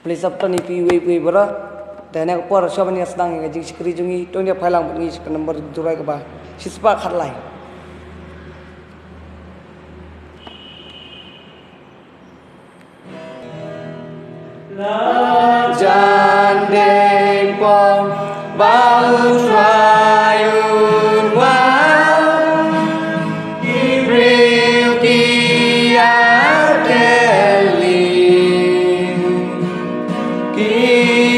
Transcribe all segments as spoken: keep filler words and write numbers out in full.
Khublei shibun ïa phi uwei uwei baroh. Te ha kane ka por shuwa ban ïa sdang ïa ka jingshakri jong ngi, to ngin ïa phalang bad ngi sha ka number jingrwai kaba shispah khatlai. La jan dei pom ba U Trai un wan, ki briew ki ïa kylli, ki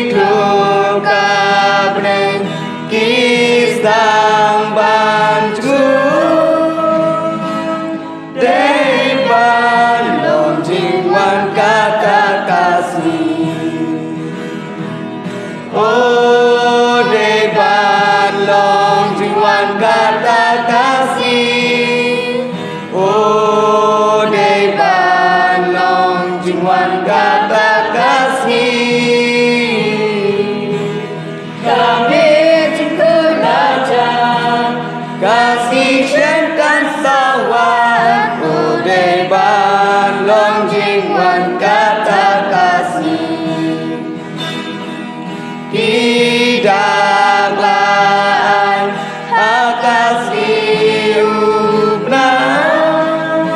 klur ka bneng, ki sdang ban jngoh. Dei ban long jingwan kata ka sngi. O dei ban long jingwan kata ka sngi. O dei ban long jingwan kata ka sngi. Ka mih jingkut la jan, ka sngi shen kan sa wan, u dei ban long jingwan kata ka sngi. Ki dak la ai ha ka sngi u bnai,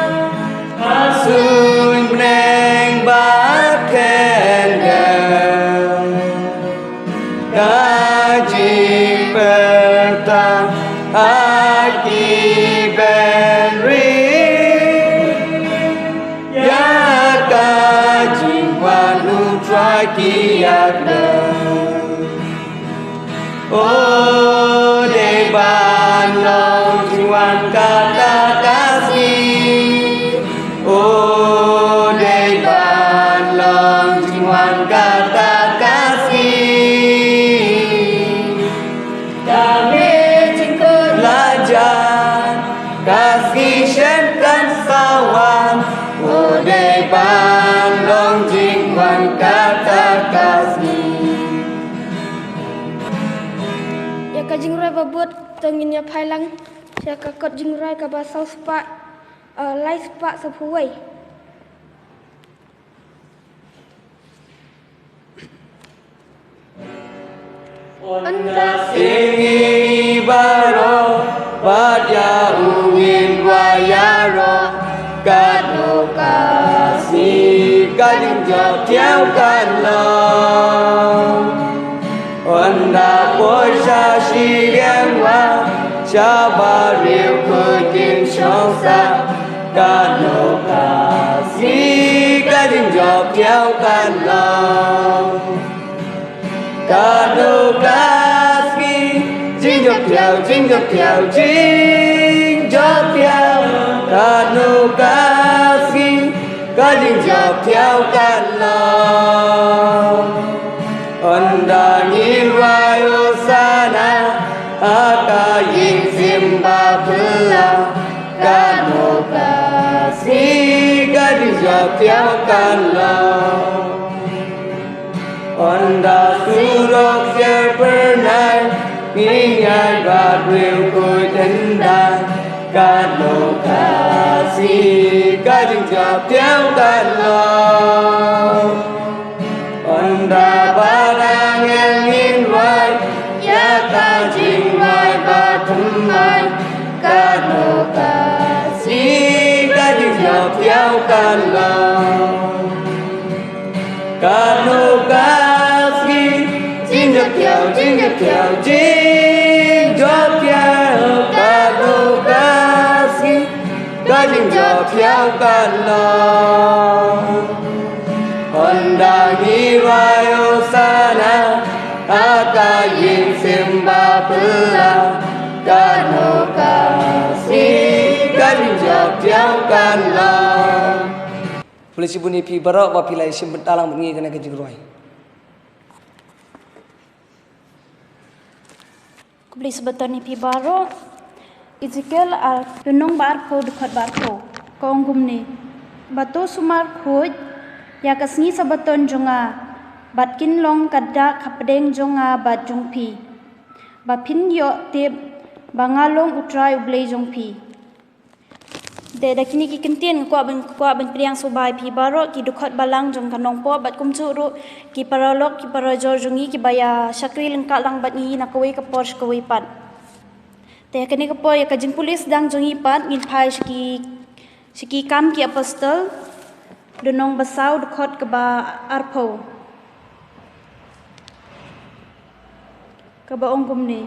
ha suiñ bneng bad candle. Ka jingpyrta ha ki bynriew ïa ka jingwan U Trai ki ïa kdew. O dei ban long jingwan kata ka sngi. O dei ban long jingwan kata ka sngi. Ka mih jingkut la jan, ka sngi shen kan sa wan, u dei ban long jingwan kata ka sngi. Ïa ka jingrwai ba bud to ngin ïa phalang sha ka kot jingrwai kaba saw spah, eh, lai spah saphew wei. Ynda sngewbha baroh bad ïa u ngin wad ïaroh, katno ka sngi ka jingjop thiaw kan long. Ynda poi sha shiliang wah, sha ba riew khuid kin shong sah, katno ka sngi ka jingjop thiaw kan long. Katno ka sngi, jingjop thiaw, jingjop thiaw, jingjop thiaw. Katno ka sngi, ka jingjop thiaw kan long. Ynda ngin wai Hosana ha ka ïing sim ba phylla, katno ka sngi ka jingjop thiaw kan long. Ynda surok sher pyrnai, ngin ïaid bad riew khuid hyndai, katno ka sngi ka jingjop thiaw kan long. Ynda bad angel ngin wai ïa ka jingrwai bathymmai, katno ka sngi ka jingjop thiaw kan long. Katno ka sngi, jingjop thiaw, jingjop thiaw, jingjop thiaw. Katno ka sngi, ka jingjop thiaw kan long. Ynda ngi wai Hosana ha ka ïing sim ba phylla, katno ka sngi, ka jingjop thiaw kan long. Khublei shibun ïa phi baroh ba phi la ïashim bynta lang bad ngi kane ka jingrwai. Khublei shibun ïa phi baroh. Ezekiel ar lynnong ba arphew dkhot ba arphew ka ong kumne: Ba to sumar khuid ïa ka sngi Sabbaton jong nga, bad kin long ka dak hapdeng jong nga bad jong phi, ba phin ïoh tip ba nga long U Trai U Blei jong phi. Te da kine ki kyntien nga kwah ban, kwah ban pdiang sngewbha ïa phi baroh ki dkhot balang jong ka Nongpoh bad kumjuh ruh ki paralok ki parajor jong ngi kiba ïa shakri lyngkha lang bad ngi na kawei ka por sha kawei pat. Te kane ka por ïa ka jingpule sdang jong ngi pat ngin phai sha ki, sha ki Kam ki Apostol, lynnong ba saw, dkhot kaba arphew, kaba ong kumne.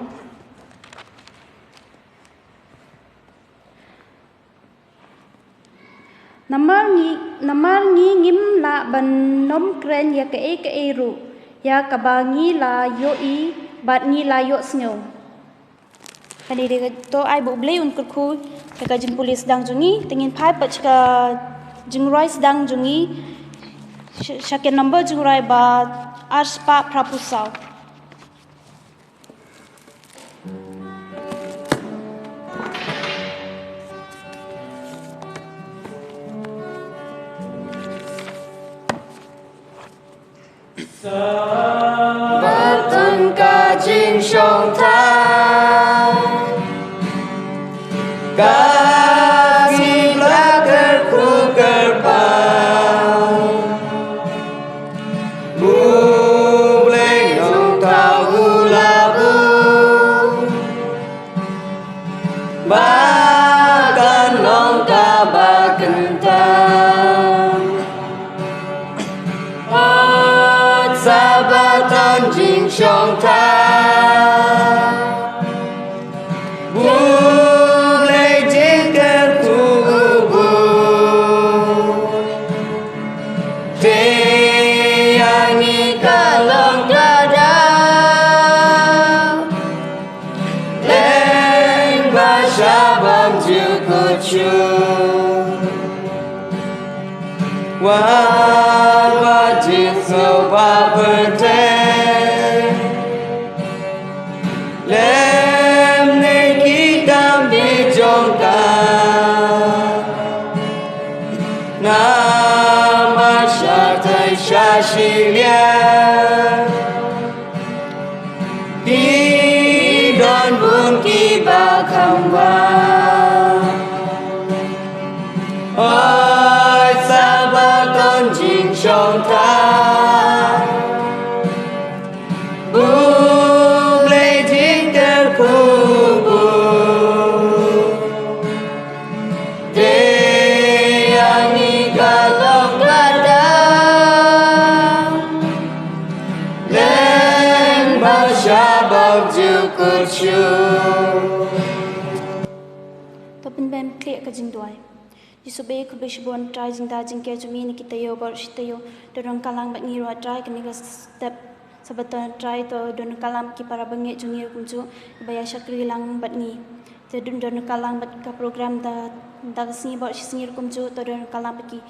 Namar ngi, namar ngi ngim lah ban nym kren ïa kaei kaei ruh ïa kaba ngi la ïohi bad ngi la ïohsngew. Kane dei ka, to ai ba U Blei un kyrkhu ïa ka jingpule sdang jong ngi. Te ngin phai pat sha ka jingrwai sdang jong ngi, sha, sha ka number jingrwai ba arspah phraphew saw. Ba don ka jingshongthait, ka sngi Blei kyrkhu kyrpang, U Blei Nongthaw u la buh ba kan long kaba kyntang. Hooid, sa ba don jingshongthait, U Blei jingkyrkhu u buh. Te ïa ngi ka long ka daw, lem ba shabam jukut shuh. Wan ba jingsngewbha pyrthei, lem ne ki kam bieit jong ka. Namar shatai sha shiliang ki don bun kiba kham bha. Hooid, sa ba don jingshongthait, U Blei jingkyrkhu u buh. Te ïa ngi ka long ka daw, lem ba shabam jukut shuh. To pynbeit khlieh ka jingduwai. Jisu ba ïeit, khublei shibun Trai jingda jingker jong me na ki taïew baroh shi taïew. To don ryngkat lang bad ngi ruh Trai, kane ka step Sabaton Trai, to don ryngkat lang bad ki para bangeit jong ngi ruh kumjuh, kiba ïa shakri lang bad ngi. To don, don ryngkat lang bad ka program da, da ka sngi baroh shi sngi ruh kumjuh, to don ryngkat lang bad ki,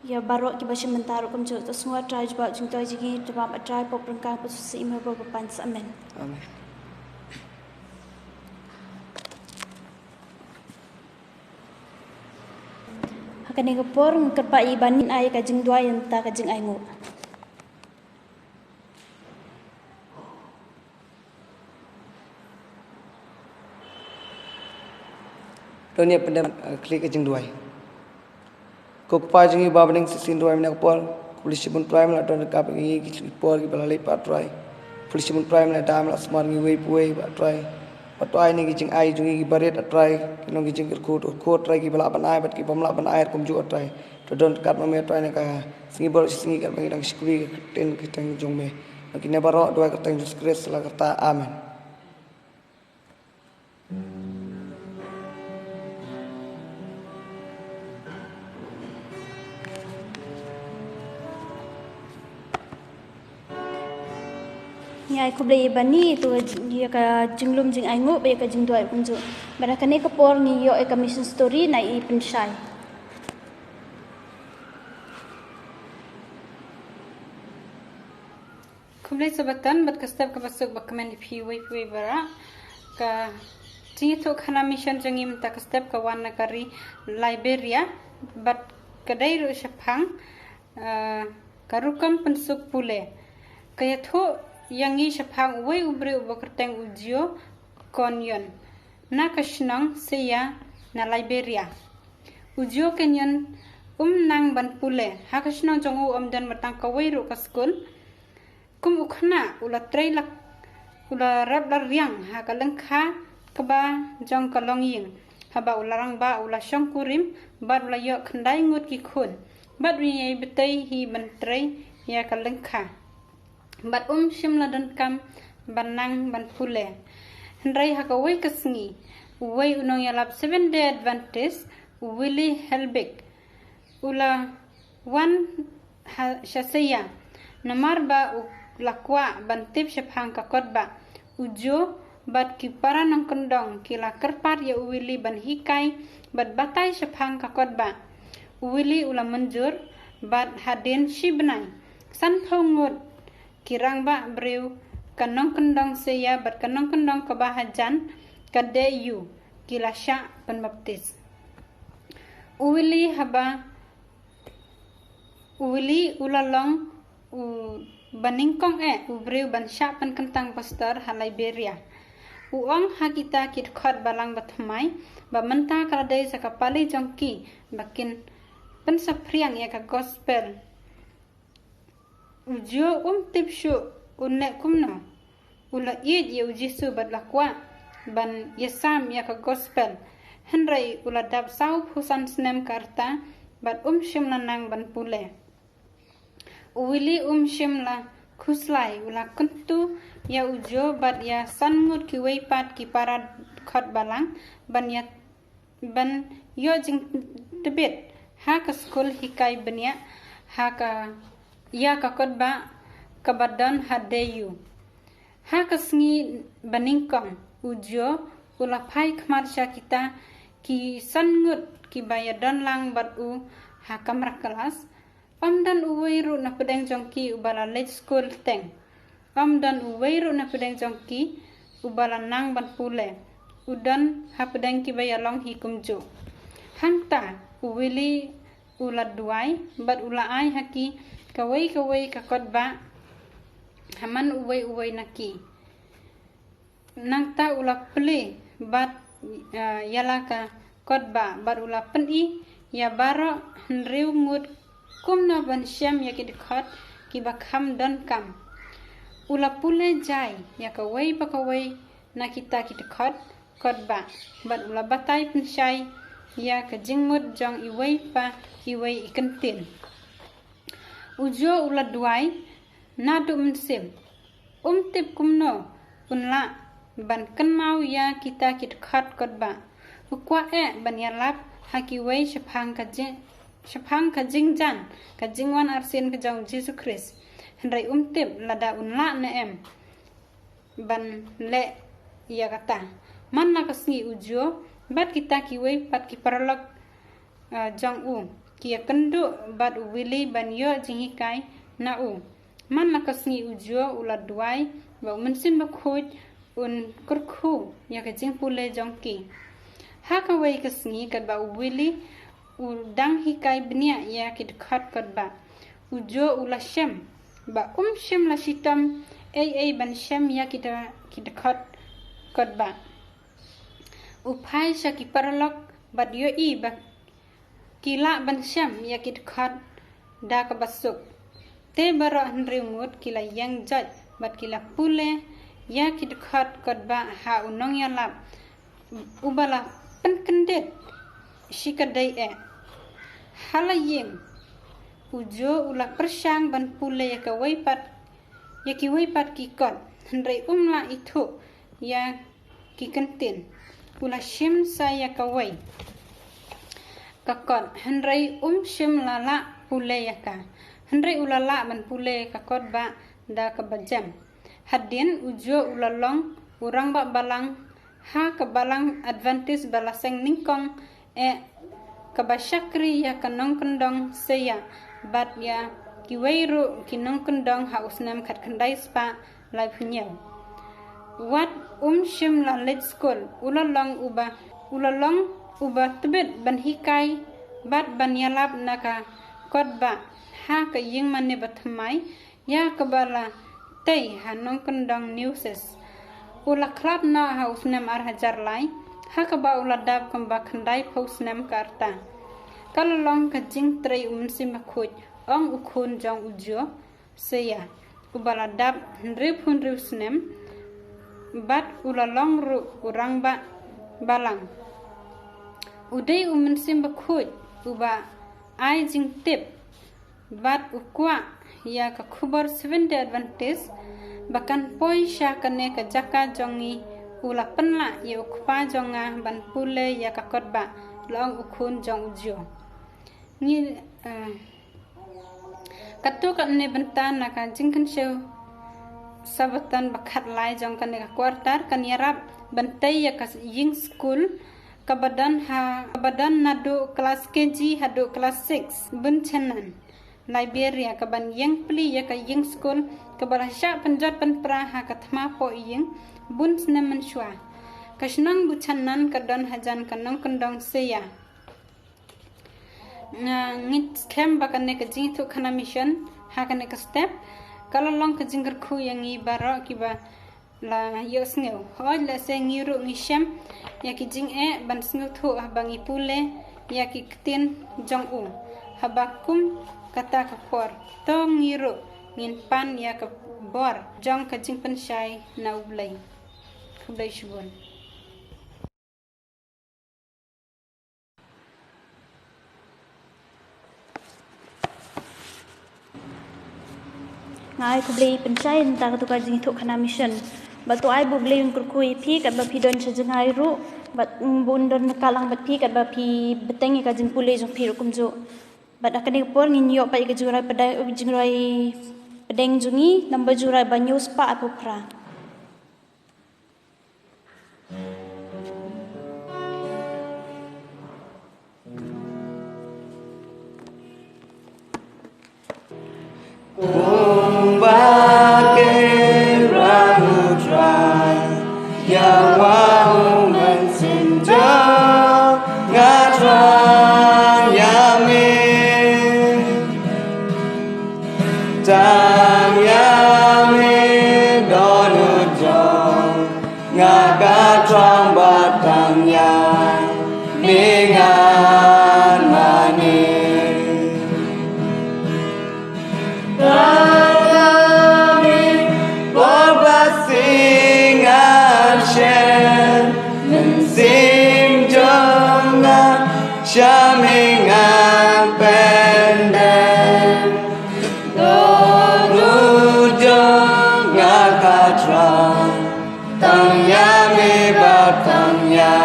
ïa baroh kiba shim bynta ruh kumjuh. To sngewbha Trai jubab jingthoh jong ngi, jubab Trai pop ryngkat pop susi ïa me baroh ba pan sa. Amen. Amen. Ha kane ka por nga kyrpad ïa i Bani ban ai ka jingduwai na ka bynta ka jingainguh. To ngin ïa pyndem, eh, khlieh ka jingduwai. Ko Kpa jong ngi ba ha bneng, sa shisien duwai mynne ka por. Khublei shibun Trai me la don ryngkat bad ngi ki por kiba la leit pat Trai. Khublei shibun Trai me la da me la sumar ngi uwei pa uwei bad Trai. Bad to ai ne ki jingai jong ngi kiba rit Trai, ki long ki jingkyrkhu, to kyrkhu Trai kiba lah ban ai bad kibym lah ban ai ruh kumjuh Trai. To don ryngkat ma me Trai na ka sngi baroh shi sngi katba ngi dang shakri ka ktien, ka ktien jong me. Bad kine baroh duwai kyrteng Jisu Khrist la kata. Amen. Ngi ai khublei ïa i Bani, to ïa ka jinglum jingainguh bad ïa ka jingduwai kumjuh. Bad ha kane ka por ngi ïoh ïa ka mission story na i Pynshai. Khublei Sabaton bad ka step kaba suk ba kmen ïa phi uwei pa uwei baroh. Ka jingïathuhkhana mission jong ngi mynta ka step ka wan na ka ri Liberia bad ka dei ruh shaphang, eh, ka rukom pynsuk pule. Ka ïathuh ïa ngi shaphang uwei u briew uba kyrteng u Gio Konyon na ka shnong Seya na Liberia. U Joe Kenyon um nang ban pule ha ka shnong jong u, ym don ba tang kawei ruh ka skul. Kum u khynnah u la trei la u la rep la riang ha ka lyngkha kaba jong ka longïing, haba u la rangbah u la shongkurim bad u la ïoh khyndai ngut ki khun bad u ïai btei hi ban trei ïa ka lyngkha. Bad um shym la donkam ban nang ban pule. Hynrei ha kawei ka sngi, uwei u nongïalap Seventh Day Adventist, u Willie Helbig, u la wan ha sha seiya. Namar ba u la kwah ban tip shaphang ka kot ba, u Joe bad ki para nongkyndong ki la kyrpad ïa u Willie ban hikai bad batai shaphang ka kot ba. U Willie u la mynjur bad hadien shi bnai, sanphew ngut ki rangbah briew, ka nongkyndong seiya bad ka nongkyndong kaba hajan, ka D U, ki la shah pynbaptis. U Willie haba, u Willie u la long u banyngkong eh u briew ban shah pynkyntang pastor ha Liberia. U ong ha kita ki dkhot balang bathymmai ba mynta ka la dei sa ka pali jong ki ba kin pynsaphriang ïa ka gospel. U Joe um tip shuh un leh kumno. U la ïeit ïa u Jisu bad la kwah ban ïasam ïa ka gospel. Hynrei u la dap sawphew san snem ka rta bad um shym la nang ban pule. U Willie um shym la khuslai, u la kyntu ïa u Joe bad ïa san ngut kiwei pat ki para khot balang ban ïa ban ïoh jingtbit ha ka skul hikai bniah ha ka ïa ka kot ba kaba don ha D U. Ha ka sngi banyngkong u Joe u la phai khmat sha kita ki san ngut kiba ïadon lang bad u ha kamra klas. Ym don uwei ruh na pdeng jong ki uba la leit skul teng. Ym don uwei ruh na pdeng jong ki uba la nang ban pule. U don ha pdeng kiba ïalong hi kumjuh. Hangta u Willie u la duwai bad u la ai ha ki kawei kawei ka kot ba ha man uwei uwei na ki. Nangta u la plie bad, eh, ïa la ka kot ba bad u la pyni ïa baroh hynriew ngut kumno ban shem ïa ki dkhot kiba kham donkam. U la pule jai ïa kawei pa kawei na kita ki dkhot kot ba bad u la batai pynshai ïa ka jingmut jong iwei pa iwei i kyntien. U Joe u la duwai naduh mynsiem. Um tip kumno un lah ban kynmaw ïa kita ki dkhot kot ba. U kwah eh ban ïalap ha kiwei shaphang ka jing, shaphang ka jingjan ka jingwan arsien ka jong Jisu Khrist. Hynrei um tip lada un lah ne em ban leh ïa kata. Man la ka sngi u Joe bad kita kiwei pat ki paralok, eh, jong u ki ïakynduh bad u Willie ban ïoh jinghikai na u. Man la ka sngi u Joe u la duwai ba u Mynsiem Bakhuid un kyrkhu ïa ka jingpule jong ki. Ha kawei ka sngi katba u Willie u dang hikai bniah ïa ki dkhot kot ba, u Joe u la shem ba um shym la shitom ei ei ban shem ïa ki da, ki dkhot kot ba. U phai sha ki paralok bad ïohi ba ki lah ban shem ïa ki dkhot da kaba suk. Te baroh hynriew ngut ki la ïeng joit bad ki la pule ïa ki dkhot kot ba ha u nongïalap uba la pynkyndit shikatdei eh. Ha la ïing u Joe u la pyrshang ban pule ïa kawei pat, ïa kiwei pat ki kot, hynrei um lah ithuh ïa ki kyntien. U la shim sa ïa kawei ka kot, hynrei um shym la lah pule ïa ka. Hynrei u la lah ban pule ïa ka kot ba da kaba jem. Hadien u Joe u la long u rangbah balang ha ka balang Adventist ba la seng nyngkong eh kaba shakri ïa ka nongkyndong seiya bad ïa kiwei ruh ki nongkyndong ha u snem khatkhyndai spah laiphew hynñiew. Wat um shym la leit skul, u la long uba, u la long uba tbit ban hikai bad ban ïalap na ka kot ba ha ka ïing mane bathymmai ïa kaba la tei ha nongkyndong New City. U la khlad noh ha u snem ar hajar lai, ha kaba u la dap kumba khyndaiphew snem ka rta. Ka la long ka jingtrei u Mynsiem Bakhuid, ong u khun jong u Jio, Seya, uba la dap hynriewphew hynriew snem, bad u la long ruh u rangbah balang. U dei u Mynsiem Bakhuid uba ai jingtip bad u kwah ïa ka khubor Seventh Day Adventist ba kan poi sha kane ka jaka jong ngi. U la pynlah ïa u kpa jong nga ban pule ïa ka kot ba, la ong u khun jong u Jio. Ngi, eh, katto katne bynta na ka jingkynshew Sabbaton ba khatlai jong kane ka quarter kan ïarap ban tei ïa ka ïing skul kaba don ha, kaba don naduh klas K G haduh klas six, Bunchannan, Liberia, kaban ïeng pli ïa ka ïing skul kaba la shah pynjot pynpra ha ka thma poh ïing bun snem mynshuwa. Ka shnong Bunchannan ka don hajan ka nongkyndong Seya. Nga ngeit skhem ba kane ka jingïathuhkhana mission ha kane ka step ka la long ka jingkyrkhu ïa ngi baroh kiba la ïohsngew. Hooid, lehse ngi ruh ngi shem ïa ki jingeh ban sngewthuh haba ngi pule ïa ki ktien jong u. Haba kum kata ka por, to ngi ruh ngin pan ïa ka bor jong ka jingpynshai na U Blei. Khublei shibun. Nga ai khublei pynshai na kata ka jingïathuhkhana mission. Bad to ai ba U Blei un kyrkhu ïa phi katba phi don sha jngai ruh, bad, mm, ba un don ryngkat lang bad phi katba phi bteng ïa ka jingpule jong phi ruh kumjuh. Bad ha kane ka por ngin ïoh pat ïa ka jingrwai pdeng, jingrwai pdeng jong ngi, number jingrwai ba hynñiew spah arphew phra. Kumba ki rang U Trai, ïa U Mynsiem Jong nga thrang ïa me. Tang ïa me Dohnud jong nga, ka thrang ba tang ïa me ngan mane. Tang ïa me bad ba sing ngan shem, Mynsiem jong nga, sha me ngan pyndem. Dohnud jong nga, ka thrang tang ïa me bad tang ïa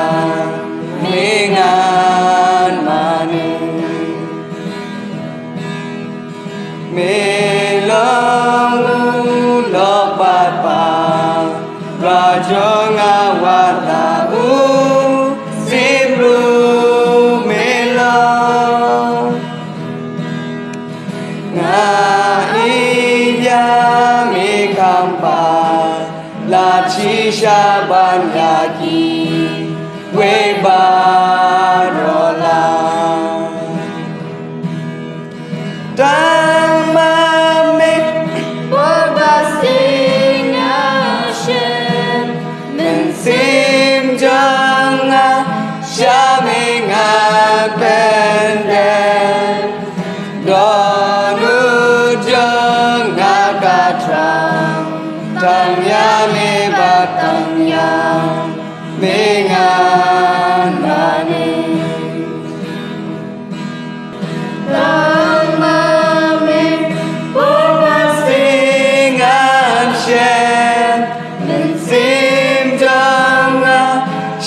me ngan mane. Me long u lok bad para jong nga, wat la u Syiem ruh me long. Nga ïeit ïa me kham pat, la shisha ban ïa kiwei baroh lah. Tang ma me bad ba sing ngan shem, Mynsiem jong nga, sha me ngan pyndem. Dohnud jong nga, ka thrang tang ïa me bad tang ïa me ngan mane. Tang ma me bad ba sing ngan shem, Mynsiem jong nga,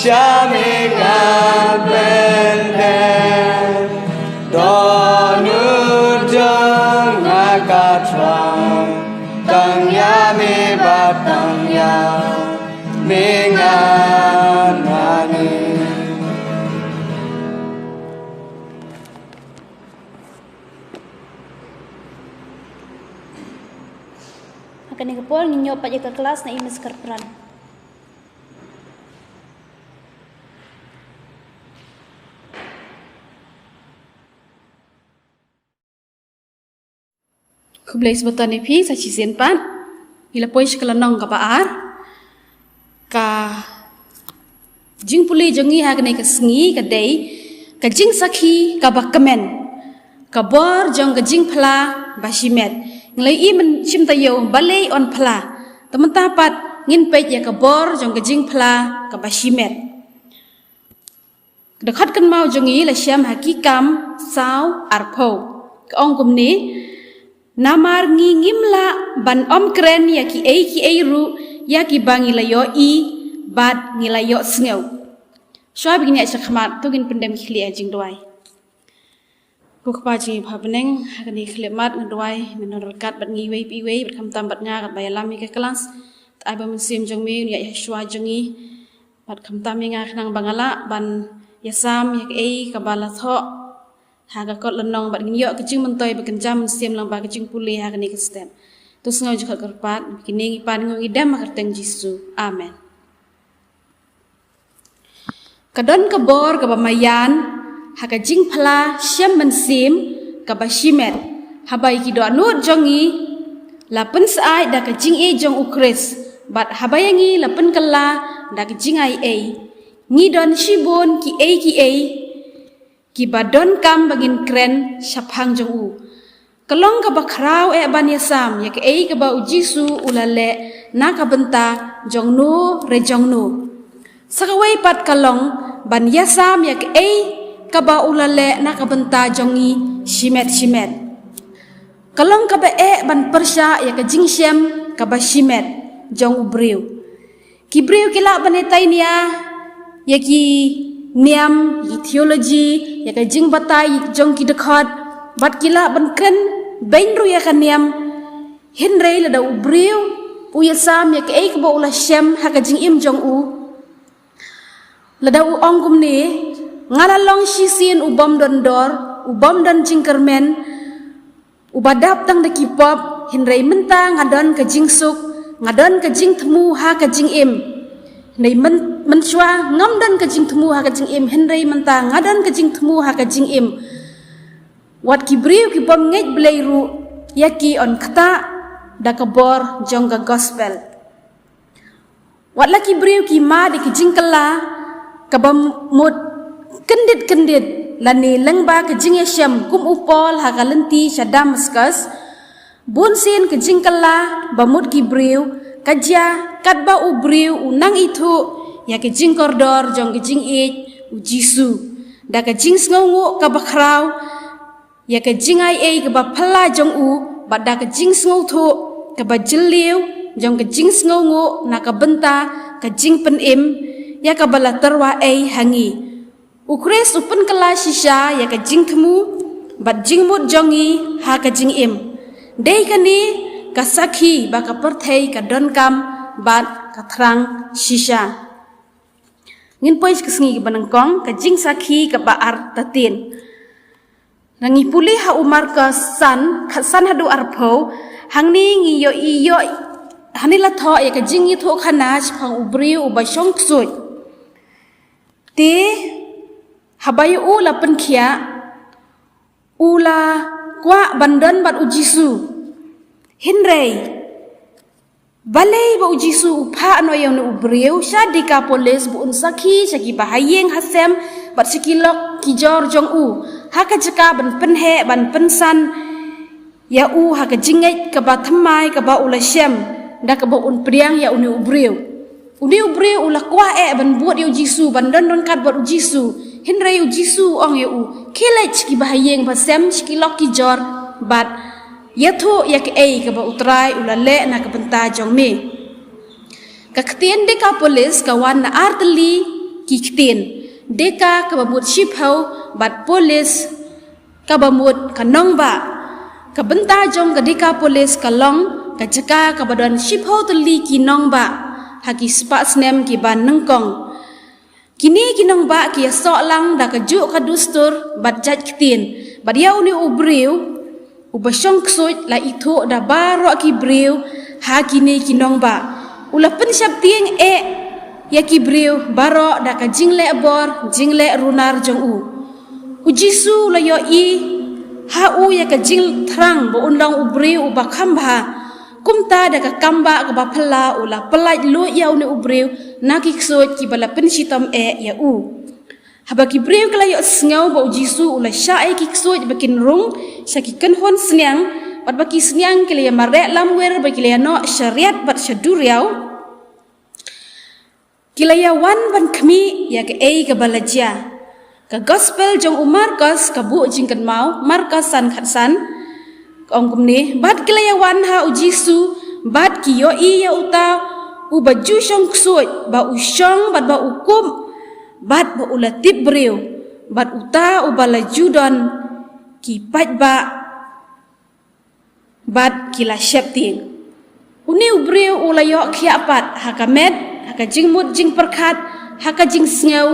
sha me ngan pyndem. Dohnud jong nga, ka thrang tang ïa me bad tang ïa me ngan mane. Ha kane ka por ngin ïoh pat ïa ka klas na i Miss Kyrpang. Khublei Sabbaton ïa phi sa shisien pat. Ngi la poi sha ka lynnong kaba ar. Ka jingpule jong ngi ha kane ka sngi ka dei Ka jingsakhi kaba kmen, ka bor jong ka jingphla bashimet. Ngi la ïohi mynshwa taïew balei yn phla. Te mynta pat ngin peit ïa ka bor jong ka jingphla kaba shimet. Dkhot kynmaw jong ngi la shem ha Ki Kam saw arphew. Ka ong kumne: Namar ngi ngim lah ban ym kren ïa kiei kiei ruh ïa kiba ngi la ïohi bad ngi la ïohsngew. Shuwa ba ngin ïaid shakhmat, to ngin pyndem khlieh ïa ka jingduwai. Ko Kpa jong ngi ba ha bneng, ha kane ka khyllipmat nga duwai, men don ryngkat bad ngi iwei pa iwei, bad khamtam bad nga katba ïalam ïa ka klas. Te ai ba u Mynsiem jong me un ïaid hashuwa jong ngi, bad khamtam ïa nga khnang ba ngan lah ban ïasam ïa kaei kaba la thoh ha ka kot lynnong, bad ngin ïoh ka jingmyntoi ba kynja mynsiem lyngba ka jingpule ha kane ka step. To sngew jingkhot kyrpad, kine ngi pan, ngi ong, ngi dem ha ka kyrteng Jisu. Amen. Ka don ka bor kaba maïan ha ka jingphla shem mynsiem kaba shimet, haba ïa ki dohnud jong ngi la pynsaid da ka jingïeit jong U Khrist, bad haba ïa ngi la pynkylla da ka jingaiei. Ngi don shibun kiei kiei kiba donkam ba ngin kren shaphang jong u. Ka long kaba khraw eh ban ïasam ïa kaei kaba U Jisu u la leh na ka bynta jong no re jong no. Sa kawei pat ka long ban ïasam ïa kaei kaba u la leh na ka bynta jong ngi shimet shimet. Ka long kaba eh ban pyrshah ïa ka jingshem kaba shimet jong u briew. Ki briew ki lah ban ïatainia ïa ki niam, ïa ki theology, ïa ka jingbatai jong ki dkhot, bad ki lah ban kren beiñ ruh ïa ka niam. Hynrei lada u briew u ïasam ïa kaei kaba u la shem ha ka jingim jong u, lada u ong kumne: Nga la long shisien u bym don dor, u bym don jingkyrmen, uba dap tang da ki pop, hynrei mynta nga don ka jingsuk, nga don ka jingthmu ha ka jingim. Hynrei myn-, mynshuwa ngam don ka jingthmu ha ka jingim, hynrei mynta nga don ka jingthmu ha ka jingim. Wat ki briew ki bym ngeit Blei ruh, ïa ki yn ktah da ka bor jong ka gospel. Wat la ki briew ki mad ïa ki jingkylla kaba mut kyndit kyndit, lane lyngba ka jingïashem, kum u Paul ha ka lynti sha Damaskus. Bun sien ka jingkylla ba mut ki briew ka jia katba u briew u nang ithuh ïa ka jingkordor jong ka jingïeit U Jisu, da ka jingsngewnguh kaba khraw ïa ka jingaiei kaba phylla jong u, bad da ka jingsngewthuh kaba jylliew jong ka jingsngewnguh na ka bynta ka jingpynim ïa kaba la tyrwa ei ha ngi. U Khrist u pynkylla shisha ïa ka jingthmu bad jingmut jong ngi ha ka jingim. Dei kane ka sakhi ba ka pyrthei ka donkam bad ka thrang shisha. Ngin poi sha ka sngi kaba nyngkong, ka jingsakhi kaba artatien. Ngi pule ha u Markos san, khatsan haduh arphew. Hangne ngi ïohi, ïoh, hangne la thoh ïa ka jingïathuhkhana shaphang u briew uba shong ksuid. Te haba ïa u la pynkhiah, u la kwah ban don bad U Jisu. Hynrei balei ba U Jisu u phah noh ïa une u briew sha Dekapolis ba un sakhi sha kiba ha ïing ha sem bad sha ki lok ki jor jong u, ha ka jaka ban pynheh ban pynsan ïa u ha ka jingngeit kaba thymmai kaba u la shem, da kaba un pdiang ïa une u briew. Une u briew u la kwah eh ban bud ïa U Jisu, ban don ryngkat bad U Jisu. Hynrei U Jisu u ong ïa u: Khie leit sha kiba ha ïing ba sem, sha ki lok ki jor, bad ïathuh ïa kaei kaba U Trai u la leh na ka bynta jong me. Ka ktien Dekapolis ka wan na ar tylli ki ktien. Deka kaba mut shiphew, bad polis kaba mut ka nongbah. Ka bynta jong ka Dekapolis ka long ka jaka kaba don shiphew tylli ki nongbah ha ki spah snem kiba nyngkong. Kine ki nongbah ki ïasoh lang da kajuh ka dustur bad jait ktien. Bad ïa une u briew uba shong ksuid la ithuh da baroh ki briew ha kine ki nongbah. U la pynsheptieng eh ïa ki briew baroh da ka jingleh bor jingleh runar jong u. U Jisu u la ïohi ha u ïa ka jingthrang ba un long u briew uba kham bha. Kumta da ka kambah kaba phylla u la pyllait luid ïa une u briew na ki ksuid kiba la pynshitom eh ïa u. Haba ki briew ki la ïohsngew ba u Jisu u la shah ïa ki ksuid ba kin rung sha ki kynhun sniang, bad ba ki sniang ki la ïa mareh lamwir ba ki la ïa noh sha riat bad sha duriaw, ki la ïa wan ban khmih ïa kaei kaba la jia. Ka gospel jong u Markos ka buh jingkynmaw, Markos san khatsan, ka ong kumne: Bad ki la ïa wan ha u Jisu, bad ki ïohi ïa uta uba ju shong ksuid, ba u shong bad ba u kup, bad ba u la tip briew, bad uta uba la ju don ki paidbah bad ki la sheptieng. Une u briew u la ïoh khiah pat ha ka met, ha ka jingmut jingpyrkhat, ha ka jingsngew,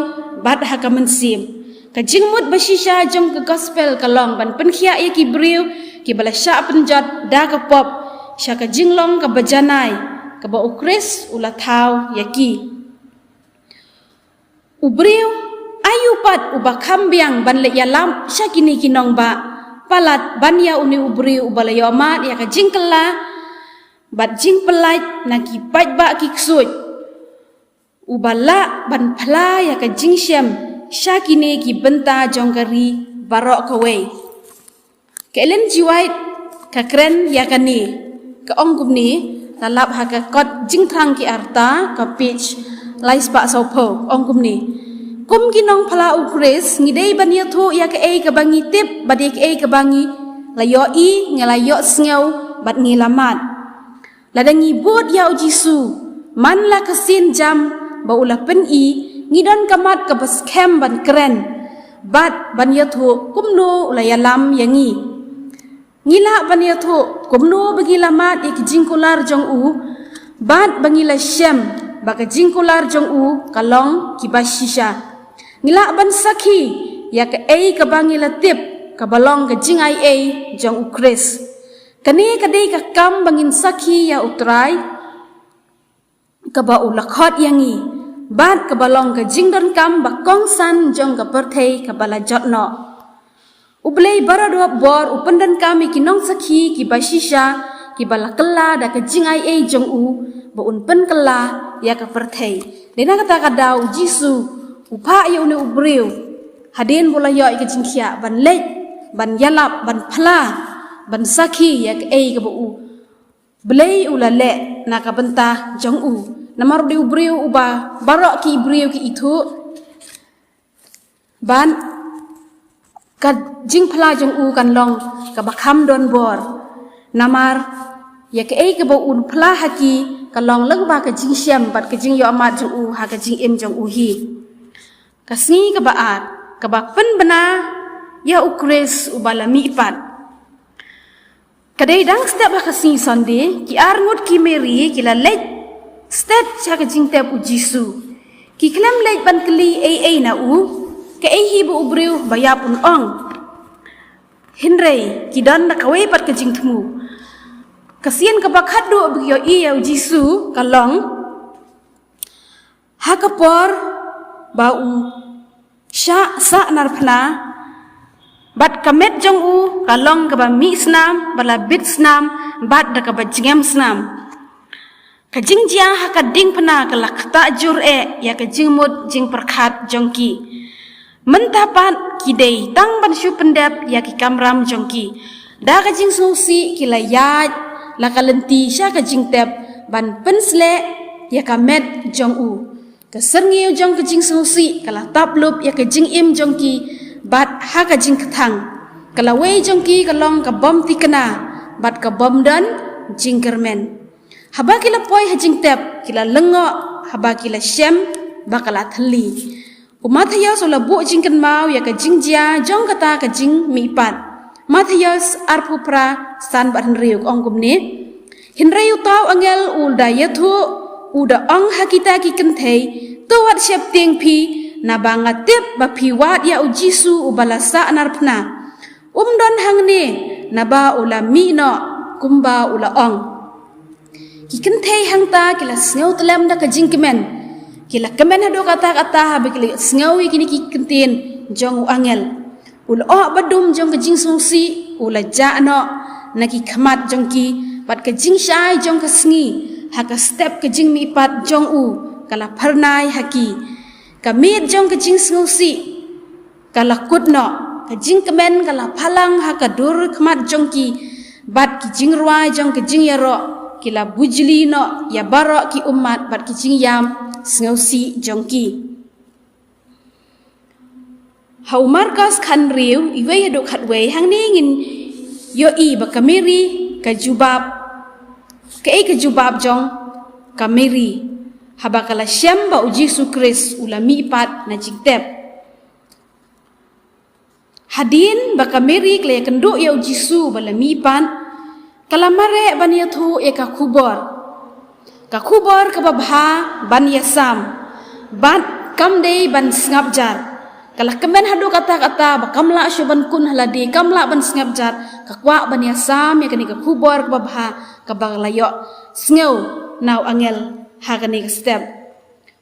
bad ha ka mynsiem. Ka jingmut ba shisha jong ka gospel ka long ban pynkhiah ïa ki briew kiba la shah pynjot da ka pop sha ka jinglong kaba janai kaba u Khrist u la thaw ïa ki. U briew aïu pat uba kham biang ban leit ïalap sha kine ki nongbah, palat ban ïa une u briew uba la ïohmad ïa ka jingkylla bad jingpyllait na ki paidbah ki ksuid, uba lah ban phla ïa ka jingshem sha kine ki bynta jong ka ri baroh kawei. Ka Ellen G. White ka kren ïa kane, ka ong kumne, la lap ha ka kot Jingthrang ki Arta, ka page lai spah sawphew, ka ong kumne: Kum ki nongphla u Khrist, ngi dei ban ïathuh ïa kaei kaba ngi tip bad ïa kaei kaba ngi la ïohi, ngi la ïohsngew bad ngi la mad. Lada ngi bud ïa u Jisu man la ka sien jam ba u la pyni, ngi don ka mat kaba skhem ban kren bad ban ïathuh kumno u la ïalam ïa ngi. Ngi lah ban ïathuh kumno ba ngi la mad ïa ki jingkular jong u, bad ba ngi la shem ba ka jingkular jong u ka long kiba shisha. Ngi lah ban sakhi ïa kaei kaba ngi la tip kaba long ka jingaiei jong u Khrist. Kane ka dei ka kam ba ngin sakhi ïa u Trai, kaba u la khot ïa ngi, bad kaba long ka jingdonkam ba kongsan jong ka pyrthei kaba la jot noh. U Blei baroh dap bor u pyndonkam ïa ki nongsakhi kiba shisha, kiba la kylla da ka jingaiei jong u, ba un pynkylla ïa ka pyrthei. Dei na kata ka daw u Jisu u phah ïa une u briew, hadien ba u la ïoh ïa ka jingkhiah, ban leit, ban ïalap, ban phla, ban sakhi ïa kaei kaba u Blei u la leh na ka bynta jong u. Namar u dei u briew uba baroh ki briew ki ithuh, bad ka jingphla jong u kan long kaba kham don bor. Namar ïa kaei kaba un phla ha ki ka long lyngba ka jingshem bad ka jingïohmad jong u ha ka jingim jong u hi. Ka sngi kaba ar, kaba pynbna ïa u Khrist uba la mihpat. Ka dei dang step ha ka sngi Sunday, ki arngut ki Mary ki la leit stet sha ka jingtep u Jisu. Ki khlem leit ban kylli ei ei na u, kaei hi ba u briew ba ïap un ong. Hynrei ki don da kawei pat ka jingthmu. Ka sien kaba khatduh ba ki ïohi ïa u Jisu ka long ha ka por ba u shah sahnarphna, bad ka met jong u ka long kaba mih snam, ba la bit snam, bad da kaba jngem snam. Ka jingjia ha ka diengphna ka la ktah jur eh ïa ka jingmut jingpyrkhat jong ki. Mynta pat ki dei tang ban shu pyndep ïa ki kamram jong ki da ka jingsngewsih, ki la ïaid la ka lynti sha ka jingtep ban pynsleh ïa ka met jong u. Ka syrngiew jong ka jingsngewsih ka la tap lup ïa ka jingim jong ki, bad ha ka jingkthang ka lawei jong ki ka long ka bym thikna bad ka bym don jingkyrmen. Haba ki la poi ha jingtep ki la lyngngoh, haba ki la shem ba ka la thylli. U Mathaios u la buh jingkynmaw ïa ka jingjia jong kata ka jingmihpat. Mathaios arphew phra, san bad hynriew, ka ong kumne: Hynrei uta u angel u da ïathuh, u da ong ha kita ki kynthei: To wat sheptieng phi, naba nga tip ba phi wad ïa u Jisu uba la sahnarphna. Um don hangne, naba u la mih noh kumba u la ong. Ki kynthei hangta ki la sngew tlem da ka jingkmen. Ki la kmen haduh katta katta haba ki la sngew ïa kine ki ktien jong u angel. U lyoh badum jong ka jingsngewsih u la jah noh na ki khmat jong ki, bad ka jingshai jong ka sngi ha ka step ka jingmihpat jong u ka la phyrnai ha ki. Ka miet jong ka jingsngewsih ka la kut noh, ka jingkmen ka la phalang ha ka dur khmat jong ki, bad ki jingrwai jong ka jingïaroh ki la bujli noh ïa baroh ki ummat bad ki jingïam sngewsih jong ki. Ha u Markos khan riew, iwei haduh khatwei, hangne ngin ïohi ba ka Mary ka jubab, kaei ka jubab jong ka Mary haba ka la shem ba u Jisu Khrist u la mihpat na jingtep. Hadien ba ka Mary ka la ïakynduh ïa u Jisu ba la mihpat, ka la mareh ban ïathuh ïa ka khubor, ka khubor kaba bha ban ïasam, bad kam dei ban sngap jar. Ka la kmen haduh katta katta ba kam lah shuh ban kun ha lade, kam lah ban sngap jar, ka kwah ban ïasam ïa kane ka khubor kaba bha kaba la ïohsngew na u angel ha kane ka step.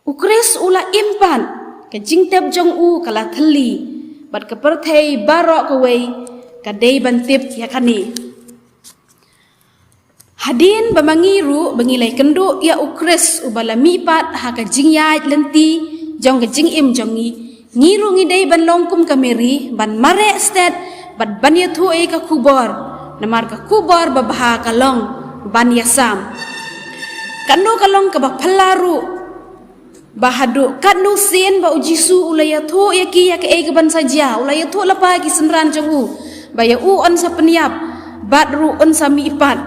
U Khrist u la im pat, ka jingtep jong u ka la thylli, bad ka pyrthei baroh kawei ka dei ban tip ïa kane. Hadien ba ma ngi ruh ba ngi la ïakynduh ïa u Khrist uba la mihpat ha ka jingïaid lynti jong ka jingim jong ngi, ngi ruh ngi dei ban long kum ka Mary, ban mareh stet bad ban ïathuh ïa ka khubor, namar ka khubor ba bha ka long ban ïasam. Katno ka long kaba phylla ruh ba haduh katno sien ba u Jisu u la ïathuh ïa ki ïa kaei ka ban sa jia, u la ïathuh lypa ïa ki synran jong u ba ïa u un sa pynïap bad ruh un sa mihpat.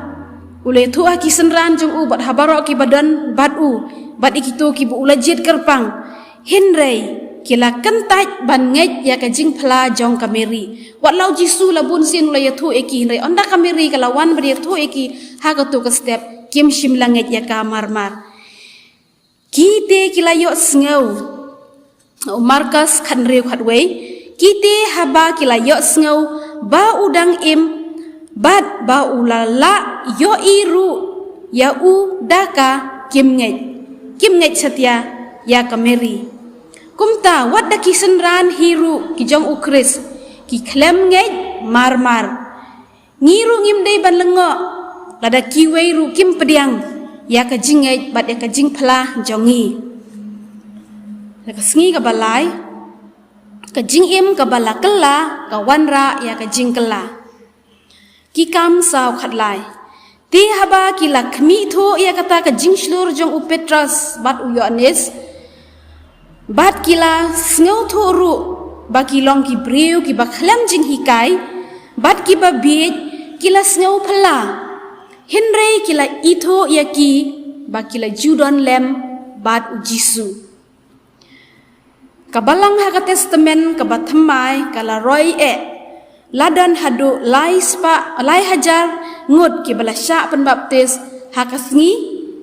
U la ïathuh ha ki synran jong u bad ha baroh kiba don bad u, bad ïa kito kiba u la jied kyrpang. Hynrei ki la kyntait ban ngeit ïa ka jingphla jong ka Mary. Wat la u Jisu la bun sien u la ïathuh ïa ki, hynrei ynda ka Mary ka la wan ban ïathuh ïa ki ha kato ka step, kim shym la ngeit ïa ka marmar. Ki te ki la ïohsngew, u Markos khat hynriew khatwei, ki te haba ki la ïohsngew ba u dang im bad ba u la lah ïohi ruh ïa u da ka, kim ngeit, kim ngeit satia ïa ka Mary. Kumta wat da ki synran hi ruh ki jong u Khrist ki khlem ngeit marmar. Ngi ruh ngim dei ban lyngngoh lada kiwei ruh kim pdiang ïa ka jingngeit bad ïa ka jingphla jong ngi. Ïa ka sngi kaba lai, ka jingim kaba la kylla ka wanrah ïa ka jingkylla. Ki Kam saw khatlai. Te haba ki la khmih thuh ïa kata ka jingshlur jong u Petros bad u Ïoannis, bad ki la sngewthuh ruh ba ki long ki briew kiba khlem jinghikai bad kiba bieit, ki la sngew phylla. Hynrei ki la ithuh ïa ki ba ki la ju don lem bad u Jisu. Ka Balang ha ka Testament kaba thymmai ka la roi eh, la don haduh lai spah, lai hajar ngut kiba la shah pynbaptis ha ka sngi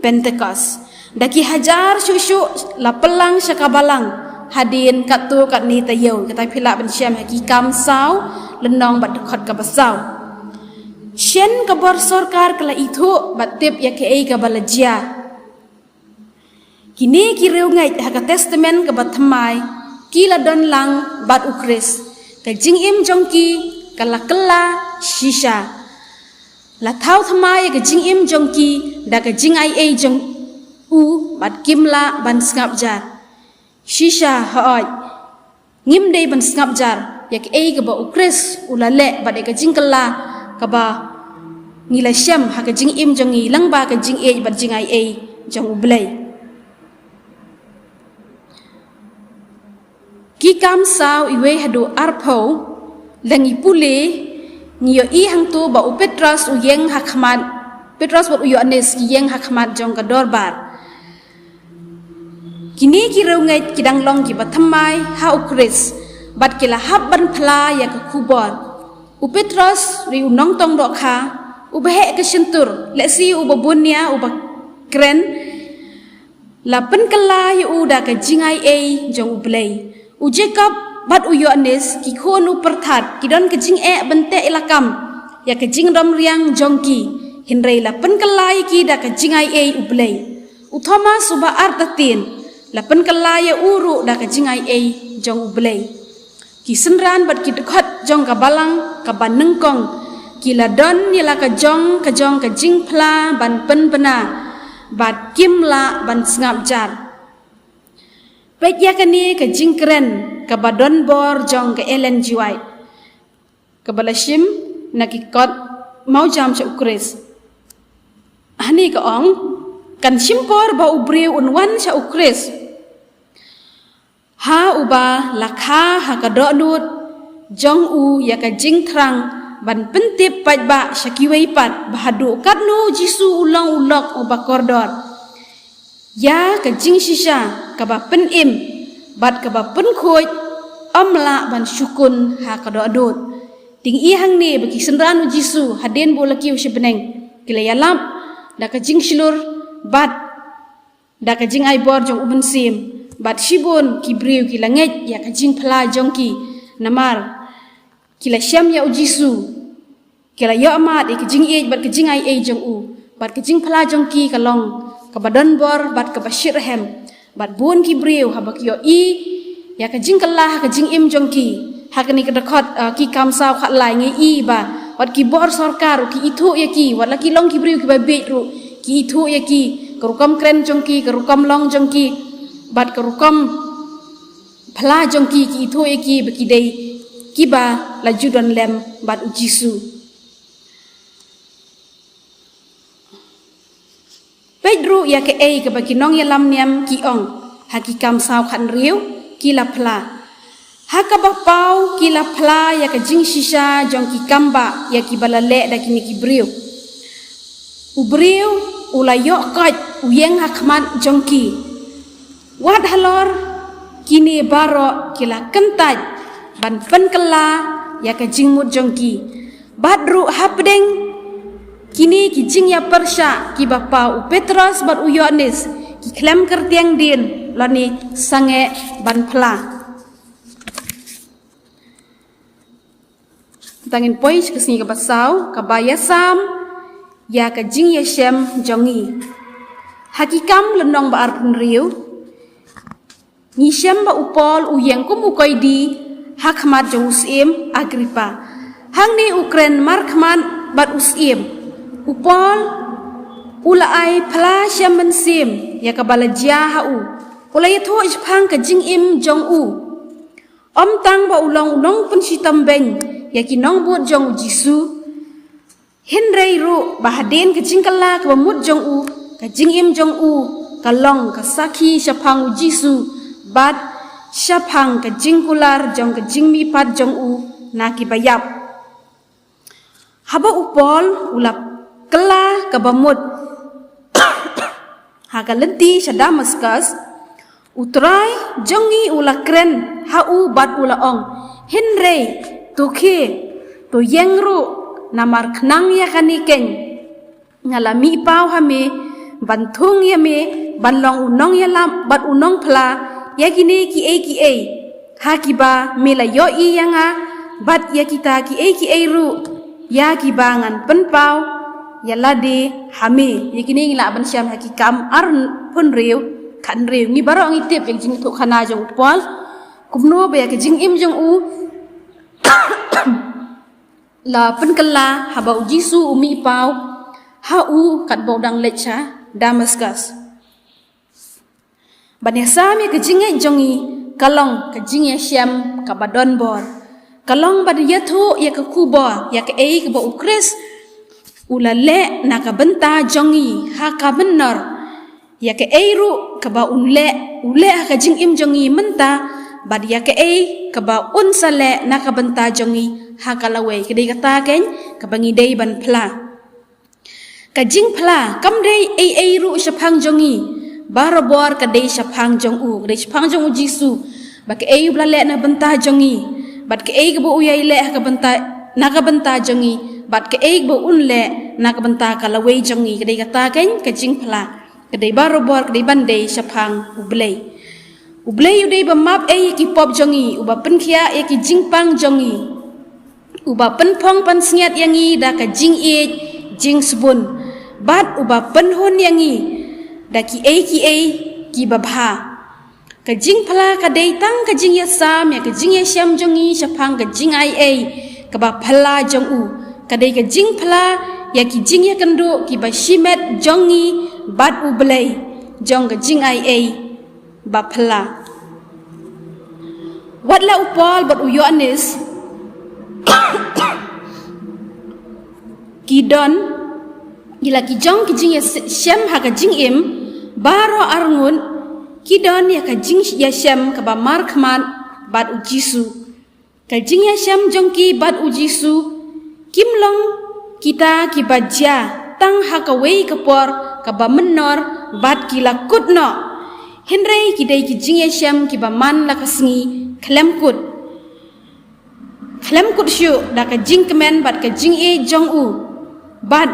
Pentekost. Da ki hajar shuh shuh la pynlang sha ka Balang hadien katto katne taïew. Kata phi lah ban shem ha Ki Kam saw, lynnong bad dkhot kaba saw. Shen ka bor sorkar ka la ithuh bad tip ïa kaei kaba la jia. Kine ki riewngeit ha ka Testament kaba thymmai ki la don lang bad u Khrist. Ka jingim jong ki ka la kylla shisha. La thaw thymmai ïa ka jingim jong ki da ka jingaiei jong u bad kim lah ban sngap jar. Shisha, hooid, ngim dei ban sngap jar ïa kaei kaba u Khrist u la leh bad ïa ka jingkylla kaba ngi la shem ha ka jingim jong ngi lyngba ka jingïeit bad jingaiei jong U Blei. Ki Kam saw iwei haduh arphew, lada ngi pule, ngi ïohi hangto ba u Petros u ïeng ha khmat, Petros bad u Ïoannis ki ïeng ha khmat jong ka dorbar. Kine ki riewngeit ki dang long kiba thymmai ha u Khrist bad ki la hap ban phla ïa ka khubor. U Petros, ri u nongtong dohkha, uba heh ka shyntur, lehse uba bunia, uba kren, la pynkylla ïa u da ka jingaiei jong U Blei. U Jakob bad u Ïoannis, ki khun u pyrthat, ki don ka jingeh ban teh ïalakam ïa ka jingdom riang jong ki, hynrei la pynkylla ïa ki da ka jingaiei U Blei. U Thomas uba artatien, la pynkylla ïa u ruh da ka jingaiei jong U Blei. Ki synran bad ki dkhot jong ka Balang kaba nyngkong ki la don ïa la ka jong ka jong ka jingphla ban pynbna bad kim lah ban sngap jar. Peit ïa kane ka jingkren kaba don bor jong ka Ellen G. White, kaba la shim na ki kot mawjam sha u Khrist. Hangne ka ong, kan shim por ba u briew un wan sha u Khrist, ha uba la kha ha ka dohnud jong u ïa ka jingthrang ban pyntip paidbah sha kiwei pat ba haduh katno u Jisu u long u lok uba kordor. Ïa ka jingshisha kaba pynim bad kaba pynkhuid, ym lah ban shu kun ha ka dohnud. Te ngi i hangne ba ki synran u Jisu hadien ba u la kiew sha bneng, ki la ïalap da ka jingshlur bad da ka jingai bor jong u Mynsiem, bad shibun ki briew ki la ngeit ïa ka jingphla jong ki, namar ki la shem ïa u Jisu, ki la ïohmad ïa ka jingïeit bad ka jingaiei jong u, bad ka jingphla jong ki ka long kaba don bor bad kaba shitrhem. Bad bun ki briew haba ki ïohi ïa ka jingkylla ha ka jingim jong ki, ha kane ka dkhot, ah, Ki Kam saw khatlai, ngi i ba wat ki bor sorkar ruh ki ithuh ïa ki, wat la ki long ki briew kiba bieit ruh ki ithuh ïa ki, ka rukom kren jong ki, ka rukom long jong ki, bad ka rukom phla jong ki, ki ithuh ïa ki ba ki dei kiba la ju don lem bad u Jisu. Peit ruh ïa kaei kaba ki nongïalam niam ki ong ha Ki Kam saw khathynriew, ki la phla. Ha kaba paw ki la phla ïa ka jingshisha jong ki kambah ïa kiba la leh da kine ki briew. U briew u la ïoh koit u ïeng ha khmat jong ki. Wat halor kine baroh ki la kyntait ban pynkylla ïa ka jingmut jong ki. Bad ruh hapdeng kine ki jingïapyrshah kiba paw, u Petros bad u Ïoannis ki khlem kyrtiang dien lane sangeh ban phla. Tang ngin poi sha ka sngi kaba saw, kaba ïasam ïa ka jingïashem jong ngi. Ha Ki Kam lynnong ba arphew hynriew, ngi shem ba u Paul u ïeng kum u koidi ha khmat jong u syiem Agrippa. Hangne u kren markhmat bad u syiem. U Paul u la ai phla sha mynsiem ïa kaba la jia ha u. U la ïathuh shaphang ka jingim jong u. Ym tang ba u long u nongpynshitom beiñ ïa ki nongbud jong u Jisu, hynrei ruh ba hadien ka jingkylla kaba mut jong u, ka jingim jong u ka long ka sakhi shaphang u Jisu bad shaphang ka jingkular jong ka jingmihpat jong u na kiba ïap. Haba u Paul u la kylla kaba mut ha ka lynti sha Damaskus, u Trai jong ngi u la kren ha u bad u la ong, hynrei to khie, to ïeng ruh, namar khnang ïa kane keiñ nga la mih paw ha me ban thung ïa me ban long u nongïalap bad u nongphla ïa kine kiei kiei ha kiba me la ïohi ïa nga, bad ïa kita kiei kiei ruh ïa kiba ngan pynpaw ïa lade ha me. Ïa kine ngi lah ban shem ha Ki Kam arphew hynriew, khathynriew. Ngi baroh ngi tip ïa ka jingïathuhkhana jong u Paul, kumno ba ïa ka jingim jong u la pynkylla haba u Jisu u mih paw ha u katba u dang leit sha Damaskus. Ban ïasam ïa ka jingngeit jong ngi ka long ka jingïashem kaba don bor. Ka long ban ïathuh ïa ka khubor ïa kaei kaba u Khrist u la leh na ka bynta jong ngi ha ka mynnor. Ïa kaei ruh kaba un leh, u leh ha ka jingim jong ngi mynta, bad ïa kaei kaba un sa leh na ka bynta jong ngi ha ka lawei. Ka dei kata keiñ kaba ngi dei ban phla. Ka jingphla kam dei ei ei ruh shaphang jong ngi, barabor ka dei shaphang jong u, ka dei shaphang jong u Jisu. Ba kaei u ba la leh na bynta jong ngi, bad kaei kaba u ïai leh ha ka bynta, na ka bynta jong ngi, bad kaei kaba un leh na ka bynta ka lawei jong ngi. Ka dei kata keiñ ka jingphla. Ka dei barabor, ka dei ban dei shaphang U Blei. U Blei u dei ba map ei ïa ki pop jong ngi, u ba pynkhiah ïa ki jingpang jong ngi, u ba pynphong pansngiat ïa ngi da ka jingïeit jingsbun, bad u ba pynhun ïa ngi da kiei kiei kiba bha. Ka jingphla ka dei tang ka jingïasam ïa ka jingïashem jong ngi shaphang ka jingai ei kaba phylla jong u. Ka dei ka jingphla ïa ki jingïakynduh kiba shimet jong ngi bad U Blei jong ka jingai ei ba phylla. Wat la u Paul bad u Ïoannis ki don ïa la ki jong ki jingïashem ha ka jingim, baroh arngut ki don ïa ka jingïashem kaba markhmat bad u Jisu. Ka jingïashem jong ki bad u Jisu kim long kita kiba jia tang ha kawei ka por kaba mynnor bad ki la kut noh. Hynrei ki dei ki jingïashem kiba man la ka sngi khlem kut. Khlem kut shuh da ka jingkmen bad ka jingïeit jong u, bad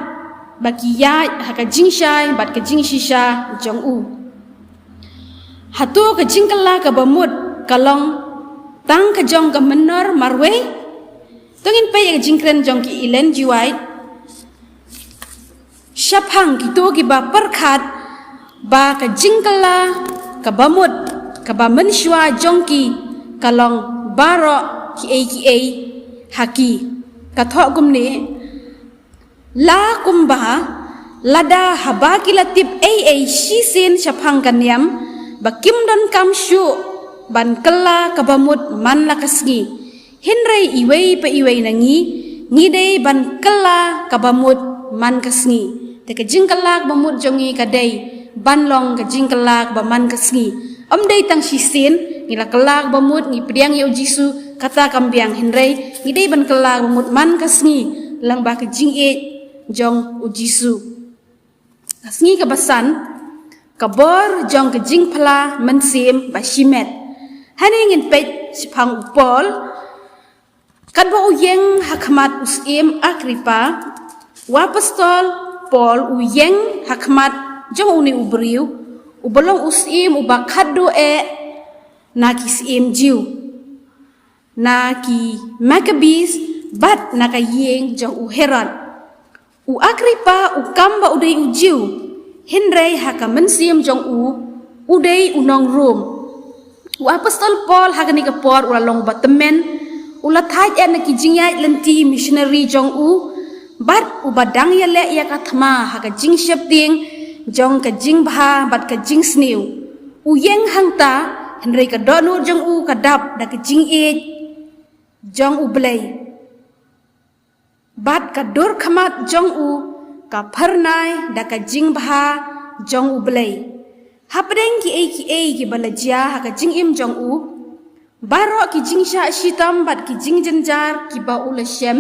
ba ki ïaid ha ka jingshai bad ka jingshisha jong u. Hato ka jingkylla kaba mut ka long tang ka jong ka mynnor marwei? To ngin peit ïa ka jingkren jong ki Ellen G. White shaphang kito kiba pyrkhat ba ka jingkylla kaba mut kaba mynshuwa jong ki ka long baroh kiei kiei ha ki. Ka thoh kumne: La kumba lada haba ki la tip ei ei shisien shaphang ka niam, ba kim donkam shuh ban kylla kaba mut man la ka sngi. Hynrei iwei pa iwei na ngi, ngi dei ban kylla kaba mut man ka sngi. Te ka jingkylla kaba mut jong ngi ka dei ban long ka jingkylla kaba man ka sngi. Ym dei tang shisien ngi la kylla kaba mut, ngi pdiang ïa u Jisu, kata kam biang, hynrei ngi dei ban kylla kaba mut man ka sngi lyngba ka jingïeit jong u Jisu. Ka sngi kaba san, ka bor jong ka jingphla mynsiem ba shimet. Hangne ngin peit shaphang u Paul. Katba u ïeng ha khmat u syiem Agrippa, u apostol Paul u ïeng ha khmat jong une u briew uba long u syiem uba khatduh eh na ki syiem Jiw, na ki Maccabees bad na ka ïing jong u Herod. U Agrippa u kam ba u dei u Jiw, hynrei ha ka mynsiem jong u, u dei u nong Rom. U apostol Paul ha kane ka por u la long ba tymmen, u la thait eh na ki jingïaid lynti missionary jong u, bad uba dang ïaleh ïa ka thma ha ka jingsheptieng jong ka jingbha bad ka jingsniew. U ïeng hangta, hynrei ka dohnud jong u ka dap da ka jingïeit jong U Blei, bad ka dur khmat jong u ka phyrnai da ka jingbha jong U Blei. Hapdeng kiei kiei kiba la jia ha ka jingim jong u, baroh ki jingshah shitom bad ki jingjynjar kiba u la shem,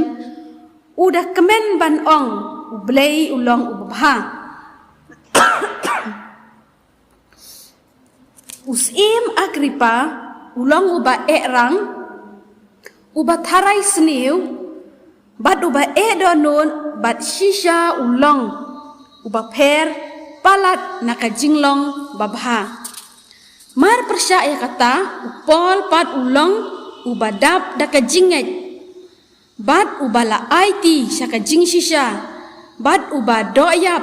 u da kmen ban ong U Blei u long uba bha. U syiem Agrippa u long uba eh rang, uba tharai sniew, bad uba eh dohnud, bad shisha u long uba pher palat na ka jinglong babha. Mar pyrshah ïa kata, u Paul pat u long uba dap da ka jingngeit, bad uba la aiti sha ka jingshisha, bad uba dohïap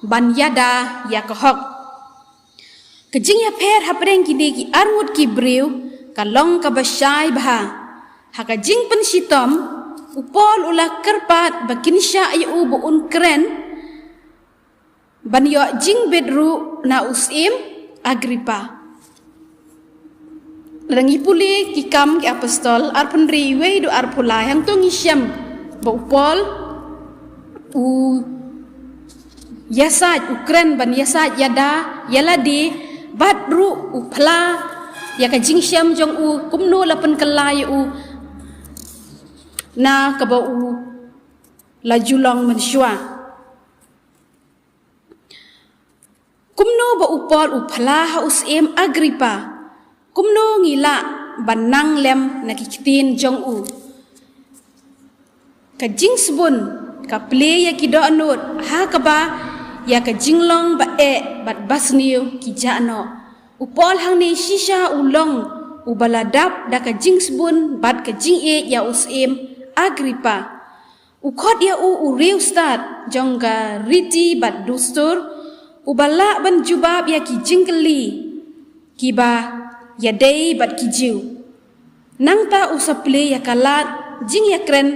ban ïada ïa ka hok. Ka jingïapher hapdeng kine ki arngut ki briew ka long kaba shai bha. Ha ka jingpynshitom, u Paul u la kyrpad ba kin shah ïa u ba un kren ban ïoh jingbit ruh na u syiem Agrippa. Lada ngi pule Ki Kam ki Apostol arphew hynriew, wei haduh arphew lai, hangto ngi shem ba u Paul u ïasaid, u kren ban ïasaid ïada ïa lade, bad ruh u phla ïa ka jingshem jong u, kumno la pynkylla ïa u na kaba u la ju long mynshuwa. Kumno ba u Paul u phla ha u syiem Agrippa? Kumno ngi lah ban nang lem na ki ktien jong u? Ka jingsbun ka plie ïa ki dohnud, ha kaba ïa ka jinglong ba eh bad ba sniew ki jah noh. U Paul hangne shisha u long uba la dap da ka jingsbun bad ka jingïeit ïa u syiem Agrippa. U khot ïa u u riewstad jong ka riti bad dustur, uba lah ban jubab ïa ki jingkylli kiba ïadei bad ki Jiw. Nangta u sa plie ïa ka lad jingïakren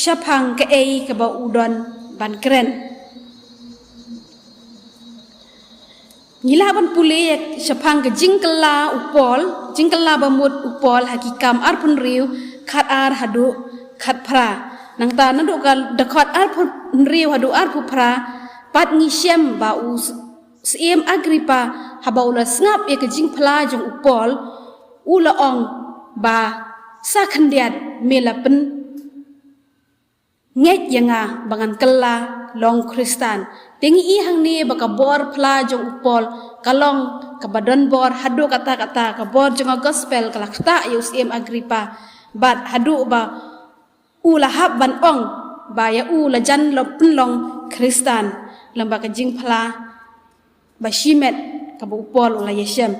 shaphang kaei kaba u don ban kren. Ngi lah ban pule ïa shaphang ka jingkylla u Paul, jingkylla ba mut u Paul ha ki Kam arphew hynriew, khat ar haduh khat phra. Nangta naduh ka dkhot arphew hynriew haduh arphew phra, pat ngi shem ba u s-, Syiem Agrippa haba u la sngap ïa ka jingphla jong u Paul, u la ong ba sa khyndiat me la pyn ngeit ïa nga ba ngan kylla long Khristan. Te ngi i hangne ba ka bor phla jong u Paul ka long kaba don bor haduh katta katta, ka bor jong ka gospel ka la ktah ïa u Syiem Agrippa. Bad haduh ba u la hap ban ong ba ïa u la jan long pynlong Khristan lyngba ka jingphla ba shimet kaba u Paul u la ïashem.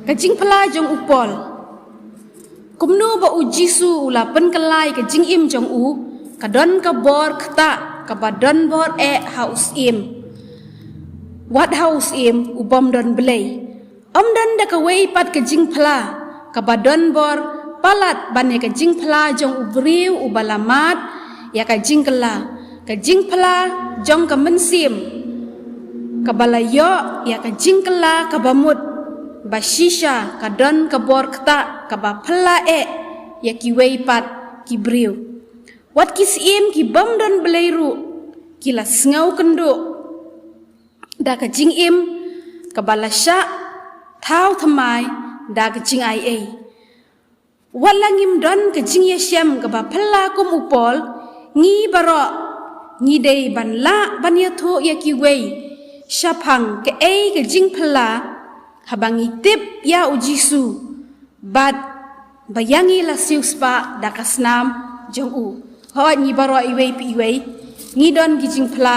Ka jingphla jong u Paul. Kumno ba u Jisu u la pynkylla ïa ka jingim jong u, ka don ka bor ktah kaba don bor eh ha u Syiem. Wat ha u Syiem u bym don Blei. Ym don da kawei pat ka jingphla kaba don bor palat ban ïa ka jingphla jong u briew uba la mad ïa ka jingkylla. Ka jingphla jong ka mynsiem kaba la ïoh ïa ka jingkylla kaba mut ba shisha ka don ka bor ktah kaba phylla eh ïa kiwei pat ki briew. Wat ki syiem ki bym don Blei ruh ki la sngew kynduh da ka jingim kaba la shah thaw thymmai da ka jingaiei. Wat la ngim don ka jingïashem kaba phylla kum u Paul, ngi baroh ngi dei ban lah ban ïathuh ïa kiwei shaphang kaei ka jingphylla haba ngi tip ïa u Jisu bad ba ïa ngi la siewspah da ka snam jong u. Hooid, ngi baroh iwei pa iwei ngi don ki jingphylla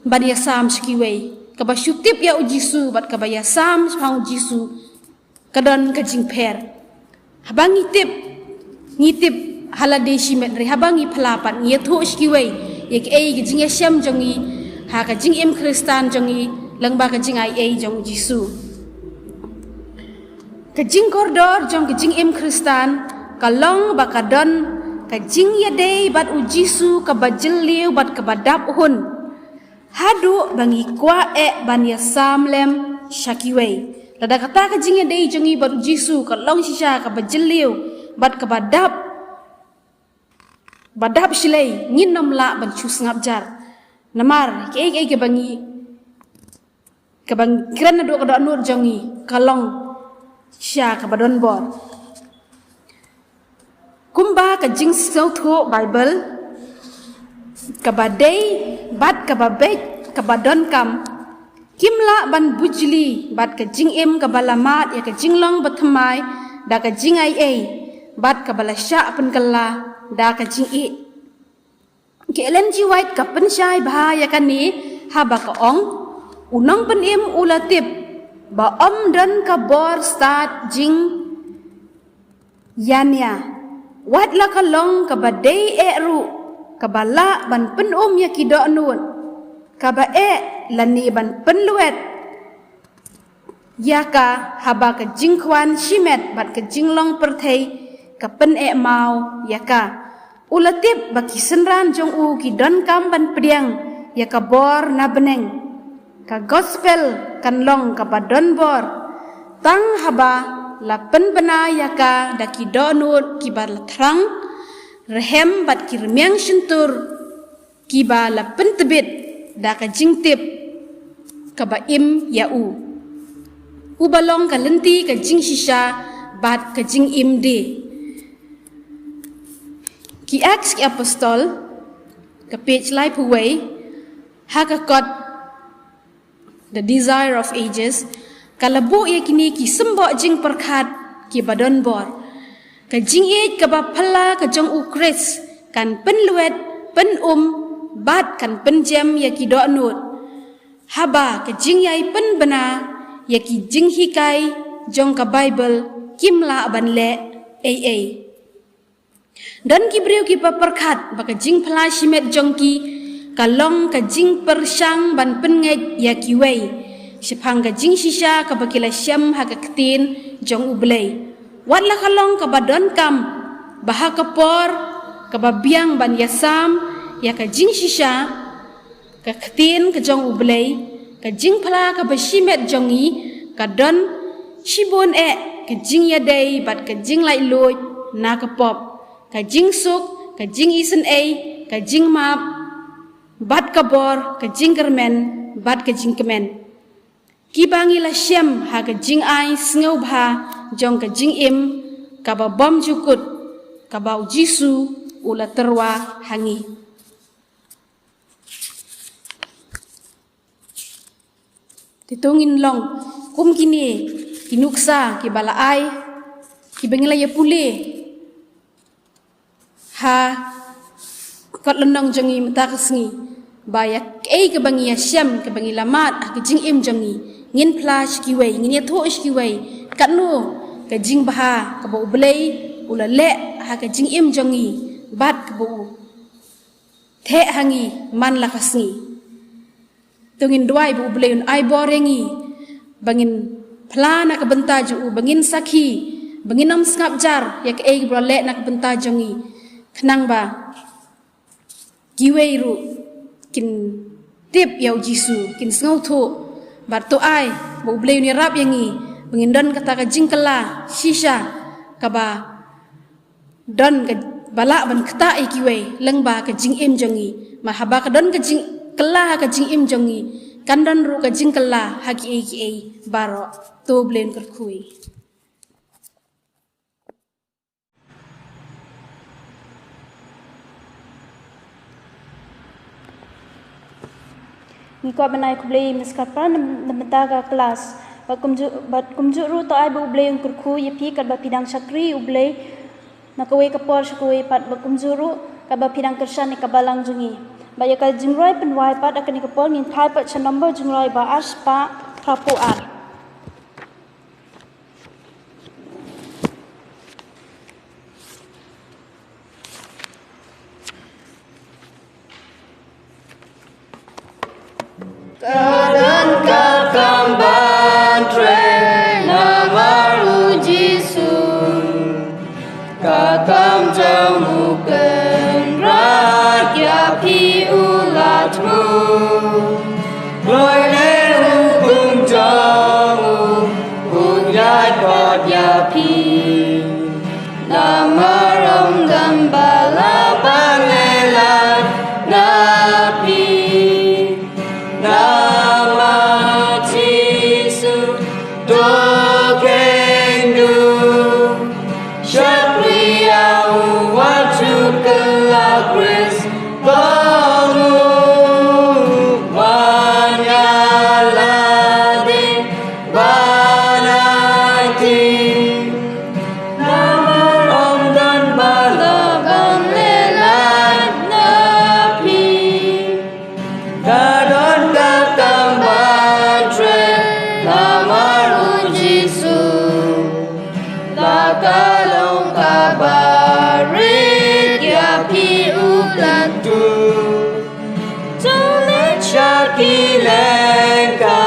ban ïasam sha kiwei. Kaba shu tip ïa u Jisu bad kaba ïasam shaphang u Jisu ka don ka jingpher. Haba ngi tip, ngi tip ha lade shimet, hynrei haba ngi phylla pat ngi ïathuh sha kiwei ïa kaei ka jingïashem jong ngi ha ka jingim Khristan jong ngi lyngba ka jingaiei jong u Jisu. Ka jingkordor jong ka jingim Khristan ka long ba ka don ka jingïadei bad u Jisu kaba jylliew bad kaba dap hun, haduh ba ngi kwah eh ban ïasam lem sha kiwei. Lada kata ka jingïadei jong ngi bad u Jisu ka long shisha kaba jylliew bad kaba dap, ba dap shlei, ngin ym lah ban shu sngap jar. Namar kaei kaei kaba ngi, kaba ngi kren naduh ka dohnud jong ngi ka long shisha kaba don bor. Kumba ka jingsngewthuh Baibl kaba dei bad kaba beit kaba donkam, kim lah ban bujli bad ka jingim kaba la mad ïa ka jinglong bathymmai da ka jingaiei bad kaba la shah pynkylla da ka jingïeit. Ka Ellen G. White ka pynshai bha ïa kane haba ka ong, u nongpynim u la tip ba ym don ka bor stad jingïania, wat la ka long kaba dei eh ruh, kaba lah ban pynum ïa ki dohnud, kaba eh lane ban pynlwet ïa ka haba ka jingkhwan shimet bad ka jinglong pyrthei ka pyneh maw ïa ka. U la tip ba ki synran jong u ki donkam ban pdiang ïa ka bor na bneng. Ka gospel kan long kaba don bor tang haba la pynbna ïa ka da ki dohnud kiba la thrang, rhem bad ki rmiang shyntur kiba la pyntbit da ka jingtip kaba im ïa u, uba long ka lynti ka jingshisha bad ka jingim die. Ki Acts ki Apostol, ka page laiphew wei, ha ka kot The Desire of Ages, ka la buh ïa kine ki symboh jingpyrkhat kiba don bor. Ka jingïeit kaba phylla ka jong u Khrist kan pynlwet, pynum bad kan pynjem ïa ki dohnud. Haba ka jingïai pynbna ïa ki jinghikai jong ka Baibl kim lah ban leh ei ei. Don ki briew kiba pyrkhat ba ka jingphla shimet jong ki ka long ka jingpyrshang ban pynngeit ïa kiwei shaphang ka jingshisha kaba ki la shem ha ka ktien jong U Blei. Wat la ka long kaba donkam ba ha ka por kaba biang ban ïasam ïa ka jingshisha, ka ktien ka jong U Blei, ka jingphla kaba shimet jong ngi, ka don shibun eh ka jingïadei bad ka jinglaitluid na ka pop, ka jingsuk, ka jingisynei, ka jingmap, bad ka bor, ka jingkyrmen bad ka jingkmen, kiba ngi la shem ha ka jingai sngewbha jong ka jingim kaba bymjukut kaba U Jisu u la tyrwa ha ngi. Te to ngin long kum kine ki nuksa kiba la ai, kiba ngi la ïa pule ha kot lynnong jong ngi mynta ka sngi, ba ïa kaei kaba ngi ïa shem, kaba ngi la mad ha ka jingim jong ngi, ngin phla sha kiwei, ngin ïathuh sha kiwei katno ka jingbha kaba U Blei u la leh ha ka jingim jong ngi bad kaba u theh ha ngi man la ka sngi. To ngin duwai ba U Blei un ai bor ïa ngi ba ngin phla na ka bynta jong u, ba ngin sakhi, ba ngin ym sngap jar ïa kaei kaba u la leh na ka bynta jong ngi, khnang ba kiwei ruh kin tip ïa U Jisu, kin sngewthuh. Bad to ai ba U Blei un ïarap ïa ngi ba ngin don kata ka jingkylla shisha kaba don kaba lah ban ktah ïa kiwei lyngba ka jingim jong ngi. Namar haba ka don ka jingkylla ha ka jingim jong ngi, kan don ruh ka jingkylla ha kiei kiei baroh. To U Blei un kyrkhu. Ngi kwah ban ai khublei mynskhat pat na, na bynta ka klas. Bad kumjuh, bad kumjuh ruh to ai ba U Blei un kyrkhu ïa phi katba phi dang shakri U Blei na kawei ka por sha kawei pat, bad kumjuh ruh katba phi dang kyrshan ïa ka balang jong ngi. Bad ïa ka jingrwai pynwai pat ha kane ka por ngin phai pat sha nombor jingrwai ba ar spah phra phew ar. Ka don ka kam ban trei namar U Jisu. Ka kam jong U Kynrad ïa phi u la thmu. Kloi ne hukum jong u, un ïaid bad ïa phi. Namar ym don ba lah ban leh lait na phi. Namar Jisu to kheiñ duh. Shakri ïa u Wat Shu Kylla Khrist, kong u wan ïalade ban aiti. Namar ym don ba lah ban leh lait na phi. Ka don ka kam ban trei namar U Jisu. La ka long kaba rit ïa phi u la tuh. To leit sha ki lyngkha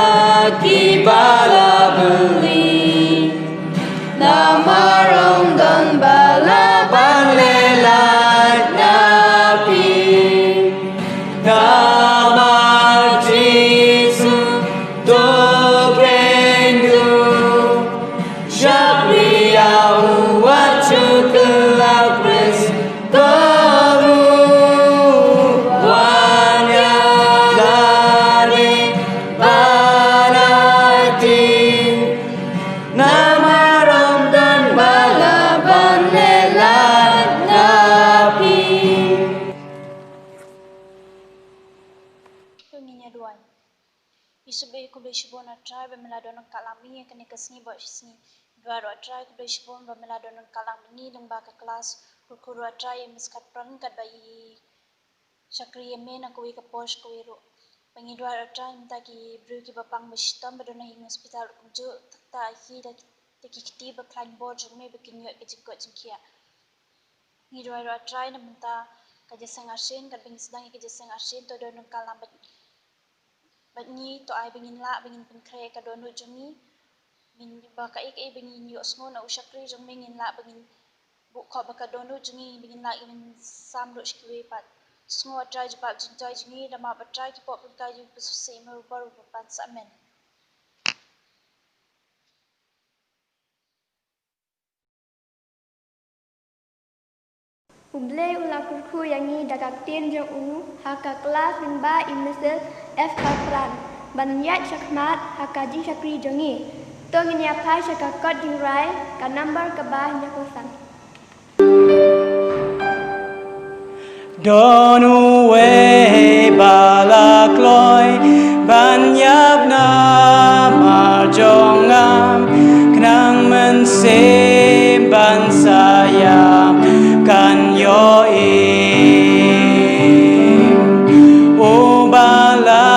kiba la bylli. Namar ym don ba lah ban leh lait na phi. Namar Jisu to kheiñ duh. Shakri ïa u Wat Shu Kylla Khrist, kong u wan ïalade ban aiti. Namar ym don ba lah ban leh lait na phi. To ngin ïa duwai. Ïa shibun, khublei shibun A Trai ba me la don ryngkat lang bad ngi ha kane ka sngi bad shi sngi. Duwai ruh A Trai, khublei shibun ba me la don ryngkat lang bad ngi lyngba ka klas. Kyrkhu ruh A Trai ïa i Miss Khatphang katba i shakri ïa me na kawei ka por sha kawei ruh. Ba ngi duwai ruh A Trai mynta ki briew kiba pang ba shitom ba don ha ïing hospital ruh kumjuh, tang ïa ki da ki, da ki kti ba khlaiñ bor jong me ba kin ïoh ka jingkoit jingkhiah. Ngi duwai ruh A Trai na mynta ka jingïaseng arsien, katba ngi sdang ïa ka jingïaseng arsien, to don ryngkat lang bad, bad ngi, to ai ba ngin lah ba ngin pynkhreh ïa ka dohnud jong ngi. Ngin ba kaei kaei ba ngin ïohsngew na u shakri jong me ngin lah ba ngin buh khop ba ka dohnud jong ngi, ba ngin lah ngin sam ruh sha kiwei pat. Sngewbha Trai jubab jingthoh jong ngi, namar ba Trai ki pop ryngkat ïa u, ba shisha ma u baroh ba pan sa, amen. U Blei u la kyrkhu ïa ngi da ka ktien jong u ha ka klas lyngba i Mister F Kapran ban ïaid shakhmat ha ka jingshakri jong ngi. To ngin ïa phai sha ka kot jingrwai, ka number kaba hynñiewphew san. Don uwei ba la kloi ban ïap namar jong nga, khnang mynsiem ban sa ïap kan ïohi. Uba la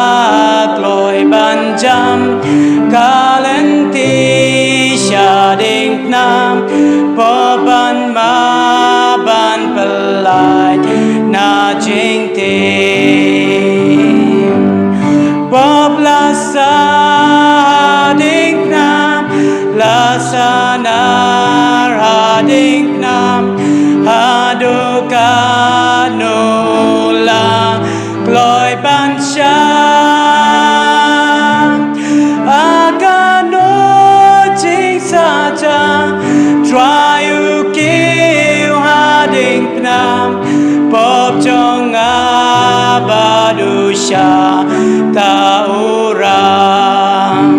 kloi ban jam ka lynti sha diengphna, pop ban map ban pyllait na jingtim. Pop la sah ha diengphna, la sanar ha diengphna, haduh katno la kloi ban shah. Ha kano jingsah jong nga, Trai u kiew ha diengphna, pop jong nga bad u shah ta u rang.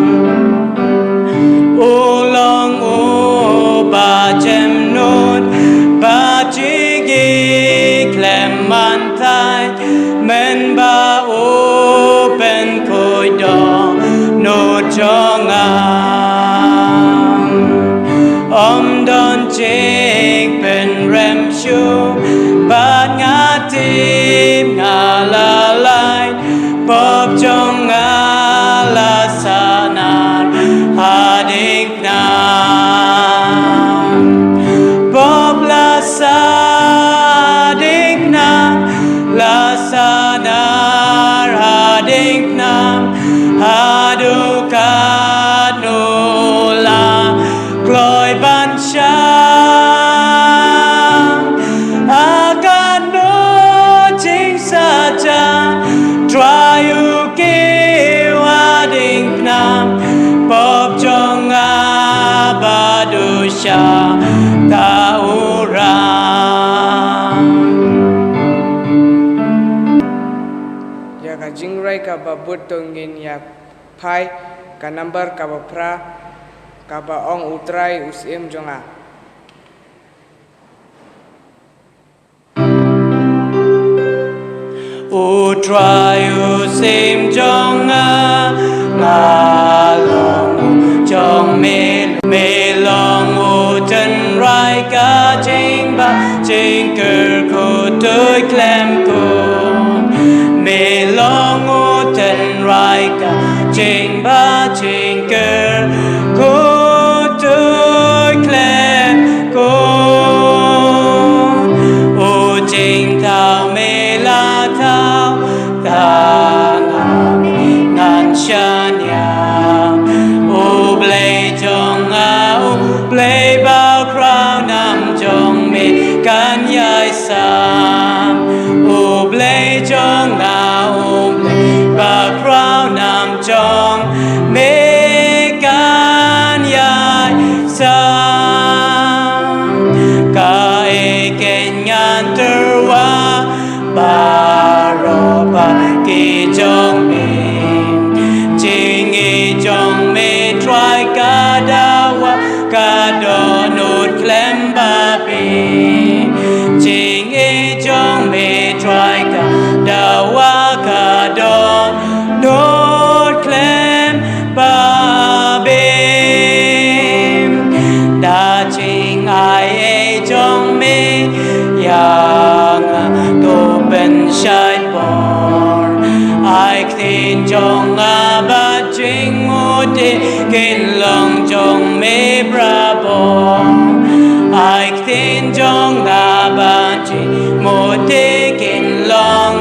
U long uba jem nud bad jingkit khlem man tai, mynba u pynkhuid dohnud jong nga. Ym don jingpynrem shuh bad nga tip nga la lait, pop jong nga la sanar ha diengphna. Pop la sah ha diengphna, la sanar ha diengphna, haduh katno la kloi ban shah. Ha kano jingsah jong nga, Trai u kiew ha diengphna, pop jong nga bad u shah ta u rang. Ïa ka jingrwai kaba bud to ngin ïa phai, ka number kaba phra, kaba ong U Trai u Syiem jong nga. U Trai u Syiem jong nga, nga long u jong me, me long u tynrai ka jingbha jingkyrkhu, tuid khlem kum. Me long u tynrai ka jingbha jingkyrkhu, tuid khlem kum. U jingthaw me la thaw, tang ha me ngan shaniah. U Blei jong nga, U Blei bakhraw nam jong me kan ïai sam. U Blei jong nga, U Blei bakhraw nam jong me kan ïai sam. Kaei kein ngan tyrwa, baroh pat ki jong me. Jingïeit jong me Trai ka dawa, ka dohnud khlem babe. Jingïeit jong me Trai ka dawa, ka dohnud khlem babe. Da jingai ei jong me ïa nga, to pynshai por. Ai ktien jong nga bad jingmut kin long jong me barabor. Ai ktien jong nga bad jingmut kin long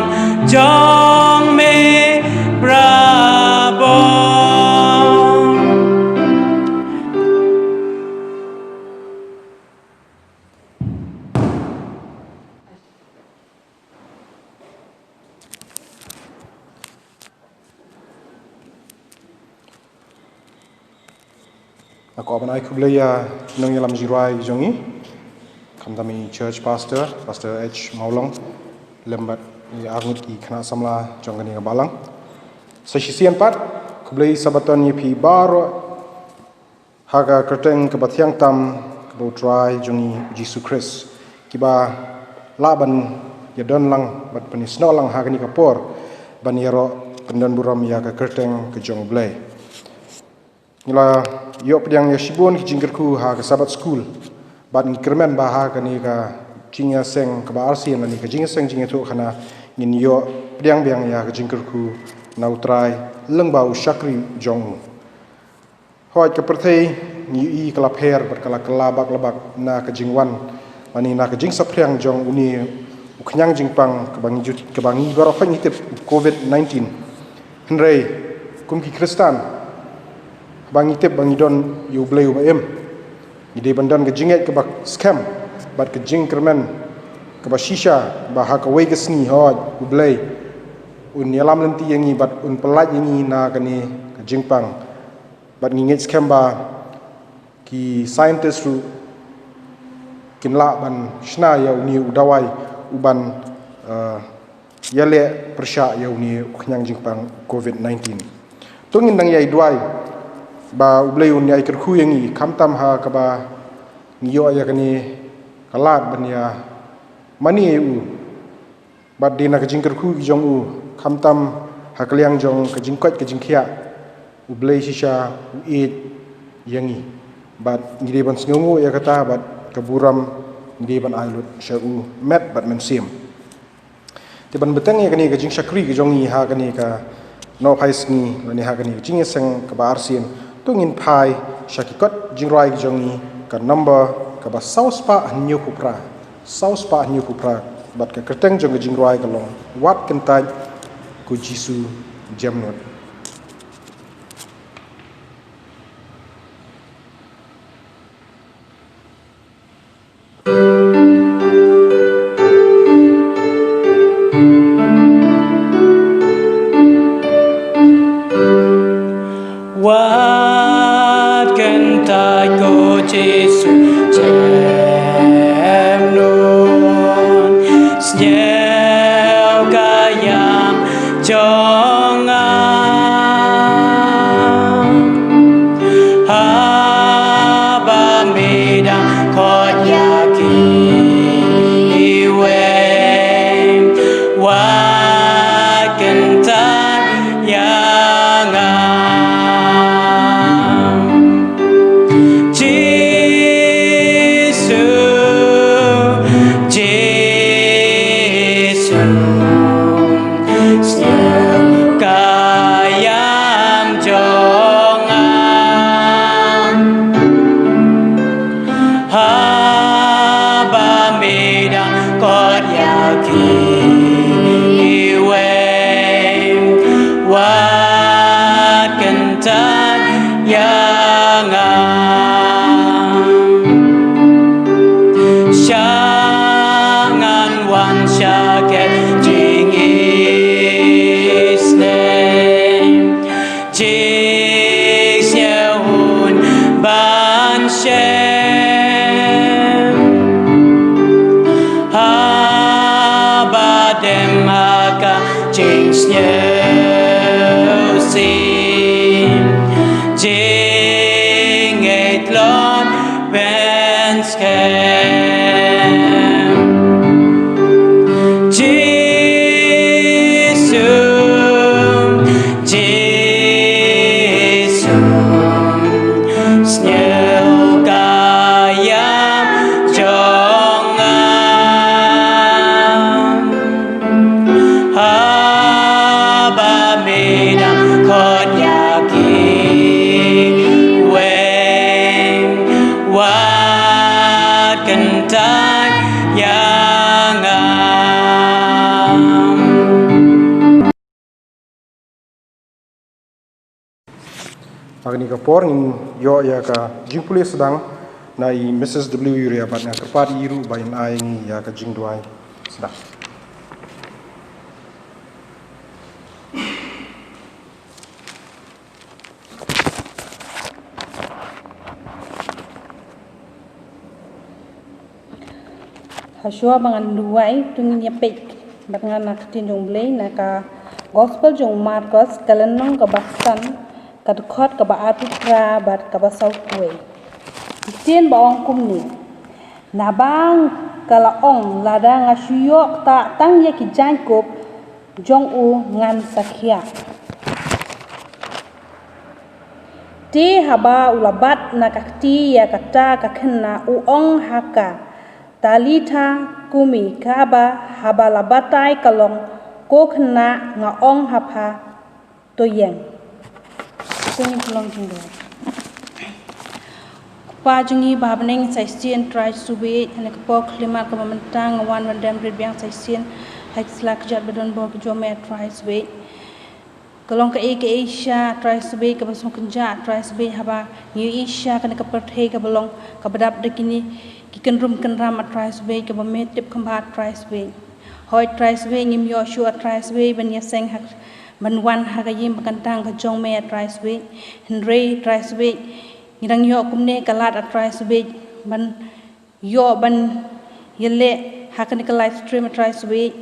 jong me barabor. Nga kwah ban ai khublei ïa ki nongïalam jingrwai jong ngi, khamtam i Church Pastor, Pastor H Mawlong, lem bad i arngut ki khynnah samla jong kane ka balang. Sa shisien pat, khublei Sabbaton ïa phi baroh ha ka kyrteng kaba thiang tam kaba U Trai jong ngi U Jisu Khrist. Kiba lah ban ïadon lang bad ban ïasnoh lang ha kane ka por ban ïaroh pyndon burom ïa ka kyrteng ka jong U Blei. Ngi la ïoh pdiang ïa shibun ki jingkyrkhu ha ka Sabbath School. Bad ngi kyrmen ba ha kane ka jingïaseng kaba arsien lane ka jingïaseng jingïathuhkhana ngin ïoh pdiang biang ïa ka jingkyrkhu na U Trai lyngba u shakri jong u. Hooid ka pyrthei ngi ïohi ka la pher bad ka la kylla bak la bak na ka jingwan lane na ka jingsaphriang jong une u khñiang jingpang kaba ngi ju, kaba ngi baroh ngi tip, u Covid nineteen. Hynrei kum ki Khristan, haba ngi tip ba ngi don ïa U Blei uba im, ngi dei ban don ka jingngeit kaba skhem bad ka jingkyrmen kaba shisha ba ha kawei ka sngi, hooid, U Blei un ïalam lynti ïa ngi bad un pyllait ïa ngi na kane ka jingpang. Bad ngi ngeit skhem ba ki scientist ruh kin lah ban shna ïa une u dawai uban, eh, ïaleh pyrshah ïa une u khñiang jingpang Covid nineteen. To ngin nang ïai duwai ba U Blei un ïai kyrkhu ïa ngi khamtam ha kaba ngi ïoh ïa kane ka lad ban ïa mane ïa u. Bad dei na ka jingkyrkhu ki jong u, khamtam ha ka liang jong ka jingkoit ka jingkhiah, U Blei shisha u ïeit ïa ngi. Bad ngi dei ban sngewnguh ïa kata bad ka burom ngi dei ban ai lut sha u met bad mynsiem. Te ban bteng ïa kane ka jingshakri ka jong ngi ha kane ka nohphai sngi lane ha kane ka jingïaseng kaba arsien, to ngin phai sha ki kot jingrwai ki jong ngi, ka number kaba saw spah hynñiewphew phra, saw spah hynñiewphew phra, bad ka kyrteng jong ka jingrwai ka long Wat Kyntait, ko Jisu Jemnud. Wat kyntait ko Jisu Jemnud, sniew ka ïam jong nga. Haba me dang koit ïa kiwei, wat kyntait ïa nga. Jisu, Jisu, sniew ka ïam jong nga. Haba me dang koit ïa kiwei, wat kyntait ïa nga. Sha ngan wan sha ka jingisynei, jingsniew un ban shem. Haba dem ha ka jingsniew sien, jingngeit long pynskhem. Jisu, Jisu, sniew ka ïam jong nga. Haba me dang koit ïa kiwei, wat kyntait ïa nga. Ha kane ka por ngin ïoh ïa ka jingpule sdang na i Missus W Uria bad nga kyrpad ïa i ruh ba in ai ngi ïa ka jingduwai sdang. Hashwa ba ngan duwai, to ngin ïa peit bad nga na ka ktien jong U Blei na ka Gospel jong u Markos, ka lynnong kaba san, ka dkhot kaba arphew phra bad kaba sawphew wei. Ka ktien ba ong kumne: Naba ka la ong, lada nga shu ïoh ktah tang ïa ki jaiñkup jong u, ngan sa khiah. Te haba u la bat na ka kti ïa kata ka khynnah, u ong ha ka: Talitha kumi, kaba haba la batai ka long: Ko khynnah, nga ong ha pha, to ïeng. Te ngin sa long jingduwai. Ko Pa jong ngi ba ha bneng, sa shisien Trai Jisu bad ïeit, ha kane ka por khyllipmat kaba mynta nga wan ban dem rit biang sa shisien ha ki sla kjat ba don bor ka jong me, Trai Jisu bad ïeit. Ka long kaei kaei shisha, Trai Jisu bad ïeit, kaba sngewkynjah, Trai Jisu bad ïeit, haba ngi ïohi shisha kane ka pyrthei kaba long kaba dap da kine ki kynrum kynram, Trai Jisu bad ïeit, kaba me tip kham bha, Trai Jisu bad ïeit. Hooid, Trai Jisu bad ïeit, ngim ïoh shuh, Trai Jisu bad ïeit, ban ïaseng ha, ban wan ha ka ïing ba kyntang ka jong me, Trai Jisu bad ïeit. Hynrei, Trai Jisu bad ïeit, ngi dang ïoh kumne ka lad, Trai Jisu bad ïeit, ban ïoh ban ïaleh ha kane ka live stream, Trai Jisu bad ïeit.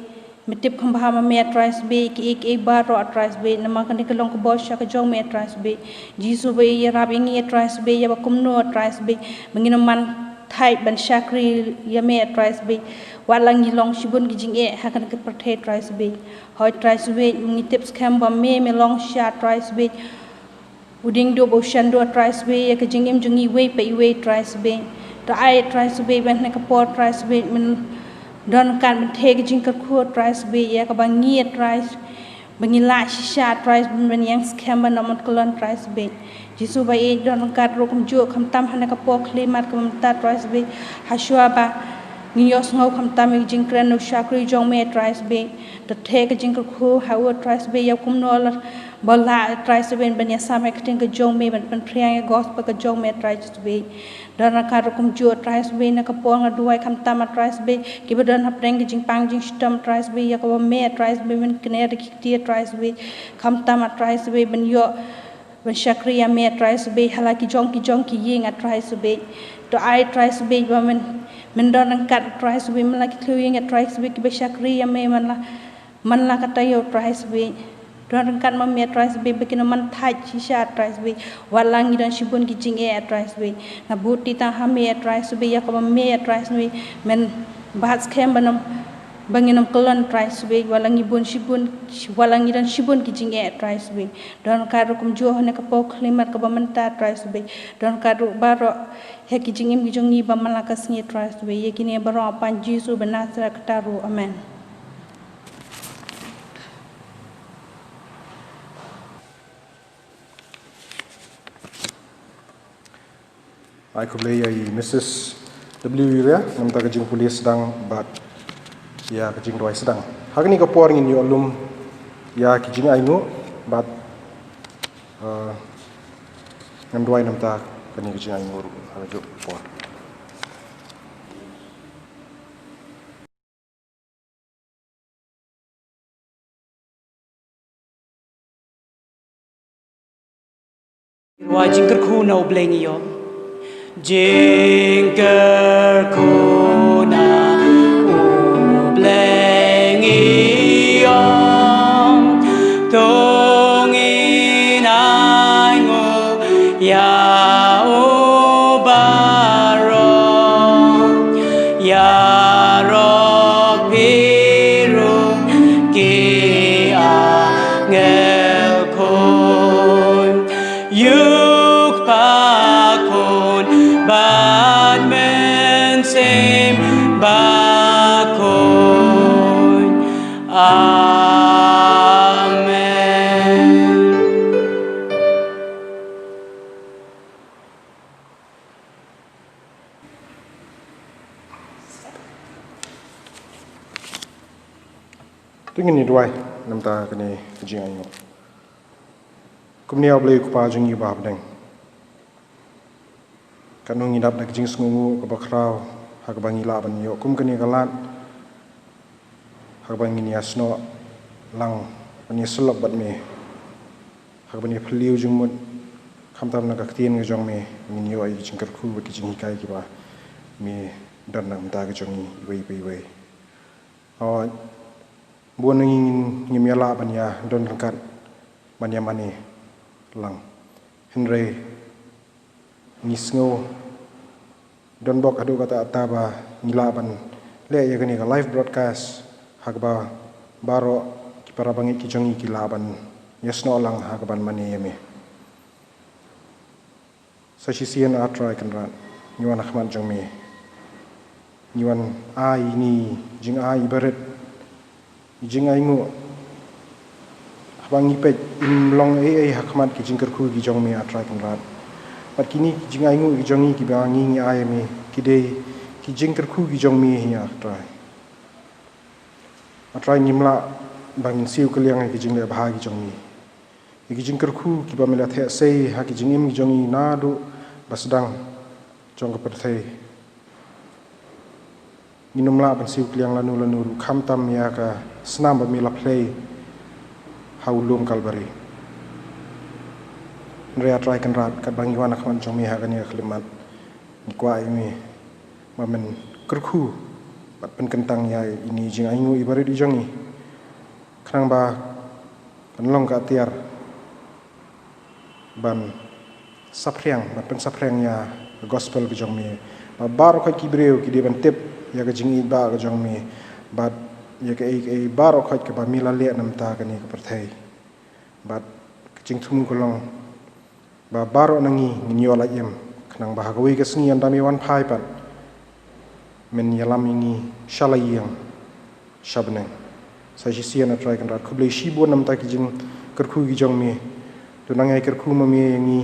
Me tip kham bha ma me, Trai Jisu bad ïeit, kiei kiei baroh, Trai Jisu bad ïeit, namar kane ka long ka bor shisha ka jong me, Trai Jisu bad ïeit. Jisu bad ïeit, ïarap ïa ngi, Trai Jisu bad ïeit, ïa ba kumno, Trai Jisu bad ïeit, ba ngin ym man thait ban shakri ïa me, Trai Jisu bad ïeit. Wat la ngi long shibun ki jingeh ha kane ka pyrthei, Trai Jisu bad ïeit. Hooid, Trai Jisu bad ïeit, ngi tip skhem ba me, me long shisha, Trai Jisu bad ïeit, u dieng duh bad u shan duh, Trai Jisu bad ïeit, ïa ka jingim jong ngi iwei pa iwei, Trai Jisu bad ïeit. To ai, Trai Jisu bad ïeit, ba ha kane ka por, Trai Jisu bad ïeit, men don ryngkat ban theh ka jingkyrkhu, Trai Jisu bad ïeit, ïa kaba ngi, Trai Jisu bad ïeit, ba ngi lah shisha, Trai Jisu bad ïeit, ban ïeng skhem ban ym mut kyllon, Trai Jisu bad ïeit. Jisu bad ïeit, don ryngkat ruh kumjuh khamtam ha kane ka por khyllipmat kaba mynta, Trai Jisu bad ïeit, hashwa ba ngin ïohsngew khamtam ïa ka jingkren u shakri jong me, Trai Jisu bad ïeit. To theh ka jingkyrkhu ha u, Trai Jisu bad ïeit, ïa kumno la ba lah, Trai Jisu bad ïeit, ban ïasam ïa ka ktien ka jong me, ban pynphriang ïa ka gospel ka jong me, Trai Jisu bad ïeit. Don ryngkat ruh kumjuh, Trai Jisu bad ïeit, ha kane ka por nga duwai khamtam, Trai Jisu bad ïeit, kiba don hapdeng ka jingpang jingshitom, Trai Jisu bad ïeit, ïa kaba me, Trai Jisu bad ïeit, men kner da ki ktien, Trai Jisu bad ïeit, khamtam, Trai Jisu bad ïeit, ban ïoh ban shakri ïa me, Trai Jisu bad ïeit, ha la ki jong ki jong ki ïing, Trai Jisu bad ïeit. To ai, Trai Jisu bad ïeit, ba men, men don ryngkat, Trai Jisu bad ïeit, man la ki thliew ïing, Trai Jisu bad ïeit, kiba shakri ïa me, man la man la ka taïew, Trai Jisu bad ïeit. Don ryngkat ma me, Trai Jisu bad ïeit, ba kin ym man thait shisha, Trai Jisu bad ïeit. Wat la ngi don shibun ki jingeh, Trai Jisu bad ïeit, nga bud tang ha me, Trai Jisu bad ïeit, ïa kaba me, Trai Jisu bad ïeit, men bat skhem ban ym, ba ngin ym kyllon, Trai Jisu bad ïeit. Wat la ngi bun shibun, wat la ngi don shibun ki jingeh, Trai Jisu bad ïeit. Don ryngkat ruh kumjuh ha kane ka por khyllipmat kaba mynta, Trai Jisu bad ïeit. Don ryngkat ruh baroh ha ki jingim ki jong ngi ba man la ka sngi, Trai Jisu bad ïeit. Ïa kine baroh ha ka kyrteng Jisu ba Nasaret ka tnat ruh. Amen. Ai khublei ïa i Missus W Wirja, namar ka jingpule sdang bad ïa ka jingduwai sdang. Ha kane ka por ngin ïoh lum ïa ki jingainguh bad, uh, ngan duwai namar kane ka jingainguh ruh ha kajuh ka por. Wa jingkyrkhu na U Blei ngi ïoh. Jingkyrkhu na U Blei ngi ïoh. To ngin ainguh ïa u baroh, ïaroh phi ruh ki angel khun, ïa u Kpa Khun bad Mynsiem Bakhuid. Amen. To ngin ïa duwai namar kane ka jingainguh. Kumne, A Blei Kpa jong ngi ba ha bneng, katno ngi dap da ka jingsngewnguh kaba khraw ha kaba ngi lah ban ïoh kum kane ka lad ha kaba ngin ïasnoh lang, ban ïasyllok bad me ha kaba ngin ïaphylliew jingmut khamtam na ka ktien ka jong me, ngin ïoh ïa ki jingkyrkhu bad ki jinghikai kiba me don na ka bynta ka jong ngi iwei pa iwei. Hooid, bun na ngi ngim ïalah ban ïa don ryngkat ban ïa mane lang. Hynrei ngi sngew don bok haduh katta katta ba ngi lah ban leh ïa kane ka live broadcast ha kaba baroh ki para bangeit ki jong ngi ki lah ban ïasnoh lang ha kaban mane ïa me. Sa shisien, A Trai Kynrad, ngi wan ha khmat jong me. Ngi wan ai ïa kine ki jingai barit, ki jingainguh. Haba ngi peit, ym long ei ei ha khmat ki jingkyrkhu ki jong me, A Trai Kynrad. Bad kine ki jingainguh ki jong ngi kiba ngi ngi ai ïa me, ki dei ki jingkyrkhu ki jong me hi, A Trai. A Trai, ngim lah ba ngin siew kylliang ïa ki jingleh bha ki jong me, ïa ki jingkyrkhu kiba me la theh sei ha ki jingim ki jong ngi naduh ba sdang jong ka pyrthei. Ngin ym lah ban siew kylliang lano lano ruh, khamtam ïa ka snam ba me la plie ha u lum Kalbari. Hynrei, A Trai Kynrad, katba ngi wan ha khmat jong me ha kane ka khyllipmat, ngi kwah ïa me ba men kyrkhu bad pynkyntang ïa kine ki jingainguh barit ki jong ngi, khnang ba kan long ka atiar ban saphriang, ban pynsaphriang ïa ka gospel ka jong me. Ba baroh khoit ki briew ki dei ban tip ïa ka jingïeit ba ka jong me, bad ïa kaei kaei baroh khoit kaba me la leh na ka bynta kane ka pyrthei. Bad ka jingthmu ka long ba baroh na ngi ngin ïoh lait im, khnang ba ha kawei ka sngi ynda me wan phai pat, men ïalam ïa ngi sha la ïing sha bneng. Sa shisien, A Trai Kynrad, khublei shibun na ka bynta ki jingkyrkhu ki jong me. To nang ai kyrkhu ma me ïa ngi,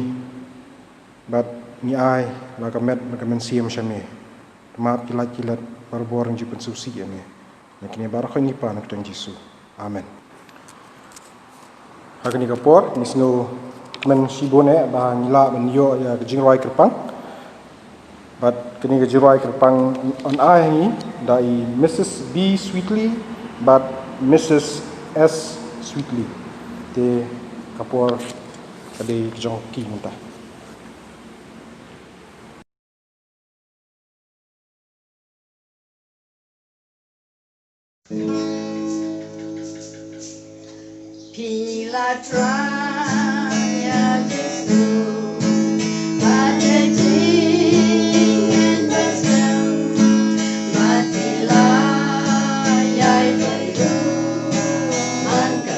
bad ngi ai la ka met bad ka mynsiem sha me. To map ki lait ki let barabor, ngi ju pynsngewsih ïa me. Na kine baroh ngi pan ha ka kyrteng Jisu. Amen. Ha kane ka por ngi sngewkmen shibun eh ba ngi lah ban ïoh ïa ka jingrwai kyrpang. Bad kane ka jingrwai kyrpang yn ai ha ngi da i Missus B Sweetly bad Missus S Sweetly. Te ka por ka dei ka jong ki mynta. Phi la thrang ïa Jisu, bad ïa jingngeit ba skhem, bad phi la ïai duwai ruh man ka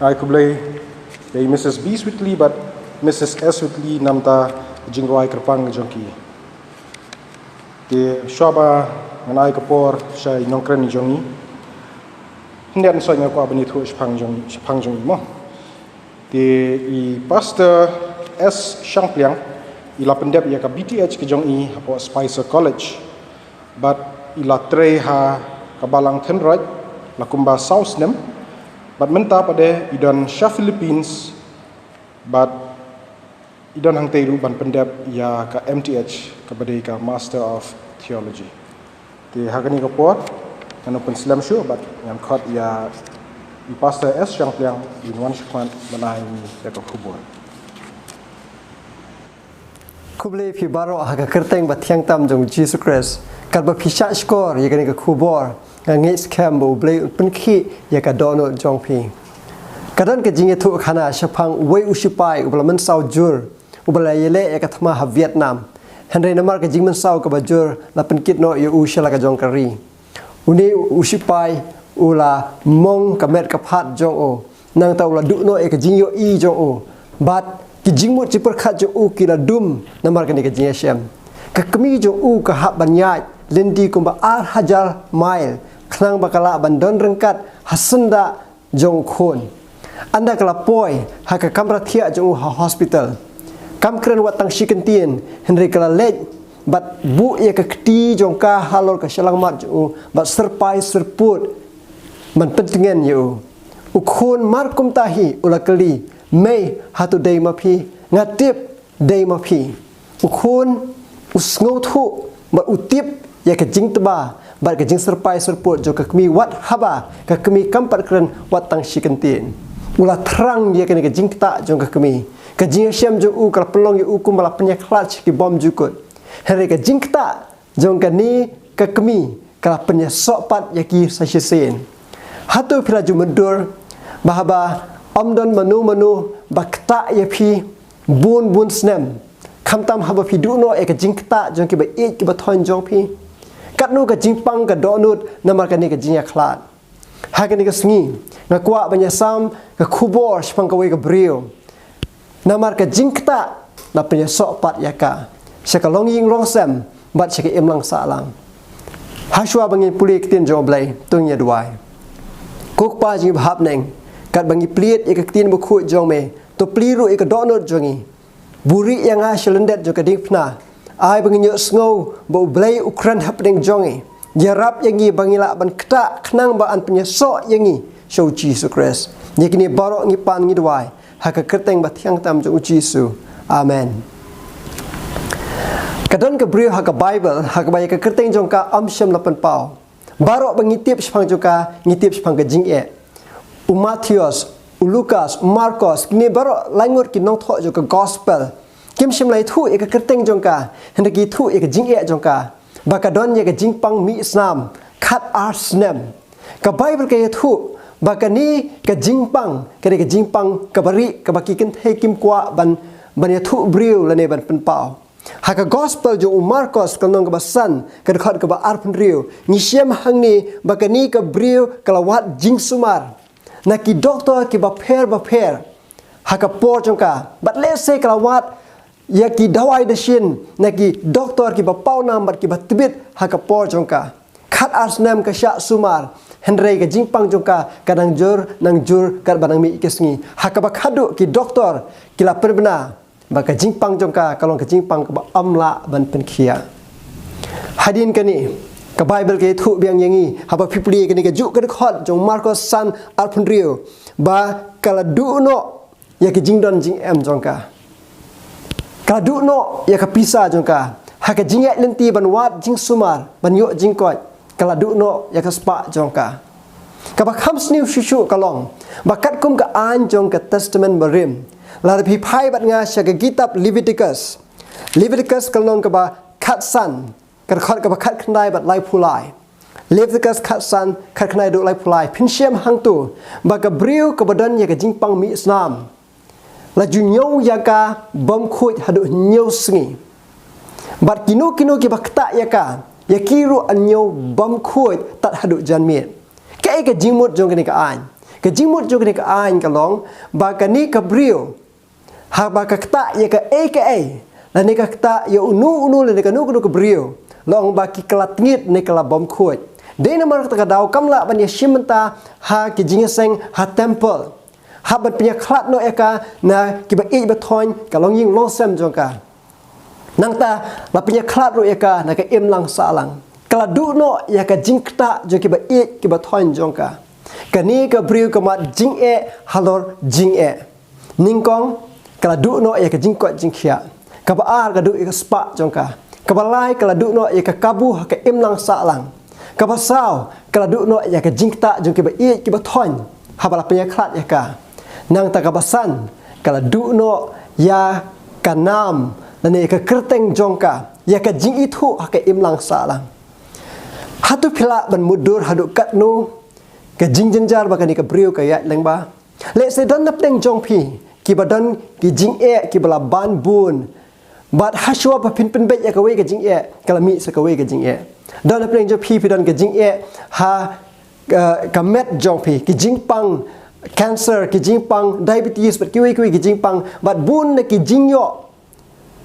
Ai khublei ïa i Mrs B Sweetly bad Mrs S Sweetly namar ka jingrwai kyrpang jong ki. Te shuwa ba ngan ai ka por sha i nongkren jong ngi, hynrei ngan sa ïa kwah ban ïathuh shaphang jong, shaphang jong i mo. Te i Pastor S Shangpliang i la pyndep ïa ka B Th ka jong i hapoh Spicer College. Bad i la trei ha ka Balang Thynroit la kumba saw snem. Bad mynta pat de i don sha Philippines. Bad i don hangtei ruh ban pyndep ïa ka M Th kaba dei ka Master of Theology. Te ha kane ka por ngan pynslem shuh bad ngan khot ïa i Pastor S Shangpliang in wan shakhmat ban ai ïa ka khubor. Khublei phi baroh ha ka kyrteng ba thiang tam jong Jisu Khrist. Katba phi shah shkor ïa kane ka khubor, nga ngeit skhem ba U Blei un pynkhih ïa ka dohnud jong phi. Ka don ka jingïathuh khana shaphang uwei u shipai uba la mynsaw jur, uba la ïaleh ïa ka thma ha Vietnam. Hynrei namar ka jingmynsaw kaba jur la pynkit noh ïa u sha la ka jong ka ri. Une u shipai u la mong ka met ka phad jong u. Nangta u la duh noh ïa ka jingïohi jong u. Bad ki jingmut jingpyrkhat jong u ki la dum namar kane ka jingïashem. Ka kmie jong u ka hap ban ïaid lynti kumba ar hajar mail khnang ba ka lah ban don ryngkat ha syndah jong u khun. Ynda ka la poi ha ka kamra thiah jong u ha hospital, kam kren wat tang shi kyntien, hynrei ka la leit bad buh ïa ka kti jong ka halor ka shyllangmat jong u bad syrpai syrput ban pyntngen ïa u. U khun mar kumta hi u la kylli, "Mei, hato dei ma phi?" "Nga tip dei ma phi." U khun u sngewthuh bad u tip ïa ka jingtba bad ka jingsyrpai syrput jong ka kmie wat haba ka kmie kam pat kren wat tang shi kyntien. U la thrang ïa kane ka jingktah jong ka kmie. Ka jingïashem jong u ka la pynlong ïa u kumba la pynïakhlad sha ki bom jukut. Hynrei ka jingktah jong kane ka kmie ka la pynïasoh pat ïa ki sa shisien. Hato phi la ju mutdur ba haba ym don mano mano ba ktah ïa phi bun bun snem, khamtam haba phi duh noh ïa ka jingktah jong kiba ïeit kiba thoiñ jong phi? Katno ka jingpang ka dohnud namar kane ka jingïakhlad. Ha kane ka sngi nga kwah ban ïasam ka khubor shaphang kawei ka briew. Namar ka jingktah la pynïasoh pat ïa ka sha ka longïing longsem bad sha ka imlang sahlang. Hashwa ba ngin pule ïa ka ktien jong U Blei, to ngin ïa duwai. Ko Kpa jong ngi ba ha bneng, katba ngi plied ïa ka ktien bakhuid jong me, to plie ruh ïa ka dohnud jong ngi. Buhrieh ïa nga sha lyndet jong ka diengphna. Ai ba ngin ïohsngew ba U Blei u kren hapdeng jong ngi. Ïarap ïa ngi ba ngin lah ban ktah khnang ba yn pynïasoh ïa ngi sha U Jisu Khrist. Ïa kine baroh ngi pan ngi duwai ha ka kyrteng ba thiang tam jong U Jisu. Amen. Ka don ka briew ha ka Baibl ha kaba ïa ka kyrteng jong ka ym shym la pynpaw. Baroh ba ngi tip shaphang jong ka, ngi tip shaphang ka jingeh. U Mathaios, u Lukas, u Markos, kine baroh laingut ki nongthoh jong ka gospel, kim shym la ïathuh ïa ka kyrteng jong ka, hynrei ki ïathuh ïa ka jingeh jong ka, ba ka don ïa ka jingpang mih snam khat ar snem. Ka Baibl ka ïathuh ba kane ka jingpang ka dei ka jingpang kaba rieh, kaba ki kynthei kim kwah ban, ban ïathuh briew lane ban pynpaw. Ha ka gospel jong u Markos ka lynnong kaba san, ka dkhot kaba arphew hynriew, ngi shem hangne ba kane ka briew ka la wad jingsumar na ki doktor kiba pher bapher ha ka por jong ka. Bad lehse ka la wad ïa ki dawai dashin na ki doktor kiba pawnam bad kiba tbit ha ka por jong ka. Khat ar snem ka shah sumar, hynrei ka jingpang jong ka ka nang jur nang jur katba nang mih ki sngi. Ha kaba khadduh ki doktor ki la pynbna ba ka jingpang jong ka ka long ka jingpang kaba ym lah ban pynkhiah. Hadien kane ka Baibl ka ïathuh biang ïa ngi, haba phi pule ïa kane ka juh ka dkhot jong u Markos san arphew hynriew, ba ka la duh noh ïa ka jingdon jingem jong ka. Ka la duh noh ïa ka pisa jong ka ha ka jingïaid lynti ban wad jingsumar, ban ïoh jingkoit. Ka la duh noh ïa ka spah jong ka. Kaba kham sniew shuh shuh ka long ba katkum ka aiñ jong ka Testament Barim, lada phi phai bad nga sha ka kitab Leviticus, Leviticus ka lynnong kaba khatsan, ka dkhot kaba khatkhyndai bad laiphew lai. Leviticus khatsan, khatkhyndai haduh laiphew lai, phin shem hangto ba ka briew kaba don ïa ka jingpang mih snam, la ju ñiew ïa ka bymkhuid haduh hynñiew sngi. Bad kino kino kiba ktah ïa ka, ïa ki ruh yn ñiew bymkhuid tad haduh janmiet. Kaei ka jingmut jong kane ka aiñ? Ka jingmut jong kane ka aiñ ka long ba kane ka briew, haba ka ktah ïa kaei kaei, lane ka ktah ïa uno uno lane kano kano ka briew, long ba ki kylla tngit ne kylla bam khuid. Dei namar kata ka daw kam lah ban ïashim bynta ha ki jingïaseng ha temple, hap ban pynïakhlad noh ïa ka na kiba ïeit ba thoiñ, ka longïing longsem jong ka. Nangta la pynïakhlad ruh ïa ka na ka imlang sahlang. Ka la duh noh ïa ka jingktah jong kiba ïeit kiba thoiñ jong ka. Kane ka briew ka mad jingeh halor jingeh. Nyngkong, ka la duh noh ïa ka jingkoit jingkhiah. Kaba ar, ka duh ïa ka spah jong ka. Kaba lai, ka la duh noh ïa ka kabu ha ka imlang sahlang. Kaba saw, ka la duh noh ïa ka jingktah jong kiba ïeit kiba thoiñ, haba la pynïakhlad ïa ka. Nangta kaba san, ka la duh noh ïa ka nam lane ïa ka kyrteng jong ka, ïa ka jingithuh ha ka imlang sahlang. Hato phi lah ban mutdur haduh katno ka jingjynjar ba kane ka briew ka ïaid lyngba? Lehse don napdeng jong phi kiba don ki jingeh kiba la ban bun, bad hashwa ba phin pynbeit ïa kawei ka jingeh, ka la mih sa kawei ka jingeh. Don napdeng jong phi, phi don ka jingeh ha, uh, ka met jong phi, ki jingpang cancer, ki jingpang diabetes, bad kiwei kiwei ki jingpang, bad bun na ki jingïoh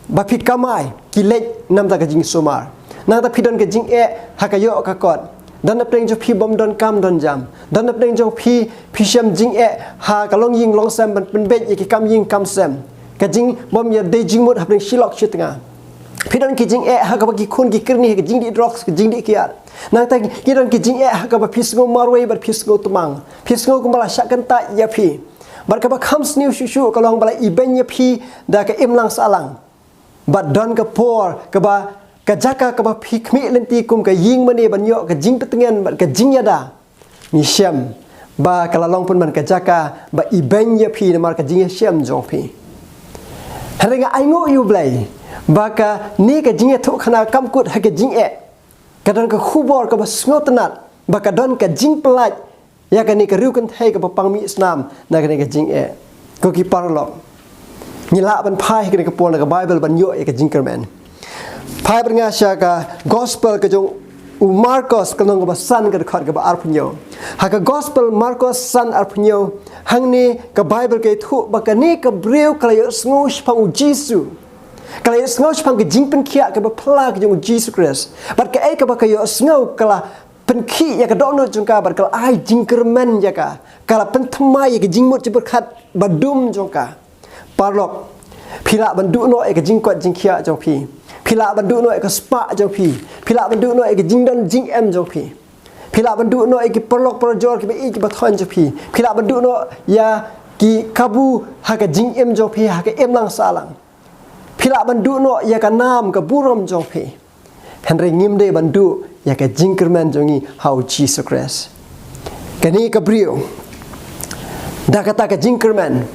ba phi kamai, ki leit namar ka jingsumar. Nangta phi don ka jingeh ha ka ïoh ka kot. Don napdeng jong phi bym don kam don jam. Don napdeng jong phi, phi shem jingeh ha ka longïing longsem ban pynbeit ïa ki kam ïing kam sem. Ka jingbym ïadei jingmut hapdeng shi lok shi tnga. Phi don ki jingeh ha kaba ki khun ki kyrni ha ka jingdih drugs, ka jingdih kiad. Nangta ki don ki jingeh ha kaba phi sngew marwei bad phi sngew tmang. Phi sngew kumba la shah kyntait ïa phi. Bad kaba kham sniew shuh shuh ka long ba la ibeiñ ïa phi da ka imlang sahlang. Bad don ka por kaba ka jaka kaba phi khmih lynti kum ka ïing mane ban ïoh ka jingpyntngen bad ka jingïada, ngi shem ba ka la long pynban ka jaka ba ibeiñ ïa phi namar ka jingïashem jong phi. Hynrei nga ainguh ïa U Blei ba kane ka jingïathuhkhana kam kut ha ka jingeh. Ka don ka khubor kaba sngewtynnat ba ka don ka jingpyllait ïa kane ka riew kynthei kaba pang mih snam na kane ka jingeh. Ko ki paralok, ngi lah ban phai ha kane ka por na ka Baibl ban ïoh ïa ka jingkyrmen. Phai bad nga sha ka gospel ka jong u Markos, ka lynnong kaba san, ka dkhot kaba arphew hynñiew. Ha ka gospel Markos san arphew hynñiew, hangne ka Baibl ka ïathuh ba kane ka briew ka la ïohsngew shaphang U Jisu. Ka la ïohsngew shaphang ka jingpynkhiah kaba phylla ka jong U Jisu Khrist. Bad kaei kaba ka ïohsngew, ka la pynkhih ïa ka dohnud jong ka bad ka la ai jingkyrmen ïa ka. Ka la pynthymmai ïa ka jingmut jingpyrkhat badum jong ka. Paralok, phi lah ban duh noh ïa ka jingkoit jingkhiah jong phi. Phi lah ban duh noh ïa ka spah jong phi. Phi lah ban duh noh ïa ka jingdon jingem jong phi. Phi lah ban duh noh ïa ki paralok parajor kiba ïeit kiba thoiñ jong phi. Phi lah ban duh noh ïa ki kabu ha ka jingim jong phi ha ka imlang sahlang. Phi lah ban duh noh ïa ka nam ka burom jong phi. Hynrei ngim dei ban duh ïa ka jingkyrmen jong ngi ha U Jisu Khrist. Kane ka briew, da kata ka jingkyrmen,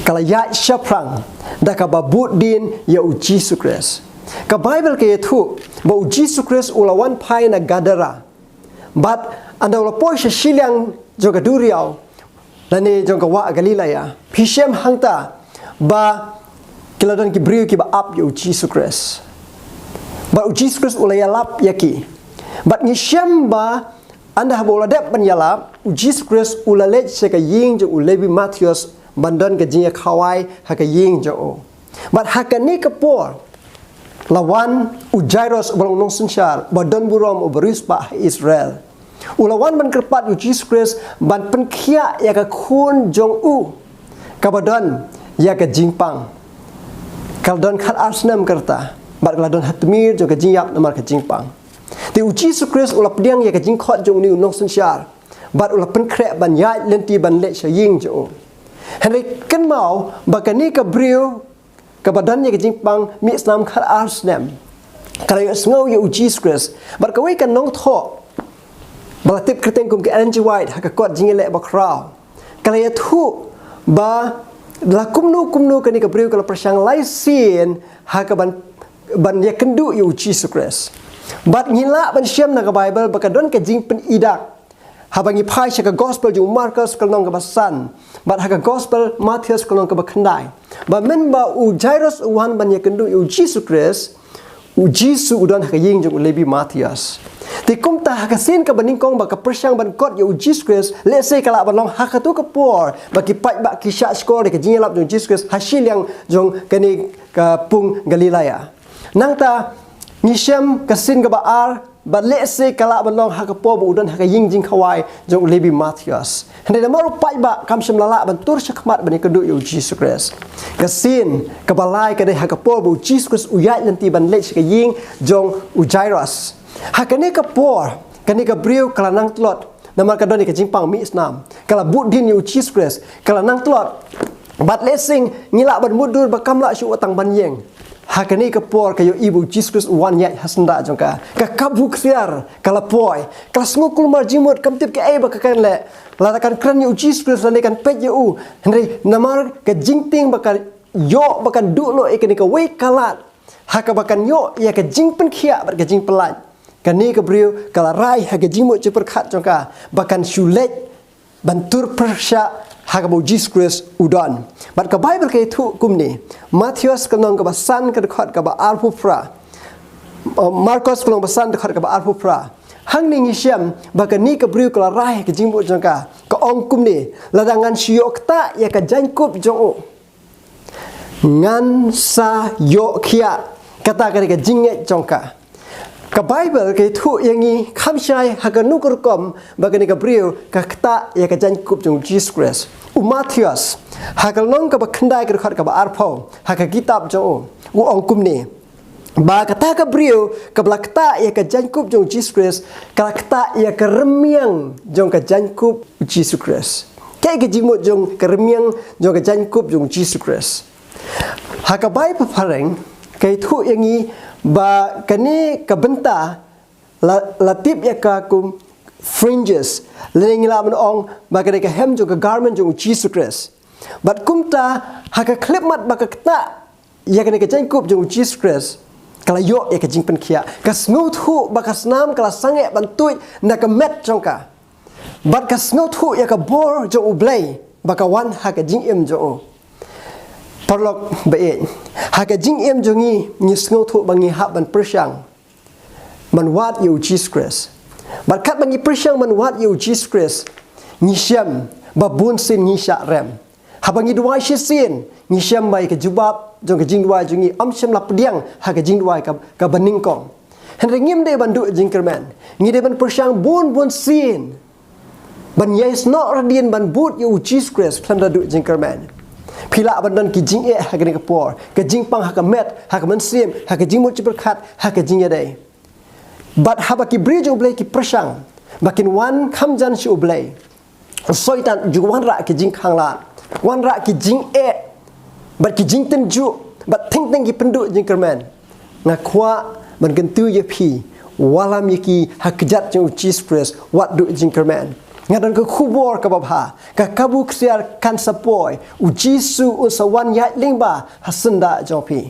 ka la ïaid shaphrang da kaba bud dien ïa U Jisu Khrist. Ka Baibl ka ïathuh ba U Jisu Khrist u la wan phai na Gadara. Bad ynda u la poi sha shiliang jong ka duriaw, lane jong ka wah Galilea, phi shem hangta ba ki la don ki briew kiba ap ïa U Jisu Khrist. Bad U Jisu Khrist u la ïalap ïa ki. Bad ngi shem ba ynda haba u la dep ban ïalap, U Jisu Khrist u la leit sha ka ïing jong u Lebi Mathias ban don ka jingïakhawai ha ka ïing jong u. Bad ha kane ka por la wan u Jairus uba long nongsynshar, uba don burom, uba riewspah ha Israel. U la wan ban kyrpad ïa U Jisu Khrist ban pynkhiah ïa ka khun jong u kaba don ïa ka jingpang. Ka la don khatar snem ka rta, bad ka la don ha tmier jong ka jingïap namar ka jingpang. Te U Jisu Khrist u la pdiang ïa ka jingkhot jong une u nongsynshar, bad u la pynkhreh ban ïaid lynti ban leit sha ïing jong u. Hynrei kynmaw ba kane ka briew kaba don ïa ka jingpang mih snam khatar snem, ka la ïohsngew ïa U Jisu Khrist. Bad kawei ka nongthoh ba la tip kyrteng kum ka Ellen G. White ha ka kot Jingïaleh Bakhraw, ka la ïathuh ba la kumno kumno kane ka briew ka la pyrshang lai sien ha kaban, ban ïakynduh ïa U Jisu Khrist. Bad ngi lah ban shem na ka Baibl ba ka don ka jingpynidak. Haba ngi phai sha ka gospel jong u Markos ka lynnong kaba san, bad ha ka gospel Mathias ka lynnong kaba khyndai, ba mynba u Jairus u wan ban ïakynduh ïa U Jisu Khrist, U Jisu u don ha ka ïing jong u Lebi Mathias. Te kumta ha ka sien kaba nyngkong ba ka pyrshang ban kot ïa u Jisu Khrist, lehse ka lah ban long ha katu ka por ba ki paidbah ki shah shkor ïa ka jingïalap jong u Jisu Khrist ha shiliang jong kane ka pung Galilea. Nangta ngi shem ka sien kaba ar, bad lehse ka lah ban long ha ka por ba u don ha ka ïing jingkhawai jong u Lebi Mathios. Hynrei namar u paidbah kam shym la lah ban tur shakhmat ban ïakynduh ïa u Jisu Khrist. Ka sien kaba lai ka dei ha ka por ba u Jisu Khrist u ïaid lynti ban leit sha ka ïing jong u Jairus. Ha kane ka por, kane ka briew ka la nang tlot, namar ka don ïa ka jingpang mih snam. Ka la bud dien ïa u Jisu Khrist, ka la nang tlot. Bad lehse ngi lah ban mutdur ba kam lah shuh wat tang ban ïeng. Ha kane ka por ka ïohi ba u Jisu Khrist u wan ïaid ha syndah jong ka. Ka kabu ksiar, ka la poi. Ka la sngew kulmar jingmut, kam tip kaei ba ka kan leh. Lada kan kren ïa u Jisu Khrist lane kan peit ïa u. Hynrei namar ka jingtieng ba ka ïoh ba kan duh noh ïa kane kawei ka lad, ha kaba kan ïoh ïa ka jingpynkhiah bad ka jingpynlait, kane ka briew ka la rai ha ka jingmut jingpyrkhat jong ka ba kan shu leit ban tur pyrshah ha kaba u Jisu Khrist u don. Bad ka Baibl ka ïathuh kumne, Mathios ka lynnong kaba san ka dkhot kaba arphew phra. Uh, Markos ka lynnong ba san dkhot kaba arphew phra. Hangne ngi shem ba kane ka briew ka la rai ha ka jingmut jong ka. Ka ong kumne, lada ngan shu ïoh ktah ïa ka jaiñkup jong u, ngan sa ïoh khiah. Kata ka dei ka jingngeit jong ka. Ka Baibl ka ïathuh ïa ngi kham shai ha kano ka rukom ba kane ka briew ka ktah ïa ka jaiñkup jong u Jisu Khrist. U Mathios, ha ka lynnong kaba khyndai ka dkhot kaba arphew, ha ka kitab jong u, u ong kumne, ba kata ka briew kaba la ktah ïa ka jaiñkup jong u Jisu Khrist, ka la ktah ïa ka rmiang jong ka jaiñkup u Jisu Khrist. Kaei ka jingmut jong ka rmiang jong ka jaiñkup jong u Jisu Khrist? Ha ka Baibl phareng ka ïathuh ïa ngi ba kane ka bynta la, la tip ïa ka kum fringes, lane ngi lah ban ong ba ka dei ka hem jong ka garment jong u Jisu Khrist. Bad kumta, ha ka khyllipmat ba ka ktah ïa kane ka jaiñkup jong u Jisu Khrist, ka la ïoh ïa ka jingpynkhiah. Ka sngewthuh ba ka snam ka la sangeh ban tuid na ka met jong ka. Bad ka sngewthuh ïa ka bor jong U Blei ba ka wan ha ka jingim jong u. Paralok ba ïeit, ha ka jingim jong ngi, ngi sngewthuh ba ngi hap ban pyrshang ban wad ïa u Jisu Khrist. Bad katba ngi pyrshang ban wad ïa u Jisu Khrist, ngi shem ba bun sien ngi shah rem. Haba ngi duwai shisien, ngi shem ba ïa ka jubab jong ka jingduwai jong ngi ym shym la pdiang ha ka jingduwai ka, kaba nyngkong. Hynrei ngim dei ban duh jingkyrmen. Ngi dei ban pyrshang bun bun sien ban ïai snoh radien ban bud ïa u Jisu Khrist khlem da duh jingkyrmen. Phi lah ban don ki jingeh ha kane ka por, ka jingpang ha ka met, ha ka mynsiem, ha ka jingmut jingpyrkhat, ha ka jingïadei. Bad haba ki briew jong U Blei ki pyrshang ba kin wan kham jan sha U Blei, u Soitan u ju wanrah ki jingkhanglad, wanrah ki jingeh, bad ki jingtynjuh, bad teng teng ki pynduh jingkyrmen. Nga kwah ban kyntu ïa phi, wallam ïa ki ha kjat jong u Jisu Khrist, wat duh jingkyrmen. Nga don ka khubor kaba bha, ka kabu ksiar kan sa poi, u Jisu un sa wan ïaid lyngba ha syndah jong phi.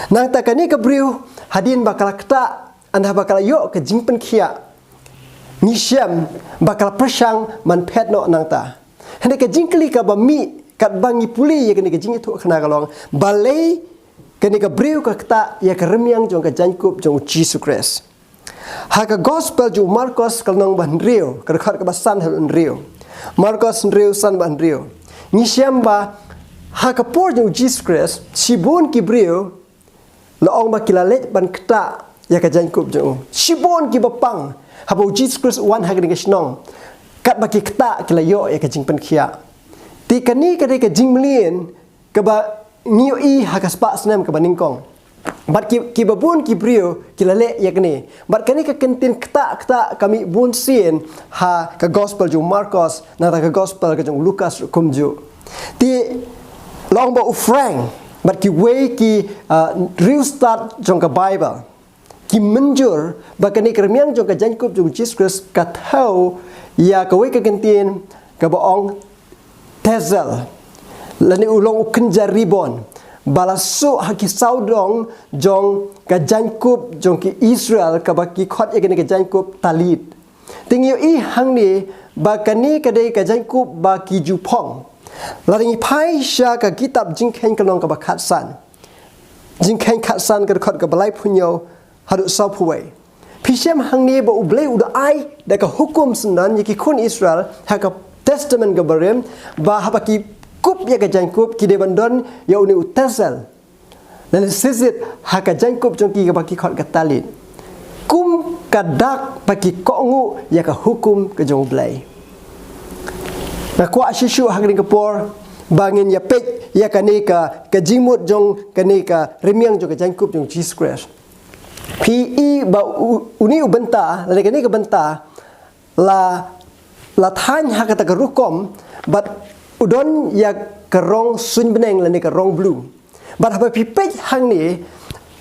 Nangta kane ka briew, hadien ba ka la ktah, ynda ba ka la ïoh ka jingpynkhiah, ngi shem ba ka la pyrshang ban phet noh nangta. Hynrei ka jingkylli kaba mih katba ngi pule ïa kane ka jingïathuhkhana ka long, balei kane ka briew ka ktah ïa ka rmiang jong ka jaiñkup jong u Jisu Khrist? Ha ka Gospel jong u Markos ka lynnong ba hynriew, ka dkhot kaba san haduh hynriew. Markos hynriew, san bad hynriew. Ngi shem ba ha ka por jong u Jisu Khrist, shibun ki briew la ong ba ki la leit ban ktah ïa ka jaiñkup jong u. Shibun kiba pang haba u Jisu Khrist u wan ha kane ka shnong, katba ki ktah ki la ïoh ïa ka jingpynkhiah. Te kane ka dei ka jingmlien kaba ngi ïohi ha ka spah snem kaba nyngkong. Bad ki, kiba bun ki briew ki la leh ïa kane. Bad kane ka kyntien ktah ktah ka mih bun sien ha ka Gospel jong u Markos, nangta ka Gospel ka jong u Lukas kumjuh. Te la ong ba u Frank bad kiwei ki, ah, riewstad jong ka Baibl ki mynjur ba kane ka rmiang jong ka jaiñkup jong u Jisu Khrist ka thew ïa kawei ka kyntien kaba ong tassel, lane u long u kynja ribon, ba la suh ha ki sawdong jong ka jaiñkup jong ki Israel, kaba ki khot ïa kane ka jaiñkup talit. Te ngi ïohi hangne ba kane ka dei ka jaiñkup ba ki ju phong. Lada ngi phai sha ka kitab Jingkheiñ ka lynnong kaba khatsan. Jingkheiñ khatsan ka dkhot kaba laiphew hynñiew haduh sawphew wei. Phi shem hangne ba U Blei u da ai da ka hukum syndon ïa ki khun Israel ha ka Testament kaba rim, ba haba ki kup ïa ka jaiñkup ki dei ban don ïa une u tassel lane sisit ha ka jaiñkup jong ki kaba ki khot ka talit, kum ka dak ba ki kohnguh ïa ka hukum ka jong U Blei. Nga kwah shisha ha kane ka por ba ngin ïa peit ïa kane ka, ka jingmut jong kane ka rmiang jong ka jaiñkup jong U Jisu Khrist. Phi i ba u, une u bynta lane kane ka bynta la, la thaiñ ha kata ka rukom, bad u don ïa ka rong suiñ bneng lane ka rong blue. Bad haba phi peit hangne,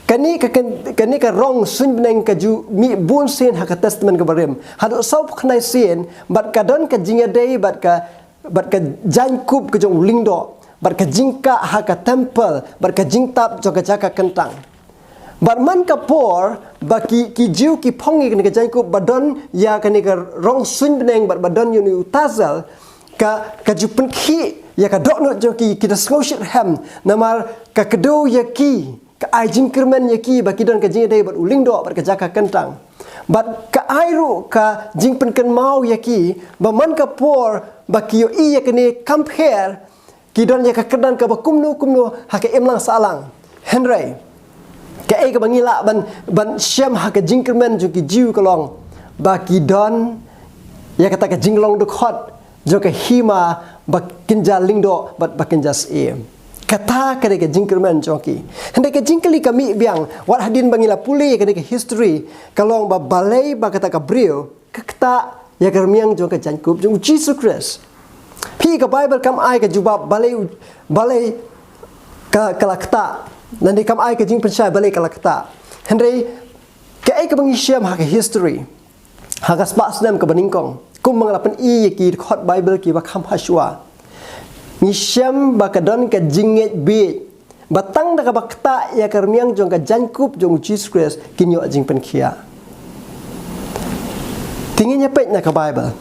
kane ka, kane ka rong suiñ bneng ka ju mih bun sien ha ka Testament kaba rim, haduh sawphew khyndai sien, bad ka don ka jingïadei bad ka, bad ka jaiñkup ka jong u lyngdoh, bad ka jingkah ha ka temple, bad ka jingtap jong ka jaka kyntang. Bad man ka por ba ki, ki Jiw ki phong ïa kane ka jaiñkup ba don ïa kane ka rong suiñ bneng bad ba don ïa une u tassel, ka, ka ju pynkhih ïa ka dohnud jong ki, ki da sngew shitrhem namar ka kdew ïa ki, ka ai jingkyrmen ïa ki ba ki don ka jingïadei bad u lyngdoh bad ka jaka kyntang. Bad ka ai ruh ka jingpynkynmaw ïa ki ba man ka por ba ki ïohi ïa kane kam pher, ki don ïa ka kyrdan kaba kumno kumno ha ka imlang sahlang. Hynrei kaei kaba ngi lah ban, ban shem ha ka jingkyrmen jong ki Jiw ka long ba ki don ïa kata ka jinglong dkhot jong ka hima ba kynja lyngdoh bad ba kynja syiem. Kata ka dei ka jingkyrmen jong ki. Hynrei ka jingkylli ka mih biang, wat hadien ba ngi la pule ïa kane ka history, ka long ba balei ba kata ka briew ka ktah ïa ka rmiang jong ka jaiñkup jong U Jisu Khrist. Phi, ka Baibl kam ai ka jubab balei, balei ka, ka la ktah, lane kam ai ka jingpynshai balei ka la ktah. Hynrei kaei kaba ngi shem ha ka history, ha ka spah snem kaba nyngkong, kumba nga la pyni ïa ki dkhot Baibl kiba kham hashwa, ngi shem ba ka don ka jingngeit bieit ba tang da kaba ktah ïa ka rmiang jong ka jaiñkup jong U Jisu Khrist kin ïoh jingpynkhiah. Te ngin ïa peit na ka Baibl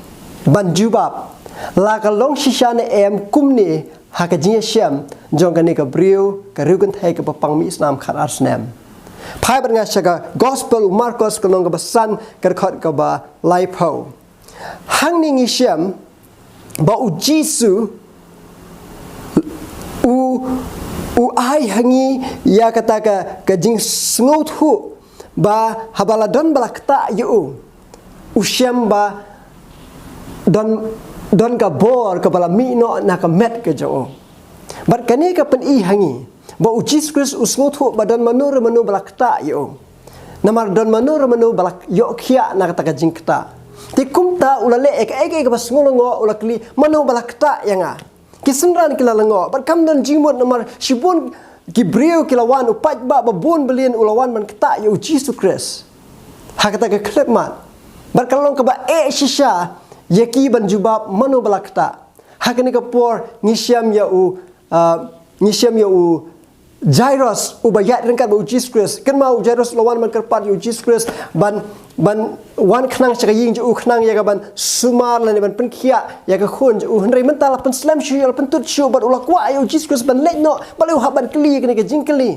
ban jubab la ka long shisha ne em kumne ha ka jingïashem jong kane ka briew, ka riewkynthei kaba pang mih snam khatar snem. Phai bad nga sha ka Gospel u Markos, ka lynnong kaba san, ka dkhot kaba laiphew. Hangne ngi shem ba U Jisu u, u ai ha ngi ïa kata ka, ka jingsngewthuh ba haba la don ba la ktah ïa u, u shem ba don, don ka bor kaba la mih noh na ka met ka jong u. Bad kane ka pyni ha ngi ba U Jisu Khrist u sngewthuh ba don mano re mano ba la ktah ïa u. Namar don mano re mano ba la ïoh khiah na kata ka jingktah. Te kumta u la leh ïa kaei kaei kaba sngewlyngngoh, u la kylli, mano ba la ktah ïa nga? Ki synran ki la lyngngoh bad kam don jingmut namar shibun ki briew ki la wan, u paidbah ba bun byllian u la wan ban ktah ïa U Jisu Khrist ha kata ka khyllipmat. Bad ka long kaba eh shisha ïa ki ban jubab mano ba la ktah. Ha kane ka por ngi shem ïa u, ah, ngi shem ïa u Jairus, uba ïaid ryngkat bad U Jisu Khrist. Kynmaw, u Jairus u la wan ban kyrpad ïa U Jisu Khrist ban, ban wan khnang sha ka ïing jong u, khnang ïa ka ban sumar lane ban pynkhiah ïa ka khun jong u. Hynrei mynta la pynslem shuh, la pyntut shuh bad u la kwah ïa U Jisu Khrist ban leit noh, balei u hap ban kylli ïa kane ka jingkylli?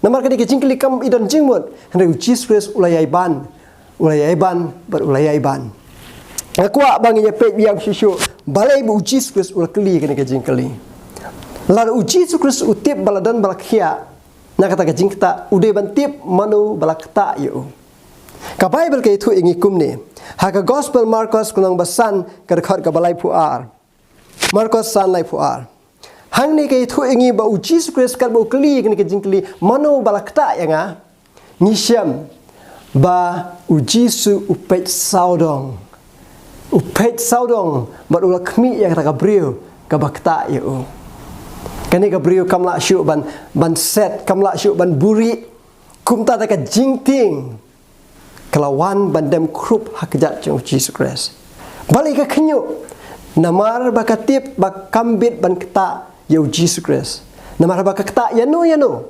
Namar kane ka jingkylli kam i don jingmut. Hynrei U Jisu Khrist u la ïai ban, u la ïai ban bad u la ïai ban. Nga kwah ba ngin ïa peit biang shuh shuh balei ba U Jisu Khrist u la kylli ïa kane ka jingkylli. Lada U Jisu Khrist u tip ba la don ba la khiah na kata ka jingktah, u dei ban tip mano ba la ktah ïa u. Ka Baibl ka ïathuh ïa ngi kumne ha ka Gospel Markos, ka lynnong ba san, ka dkhot kaba laiphew ar. Markos san, laiphew ar. Hangne ka ïathuh ïa ngi ba U Jisu Khrist katba u kylli ïa kane ka jingkylli, mano ba la ktah ïa nga, ngi shem ba U Jisu u peit sawdong. U peit sawdong bad u la khmih ïa kata ka briew kaba ktah ïa u. Kane ka briew kam lah shuh ban, ban set, kam lah shuh ban buhrieh. Kumta da ka jingtieng ka la wan ban dem khrup ha kjat jong U Jisu Khrist. Balei ka khynñiuh? Namar ba ka tip ba kam bit ban ktah ïa U Jisu Khrist. Namar ba ka ktah ïano ïano,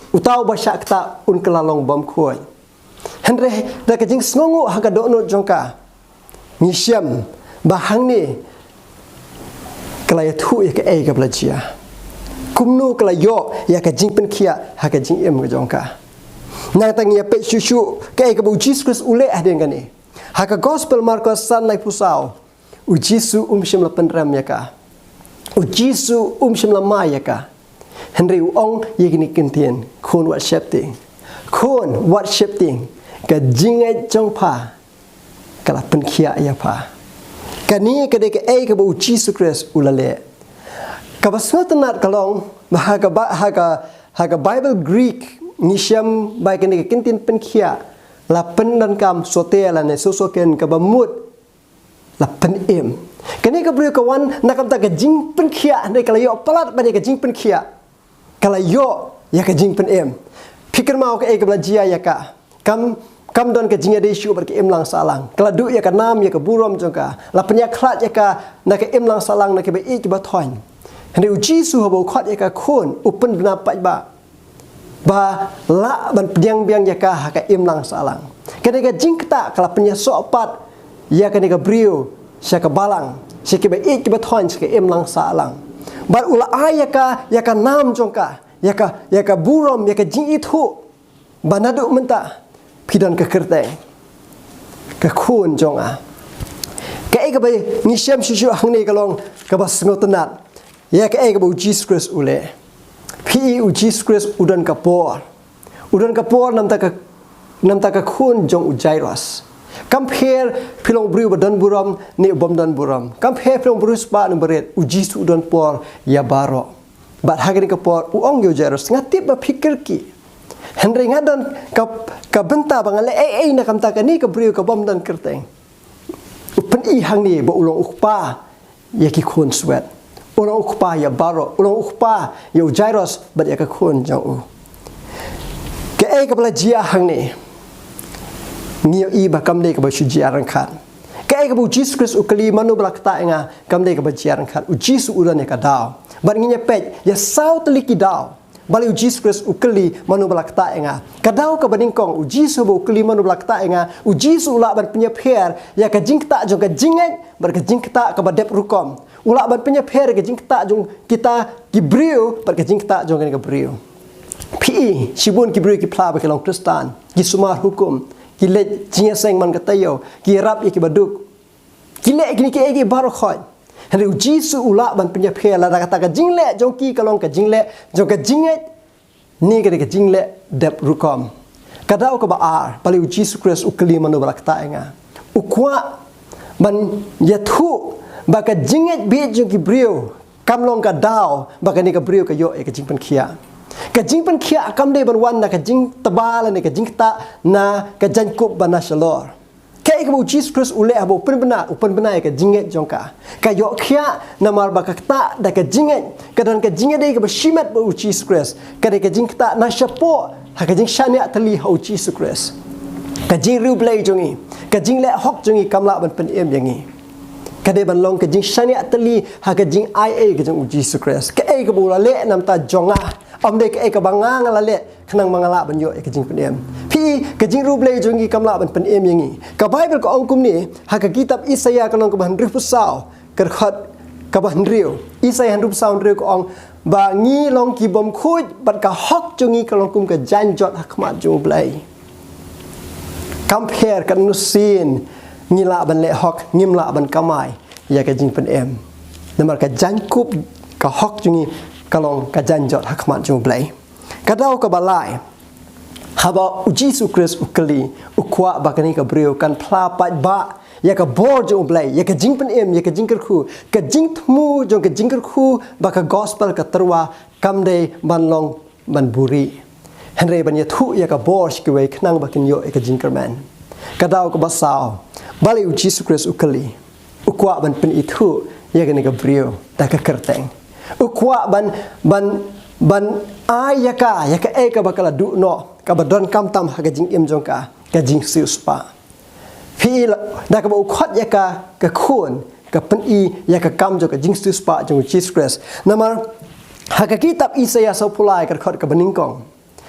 uta uba shah ktah un kylla long bymkhuid. Hynrei da ka jingsngewnguh ha ka dohnud jong ka, ngi shem ba hangne ka la ïathuh ïa kaei kaba la jia, kumno ka la ïoh ïa ka jingpynkhiah ha ka jingim ka jong ka. Nangta ngin ïa peit shuh shuh kaei kaba u Jisu Khrist u leh hadien kane. Ha ka Gospel Markos san laiphew saw, u Jisu um shym la pynrem ïa ka. U Jisu um shym la mai ïa ka. Hynrei u ong ïa kine ki ktien, khun wat sheptieng. Khun wat sheptieng. Ka jingngeit jong pha ka la pynkhiah ïa pha. Kane ka dei kaei kaba u Jisu Khrist u la leh. Kaba sngewtynnat ka long ba ha ka ba-, ha ka, ha ka Bible Greek ngi shem ba kane ka kyntien pynkhiah la pyndonkam soter lane soso ken kaba mut la pynim. Kane ka briew ka wan na ka bynta ka jingpynkhiah, hynrei ka la ïoh palat ban ïa ka jingpynkhiah. Ka la ïoh ïa ka jingpynim. Phi kynmaw kaei kaba la jia ïa ka. Kam, kam don ka jingïadei shuh bad ka imlang sahlang. Ka la duh ïa ka nam ïa ka burom jong ka. La pynïakhlad ïa ka na ka imlang sahlang na kiba ïeit kiba thoiñ. Hynrei u Jisu haba u khot ïa ka khun, u pynbna paidbah ba lah ban pdiang biang ïa ka ha ka imlang sahlang. Kane ka jingktah ka la pynïasoh pat ïa kane ka briew sha ka balang, sha kiba ïeit kiba thoiñ, sha ka imlang sahlang. Bad u la ai ïa ka, ïa ka nam jong ka, ïa ka, ïa ka burom, ïa ka jingithuh ba naduh mynta phi don ka kyrteng, ka khun jong nga. Kaei kaba ngi shem shuh shuh hangne ka long kaba sngewtynnat ïa kaei kaba u Jisu Khrist u leh. Phi i, u Jisu Khrist u don ka por. U don ka por namar ka, namar ka khun jong u Jairus. Kam pher phi long u briew ba don burom ne u bym don burom. Kam pher phi long u briew spah ne barit. U Jisu u don por ïa baroh. Bad ha kane ka por u ong ïa u Jairus, nga tip ba phi kyrkieh. Hynrei nga don ka, ka bynta ba ngan leh ei ei na ka bynta kane ka briew ka bym don kyrteng. U pyni hangne ba u long u kpa ïa ki khun swet. U long u kpa ïa baroh, u long u kpa ïa u Jairus bad ïa ka khun jong u. Kaei kaba la jia hangne, ngi ïohi ba kam dei kaba shu jia ryngkat. Kaei kaba u Jisu Khrist u kylli, mano ba la ktah ïa nga, kam dei kaba jia ryngkat. U Jisu u don ïa ka daw. Bad ngin ïa peit ïa saw tylli ki daw. Balei u Jisu Khrist u kylli, mano ba la ktah ïa nga. Ka daw kaba nyngkong, u Jisu ba u kylli mano ba la ktah ïa nga, u Jisu u lah ban pynïapher ïa ka jingktah jong ka jingngeit bad ka jingktah kaba dep rukom. U lah ban pynïapher ïa ka jingktah jong kita ki briew bad ka jingktah jong kane ka briew. Phi i, shibun ki briew ki phla ba ki long Khristan, ki sumar hukum, ki leit jingïaseng man ka taïew, ki ïarap ïa kiba duk. Ki leh kine kiei kiei baroh khoit. Hynrei u Jisu u lah ban pynïapher lada kata ka jingleh jong ki ka long ka jingleh jong ka jingngeit ne ka dei ka jingleh dep rukom. Ka daw kaba ar, balei u Jisu Khrist u kylli mano ba la ktah ïa nga. U kwah ban ïathuh ba ka jingngeit bieit jong ki briew kam long ka daw ba kane ka briew ka ïoh ïa ka jingpynkhiah. Ka jingpynkhiah kam dei ban wan na ka jingtba lane ka jingktah na ka jaiñkup ba na shalor. Kaei kaba u Jisu Khrist u leh haba u pynbna, u pynbna ïa ka jingngeit jong ka. Ka ïoh khiah namar ba ka ktah da ka jingngeit, ka don ka jingïadei kaba shimet bad u Jisu Khrist. Ka dei ka jingktah na shapoh ha ka jingshaniah tylli ha u Jisu Khrist. Ka jingriewblei jong ngi, ka jingleh hok jong ngi kam lah ban pynim ïa ngi. Ka dei ban long ka jingshaniah tylli ha ka jingai ei ka jong u Jisu Khrist. Kaei kaba u la leh namar jong nga. Ym dei kaei kaba nga nga la leh khnang ba nga lah ban ïoh ïa ka jingpynim. Phi i, ka jingriewblei jong ngi kam lah ban pynim ïa ngi. Ka Baibl ka ong kumne, ha ka kitab Isaïah ka lynnong kaba hynriewphew saw, ka dkhot kaba hynriew. Isaïah hynriewphew saw hynriew ka ong ba ngi long ki bym khuid bad ka hok jong ngi ka long kum ka jaiñjot ha khmat jong u Blei. Kam pher katno sien ngi lah ban leh hok, ngim lah ban kamai ïa ka jingpynim. Namar ka jaiñkup, ka hok jong ngi ka long ka jaiñjot ha khmat jong u Blei. Ka daw kaba lai. Haba u Jisu Khrist u kylli, u kwah ba kane ka briew kan phla paidbah ïa ka bor jong u Blei, ïa ka jingpynim, ïa ka jingkyrkhu, ka jingthmu jong ka jingkyrkhu ba ka gospel ka tyrwa kam dei ban long ban buhrieh. Hynrei ban ïathuh ïa ka bor sha kiwei khnang ba kin ïoh ïa ka jingkyrmen. Ka daw kaba saw. Balei u Jisu Khrist u kylli. U kwah ban pynithuh ïa kane ka briew da ka kyrteng. U kwah ban, ban, ban ai ïa ka, ïa kaei kaba ka la duh noh, kaba donkam tam ha ka jingim jong ka, ka jingsiewspah. Phi i, da kaba u khot ïa ka, ka khun, ka pyni ïa ka kam jong ka jingsiewspah jong u Jisu Khrist. Namar ha ka kitab Isaïah sawphew lai ka dkhot kaba nyngkong.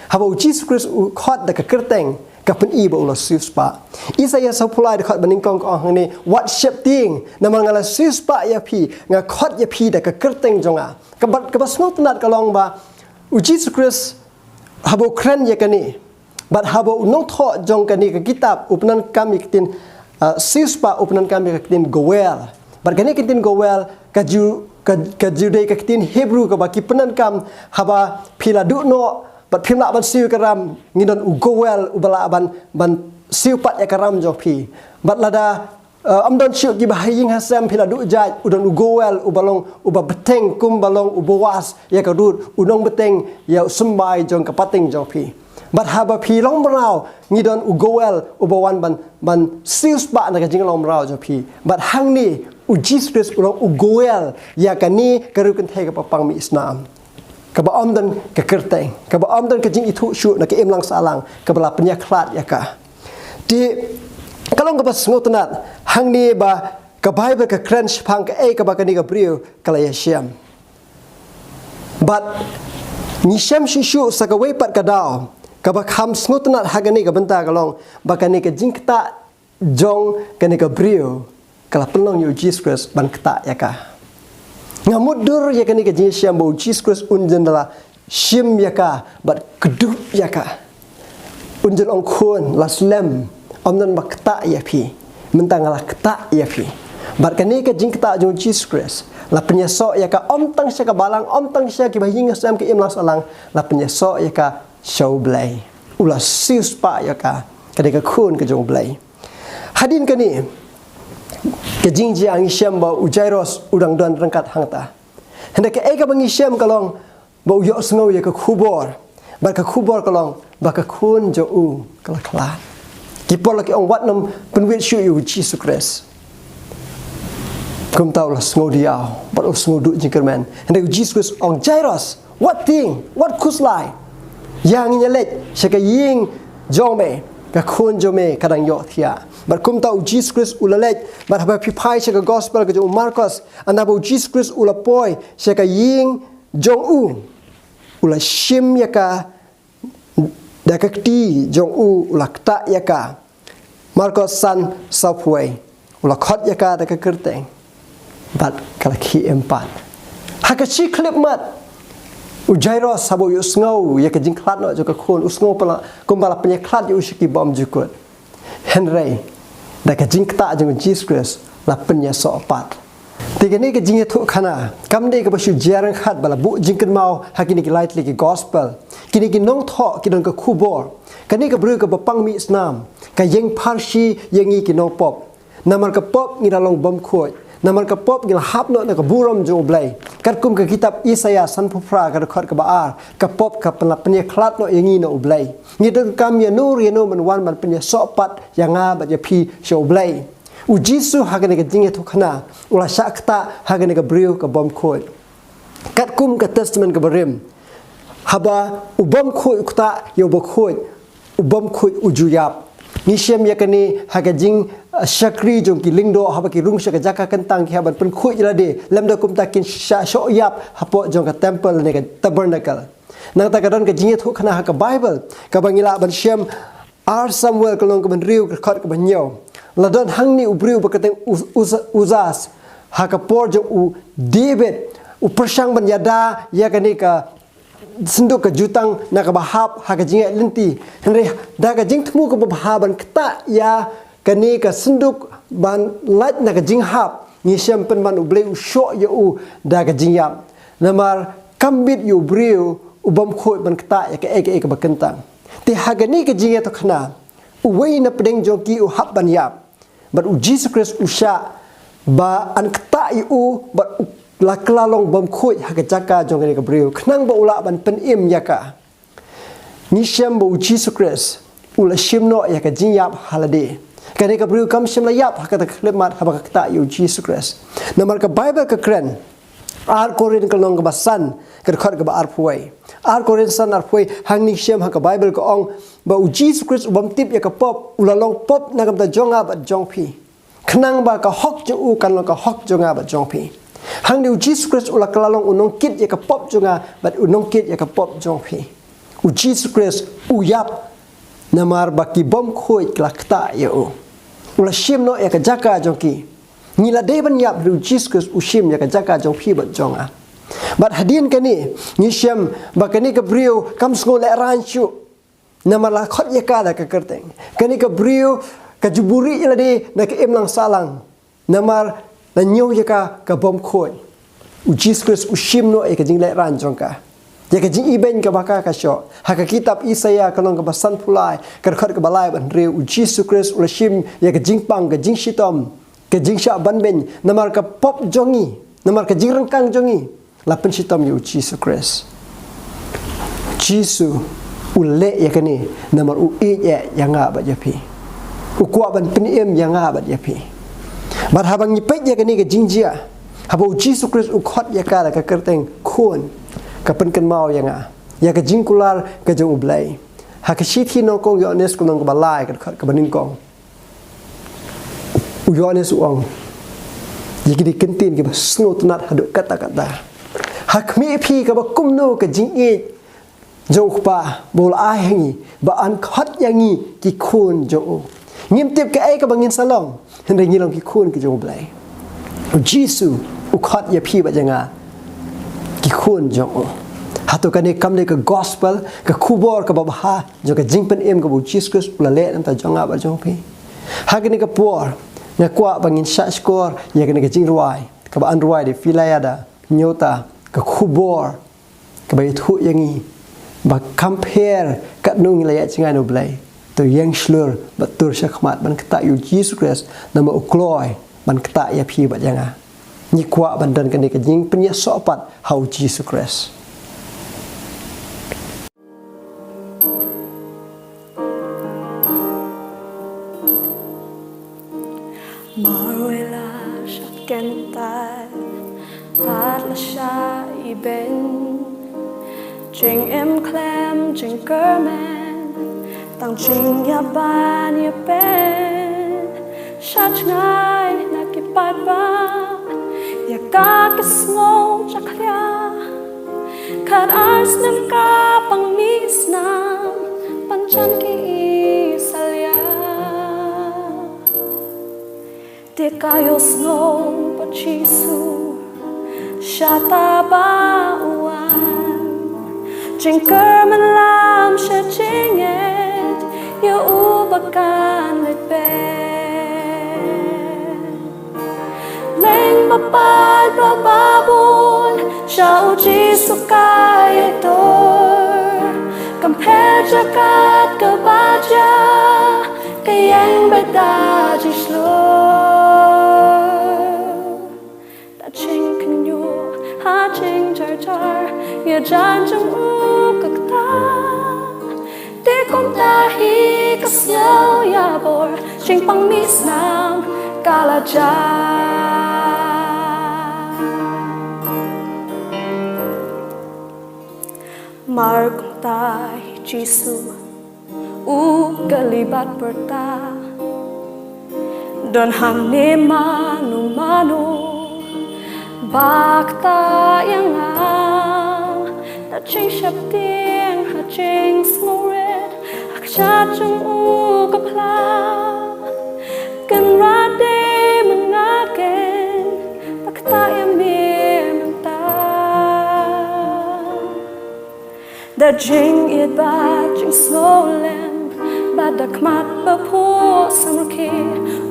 Haba u Jisu Khrist u khot da ka kyrteng, ka pyni ba u la siewspah. Isaïah sawphew lai dkhot ba nyngkong ka ong hangne, wat sheptieng, namar nga la siewspah ïa phi, nga khot ïa phi da ka kyrteng jong nga. Kaba, kaba sngewtynnat ka long ba u Jisu Khrist haba u kren ïa kane, Bad haba u nongthoh jong kane ka kitab u pyndonkam ïa ka ktien, ah, siewspah, u pyndonkam ïa ka ktien Goel. Bad kane ka ktien Goel ka ju, ka, ka ju dei ka ktien Hebrew kaba ki pyndonkam haba phi la duh noh bad phim lah ban siew ïa ka ram, ngi don u Goel uba lah ban, ban siew pat ïa ka ram jong phi. Bad lada Uh, ym don shuh kiba ha ïing ha sem phi la duh jait, u don u Goel uba long uba bteng kumba long u Boas ïa ka Ruth, u nongbteng ïa u symbai jong ka pateng jong phi. Bad haba phi long mraw ngi don u Goel uba wan ban, ban siewspah na ka jinglong mraw jong phi. Bad hangne u Jisu Khrist u long u Goel ïa kane ka riew kynthei kaba pang mih snam, kaba ym don ka kyrteng, kaba ym don ka jingithuh shuh na ka imlang sahlang, kaba la pynïakhlad ïa ka. Te ka long kaba sngewtynnat hangne ba ka Baibl ka kren shaphang kaei kaba kane ka briew ka la ïashem. Bad ngi shem shuh shuh sa kawei pat ka daw kaba kham sngewtynnat ha kane ka bynta ka long ba kane ka jingktah jong kane ka briew ka la pynlong ïa u Jisu Khrist ban ktah ïa ka. Nga mutdur ïa kane ka jingshem ba u Jisu Khrist un jan da la shim ïa ka bad kdup ïa ka. Un jan ong, khun, la slem, ym don ba ktah ïa phi, mynta nga la ktah ïa phi. Bad kane ka jingktah jong u Jisu Khrist la pynïasoh ïa ka ym tang sha ka balang, ym tang sha kiba ha ïing ha sem, ka imlang sahlang, la pynïasoh ïa ka sha u Blei. U la siewspah ïa ka, ka dei ka khun ka jong u Blei. Hadien kane ka jingjia ngi shem ba u Jairus u dang don ryngkat hangta. Hynrei kaei kaba ngi shem ka long ba u ïohsngew ïa ka khubor. Bad ka khubor ka long ba ka khun jong u ka la khlad. Ki por la ki ong, wat nym pynwit shuh ïa u Jisu Khrist. Kumta u la sngewdiaw bad u sngewduh jingkyrmen. Hynrei u Jisu Khrist u ong, Jairus, wat tieng, wat khuslai. Ïa ngin ïaleit sha ka ïing jong me, ka khun jong me ka dang ïohthiah. Bad kumta u Jisu Khrist u la leit. Bad haba phi phai sha ka gospel ka jong u Markos, ynda ba u Jisu Khrist u la poi sha ka ïing jong u, u la shim ïa ka da ka kti jong u, u la ktah ïa ka. Markos san, sawphew wei. U la khot ïa ka da ka kyrteng bad ka la khie im pat. Ha ka shi khyllipmat u Jairus haba u ïohsngew ïa ka jingkhlad noh jong ka khun, u sngew pala kumba la pynïakhlad ïa u sha ki bymjukut. Hynrei da ka jingktah jong u Jisu Khrist la pynïasoh pat. Te kane ka jingïathuhkhana kam dei kaba shu jia ryngkat ba la buh jingkynmaw ha kine ki lai tylli ki gospel. Kine ki nongthoh ki don ka khubor. Kane ka briew kaba pang mih snam ka ïeng pharshi ïa ngi ki nongpop. Namar ka pop ngi la long bymkhuid. Namar ka pop ngi la hap noh na ka burom jong u Blei. Katkum ka kitab Isaïah sanphew phra ka dkhot kaba ar, ka pop ka pyn-, la pynïakhlad noh ïa ngi na u Blei. Ngi donkam ïano ïano ban wan ban pynïasoh pat ïa nga bad ïa phi sha u Blei. U Jisu ha kane ka jingïathuhkhana u la shah ktah ha kane ka briew ka bymkhuid. Katkum ka Testament kaba rim, haba u bymkhuid u ktah ïa u bakhuid, u bymkhuid u ju ïap. Ngi shem ïa kane ha ka jing, uh, shakri jong ki lyngdoh, haba ki rung sha ka jaka kyntang ki hap ban pynkhuid ïa lade, lymda kumta kin shah shoh ïap hapoh jong ka temple ne ka tabernacle. Nangta ka don ka jingïathuhkhana ha ka Baibl kaba ngi lah ban shem, Ar Samuel ka lynnong kaba hynriew ka dkhot kaba hynñiew. La don hangne u briew ba kyrteng Uz-, Uz-, Uzas, ha ka por jong u David, u pyrshang ban ïada ïa kane ka synduk ka jutang na kaba hap ha ka jingïaid lynti. Hynrei da ka jingthmu kaba bha ban ktah ïa kane ka synduk ban lait na ka jinghap, ngi shem pynban u Blei u shoh ïa u da ka jingïap. Namar kam bit ïa u briew u bymkhuid ban ktah ïa kaei kaei kaba kyntang. Te ha kane ka jingïathuhkhana, uwei na pdeng jong ki u hap ban ïap. Bad u Jisu Khrist u shah ban ktah ïa u bad u la kylla long bymkhuid ha ka jaka jong kane ka briew khnang ba u lah ban pynim ïa ka. Ngi shem ba u Jisu Khrist u la shim noh ïa ka jingïap ha lade. Kane ka briew kam shym la ïap ha kata ka khyllipmat haba ka ktah ïa u Jisu Khrist. Namar ka Baibl ka kren, Ar Korinth ka lynnong kaba san ka dkhot kaba arphew wei. Ar Korinth san arphew wei, hangne ngi shem ha ka Baibl ka ong ba u Jisu Khrist u bym tip ïa ka pop u la long pop na ka bynta jong nga bad jong phi, khnang ba ka hok jong u kan long ka hok jong nga bad jong phi. Hangne u Jisu Khrist u la kylla long u nongkit ïa ka pop jong nga bad u nongkit ïa ka pop jong phi. U Jisu Khrist u ïap namar ba ki bymkhuid ki la ktah ïa u. U la shim noh ïa ka jaka jong ki. Ngi la dei ban ïap hynrei u Jisu Khrist u shim ïa ka jaka jong phi bad jong nga. Bad hadien kane ngi shem ba kane ka briew kam sngew lehraiñ shuh. Namar la khot ïa ka da ka kyrteng. Kane ka briew ka ju buhrieh ïa lade na ka imlang sahlang. Namar la ñiew ïa ka ka bym khuid. U Jisu Khrist u shim noh ïa ka jinglehrain jong ka. Ïa ka jingibeiñ kaba ka ka shoh. Ha ka kitab Isaïah ka lynnong kaba sanphew lai, ka dkhot kaba lai bad hynriew, u Jisu Khrist u la shim ïa ka jingpang, ka jingshitom, ka jingshah banbeiñ, namar ka pop jong ngi, namar ka jingryngkang jong ngi. La pynshitom ïa u Jisu Khrist. Jisu u leh ïa kane namar u ïeit ïa, ïa nga bad ïa phi. U kwah ban pynim ïa nga bad ïa phi. Bad haba ngi peit ïa kane ka jingjia, haba u Jisu Khrist u khot ïa ka da ka kyrteng khun, ka pynkynmaw ïa nga ïa ka jingkular ka jong U Blei. Ha ka shithi nyngkong Ïoannis ka lynnong kaba lai, ka dkhot kaba nyngkong, u Ïoannis u ong, ïa kine ki kyntien kiba sngewtynnat haduh katta katta. Ha khmih phi kaba kumno ka jingïeit jong U Kpa ba u la ai ha ngi, ba un khot ïa ngi ki khun jong u. Ngim tip kaei kaba ngin sa long, hynrei ngi long ki khun ki jong U Blei. U Jisu u khot ïa phi bad ïa nga ki khun jong u. Hato kane kam dei ka gospel, ka khubor kaba bha jong ka jingpynim kaba u Jisu Khrist u la leh na ka bynta jong nga bad jong phi? Ha kane ka por nga kwah ba ngin shahshkor ïa kane ka jingrwai kaba yn rwai da i Phi Layada Nyota, ka khubor kaba ïathuh ïa ngi ba kam pher katno ngi la ïaid jngai na U Blei. To ïeng shlur bad tur sha khmat ban ktah ïa u Jisu Khrist, namar u kloi ban ktah ïa phi bad ïa nga. Ngi kwah ban don kane ka jingpynïasoh pat ha u Jisu Khrist. Marwei la shah kyntait, bad la shah ibeiñ. Jingim khlem jingkyrmen, tang jingïaban ïapeiñ. Shah jngai na ki paidbah, ïa ka ki sngew jakhlia. Khatar snem ka pang misnam, pynjan ki i salia. Te ka ïohsngew ba Jisu shata ba u wan. Jingkyrmen lam sha jingngeit ïa u ba kan leit beit. Leng ba paid ba babun sha u Jisu ka ïatur. Kam pher jaka kaba jia, ka ïeng beit da jingshlur. Da jingkhynñiuh ha jingjarjar, ïa jan jong u ka ktah. Te kumta hi ka sngew ïa bor, jingpang misnam ka la jia. Mar kumta hi Jisu u kylli bad pyrta, don hangne mano mano ba ktah ïa nga. Da jingsheptieng ha jingsngewrit, ha ka kjat jong u ka phla. Kynrad, dei ma nga keiñ ba ktah ïa me mynta. Da jingïeit bad jingsngewlem, bad da khmat ba phuh samrkhie,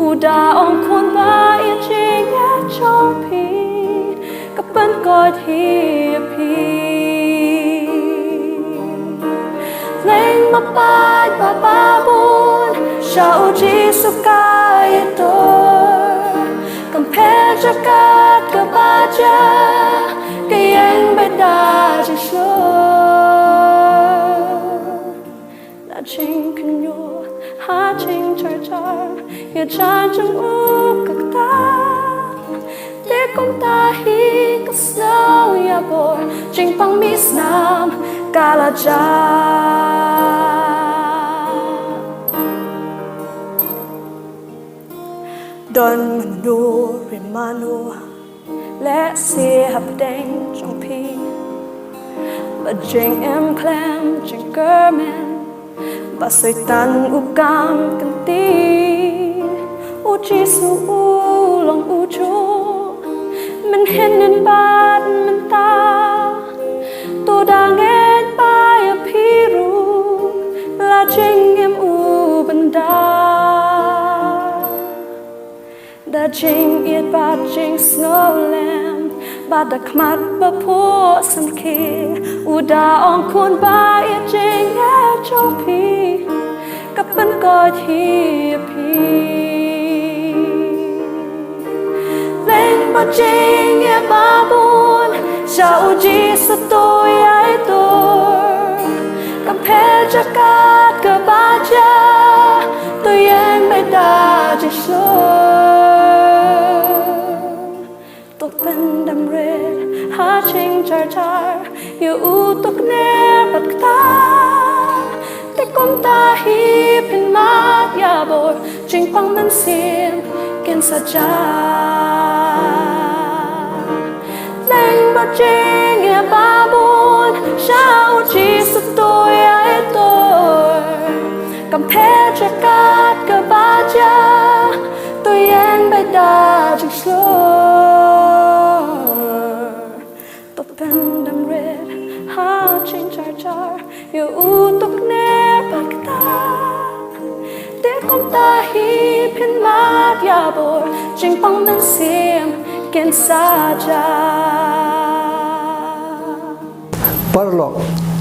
u da ong, khun, ba ïa jingïeit jong phi ka pynkoit hi ïa phi. Leng ma paid ba babun sha u Jisu ka ïatur. Kam pher jaka kaba jia, ka ïeng beit da jingshlur. Da jingkhynñiuh ha jingjarjar, ïa jan jong u ka ktah. Te kumta hi ka sngew ïa bor, jingpang misnam ka la jia. Don mano re mano lehse hapdeng jong phi, ba jingim khlem jingkyrmen, ba Soitan u kam kynti. U Jisu u long u juh mynhynnin bad mynta. To da ngeit ba ïa phi ruh la Jingïeit bad jingsngewlem, bad da khmat ba phuh samrkhie, u da ong, khun ba ïeit, jingïeit jong phi ka pynkoit hi ïa phi. Leng bad jingïeit ba bun sha u Jisu, to ïai dur. Kam pher jaka kaba jia, to ïeng beit da jingshlur. To pyndem rit ha jingjarjar ïa u, to kner bad ktah. Te kumta hi phin mad ïa bor, jingpang mynsiem kin sa jia. Leng bad jingïeit ba bun sha u Jisu, to ïai dur. Kam pher jaka kaba jia, to ïeng beit da jingshlur. To pyndem rit ha jingjarjar ïa u, to kner bad ktah. Te kumta hi phin mad ïa bor, jingpang mynsiem kin sa jia. Paralok,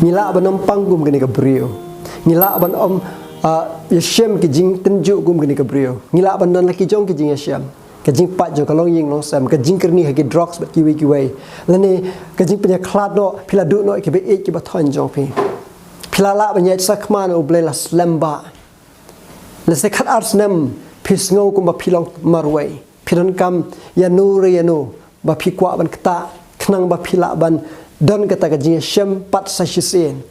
ngi lah ban ym pang kum kane ka briew. Ngi lah ban ym, ah, ïashem ki jingtynjuh kum kane ka briew. Ngi lah ban don la ki jong ki jingïashem, ka jingpait jong ka longïing longsem, ka jingkyrni ha ki drugs bad kiwei kiwei. Lane ka jingpynïakhlad noh, phi la duh noh kiba ïeit kiba thoiñ jong phi. Phi la lah ban ïaid sakma na U Blei la slem bha. Lehse khatar snem phi sngew kumba phi long marwei. Phi donkam ïano re ïano ba phi kwah ban ktah, khnang ba phi lah ban don kata ka jingïashem pat sa shisien.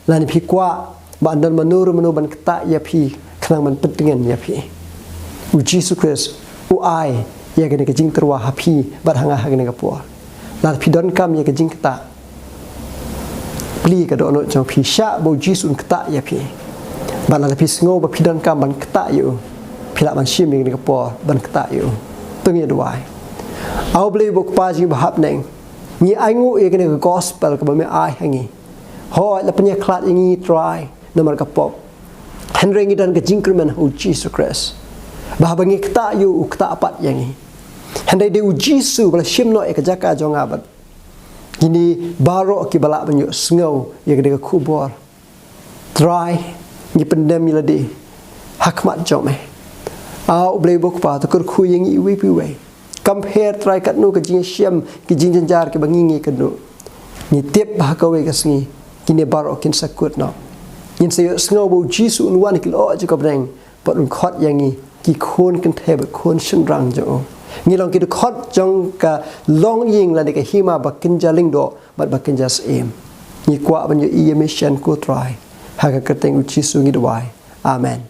Lane phi kwah ba yn don mano re mano ban ktah ïa phi, khnang ban pyntngen ïa phi. U Jisu Khrist u ai ïa kane ka jingtyrwa ha phi bad ha nga ha kane ka por. Lada phi donkam ïa ka jingktah, plie ka dohnud jong phi, shah ba u Jisu un ktah ïa phi. Bad lada phi sngew ba phi donkam ban ktah ïa u, phi lah ban shim ïa kane ka por ban ktah ïa u. To ngin ïa duwai. A U Blei uba U Kpa jong ngi ba ha bneng, ngi ainguh ïa kane ka gospel kaba me ai ha ngi. Hooid, la pynïakhlad ïa ngi, Trai, namar ka pop. Hynrei ngi don ka jingkyrmen ha u Jisu Khrist, ba haba ngi ktah ïa u, u ktah pat ïa ngi. Hynrei dei u Jisu ba la shim noh ïa ka jaka jong nga bad kine baroh kiba lah ban ïohsngew ïa kane ka khubor. Trai, ngi pyndem ïa lade ha khmat jong me. A U Blei uba U Kpa, to kyrkhu ïa ngi iwei pa iwei. Kam pher, Trai, katno ka jingïashem, ki jingjynjar kiba ngi, ngi kynduh, ngi tip ba ha kawei ka sngi kine baroh kin sa kut noh. Ngin sa ïohsngew ba u Jisu un wan ha ki lyoh jong ka bneng bad un khot ïa ngi, ki khun kynthei bad khun shynrang jong u. Ngi long ki dkhot jong ka longïing lane ka hima ba kynja lyngdoh bad ba kynja syiem. Ngi kwah ban ïohi ïa me shen, ko Trai. Ha ka kyrteng u Jisu ngi duwai. Amen.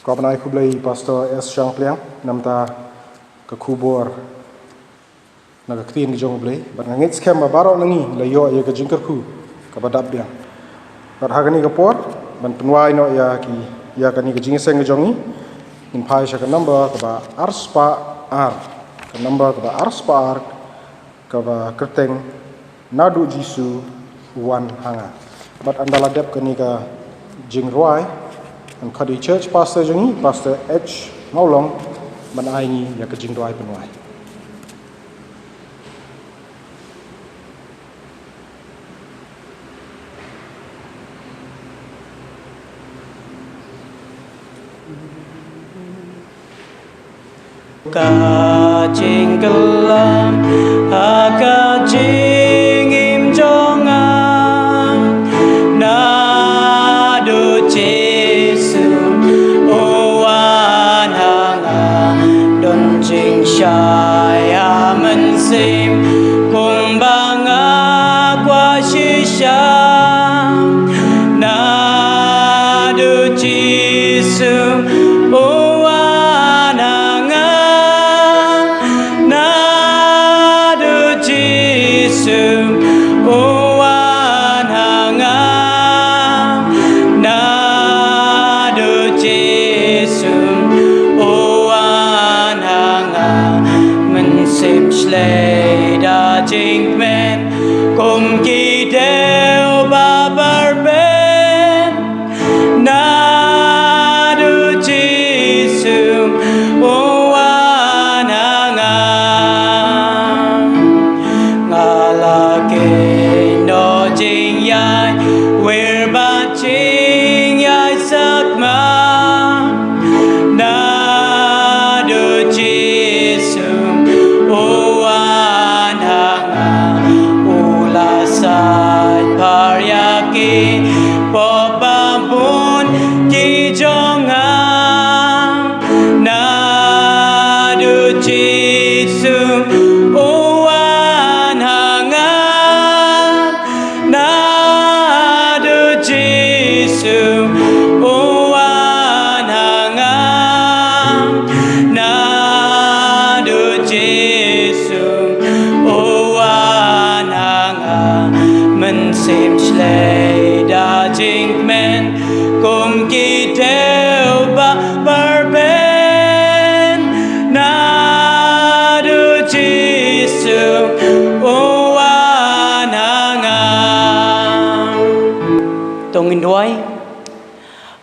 Ko bnai khublei Pastor S Shangpliang, namar ka khubor na ka ktien ka jong U Blei, bad nga ngeit skhem ba baroh na ngi la ïoh ïa ka jingkyrkhu kaba dap biang. Bad ha kane ka por, ban pynwai noh ïa ki, ïa kane ka jingïaseng ka jong ngi, ngin phai sha ka number kaba ar spah ar, ka number kaba ar spah ar, kaba kyrteng Naduh Jisu u wan ha nga. Bad ynda la dep kane ka jingrwai, ngan khot ïa u church pastor jong ngi, Pastor H Mawlong, ban ai ngi ïa ka jingrwai pynwai. Ka jingkylla ha ka jingim jong nga, naduh Jisu u wan ha nga, don jingshai ha mynsiem kumba nga kwah shisha. Naduh Jisu u wan ha nga, naduh Jisu u wan ha nga, naduh Jisu u wan ha nga, mynsiem shlei da jingkmen kum ki dew ba pyrbe.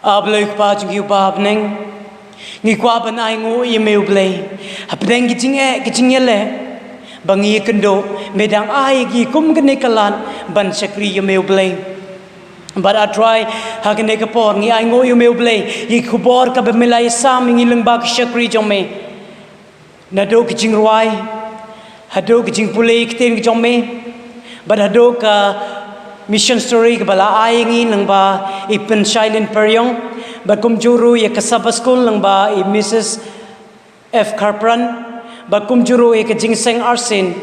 A Blei Kpa jong ngi uba ha bneng, ngi kwah ban ainguh ïa me U Blei hapdeng ki jingeh ki jingïaleh ba ngi ïakynduh, me dang ai ïa ngi kum kane ka lad ban shakri ïa me U Blei. Bad A Trai, ha kane ka por ngi ainguh ïa me U Blei ïa ki khubor kaba me la ïasam ïa ngi lyngba ka shakri jong me. Naduh ka jingrwai haduh ka jingpule ïa ka ktien ka jong me, bad haduh ka mission story kaba la ai ïa ngi lyngba i Pynshai Lin Pyrïong, bad kumjuh ruh ïa ka Sabbath School lyngba i Missus F Kharpran, bad kumjuh ruh ïa ka Jingïaseng Arsien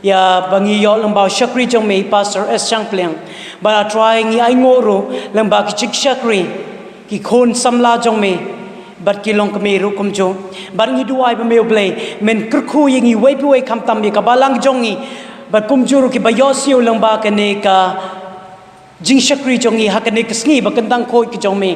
ïa ba ngi ïoh lyngba u shakri jong me i Pastor S Shangpliang. Bad A Trai, ngi ainguh ruh lyngba ka jingshakri ki khun samla jong me bad ki longkmie ruh kumjuh. Bad ngi duwai ba me U Blei men kyrkhu ïa ngi uwei pa uwei, khamtam ïa ka balang jong ngi bad kumjuh ruh kiba ïohsngew lyngba kane ka jingshakri jong ngi ha kane ka sngi ba kyntang khuid ka jong me.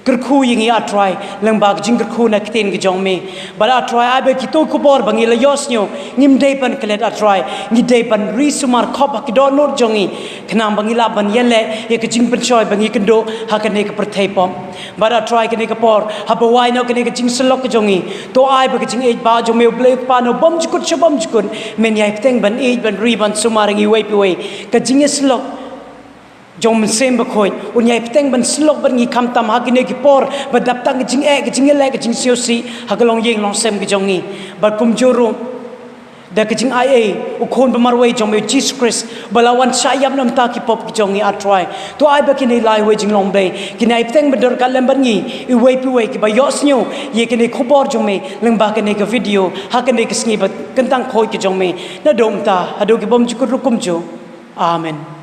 Kyrkhu ïa ngi A Trai lyngba ka jingkyrkhu na ka ktien ka jong me. Bad A Trai, ai ba kito ki khubor ba ngi la ïohsngew ngim dei ban klet A Trai, ngi dei ban ri sumar khop ha ki dohnud jong ngi, khnang ba ngi lah ban ïaleh ïa ka jingpynshoi ba ngi kynduh ha kane ka pyrthei pop. Bad A Trai, kane ka por haba wai noh kane ka jingsyllok ka jong ngi, to ai ba ka jingïeit ba jong me U Blei Kpa na bymjukut sha bymjukut men ïai bteng ban ïeit, ban ri, ban sumar ïa ngi uwei pa uwei. Ka jingïasyllok jong Mynsiem Bakhuid un ïai bteng ban syllok bad ngi khamtam ha kine ki por ba dap tang ka jingeh, ka jingïaleh, ka jingsngewsih ha ka longïing longsem ka jong ngi. Bad kumjuh ruh da ka jingaiei u Khun ba marwei jong me U Jisu Khrist ba la wan shah ïap na bynta ki pop ki jong ngi A Trai. To ai ba kine lai wei jinglong Blei kin ïai bteng ban don ryngkat lem bad ngi iwei pa iwei kiba ïohsngew ïa kine ki khubor jong me lyngba kane ka video ha kane ka sngi ba kyntang khuid ka jong me, naduh mynta haduh ki bymjukut ruh kumjuh. Amen.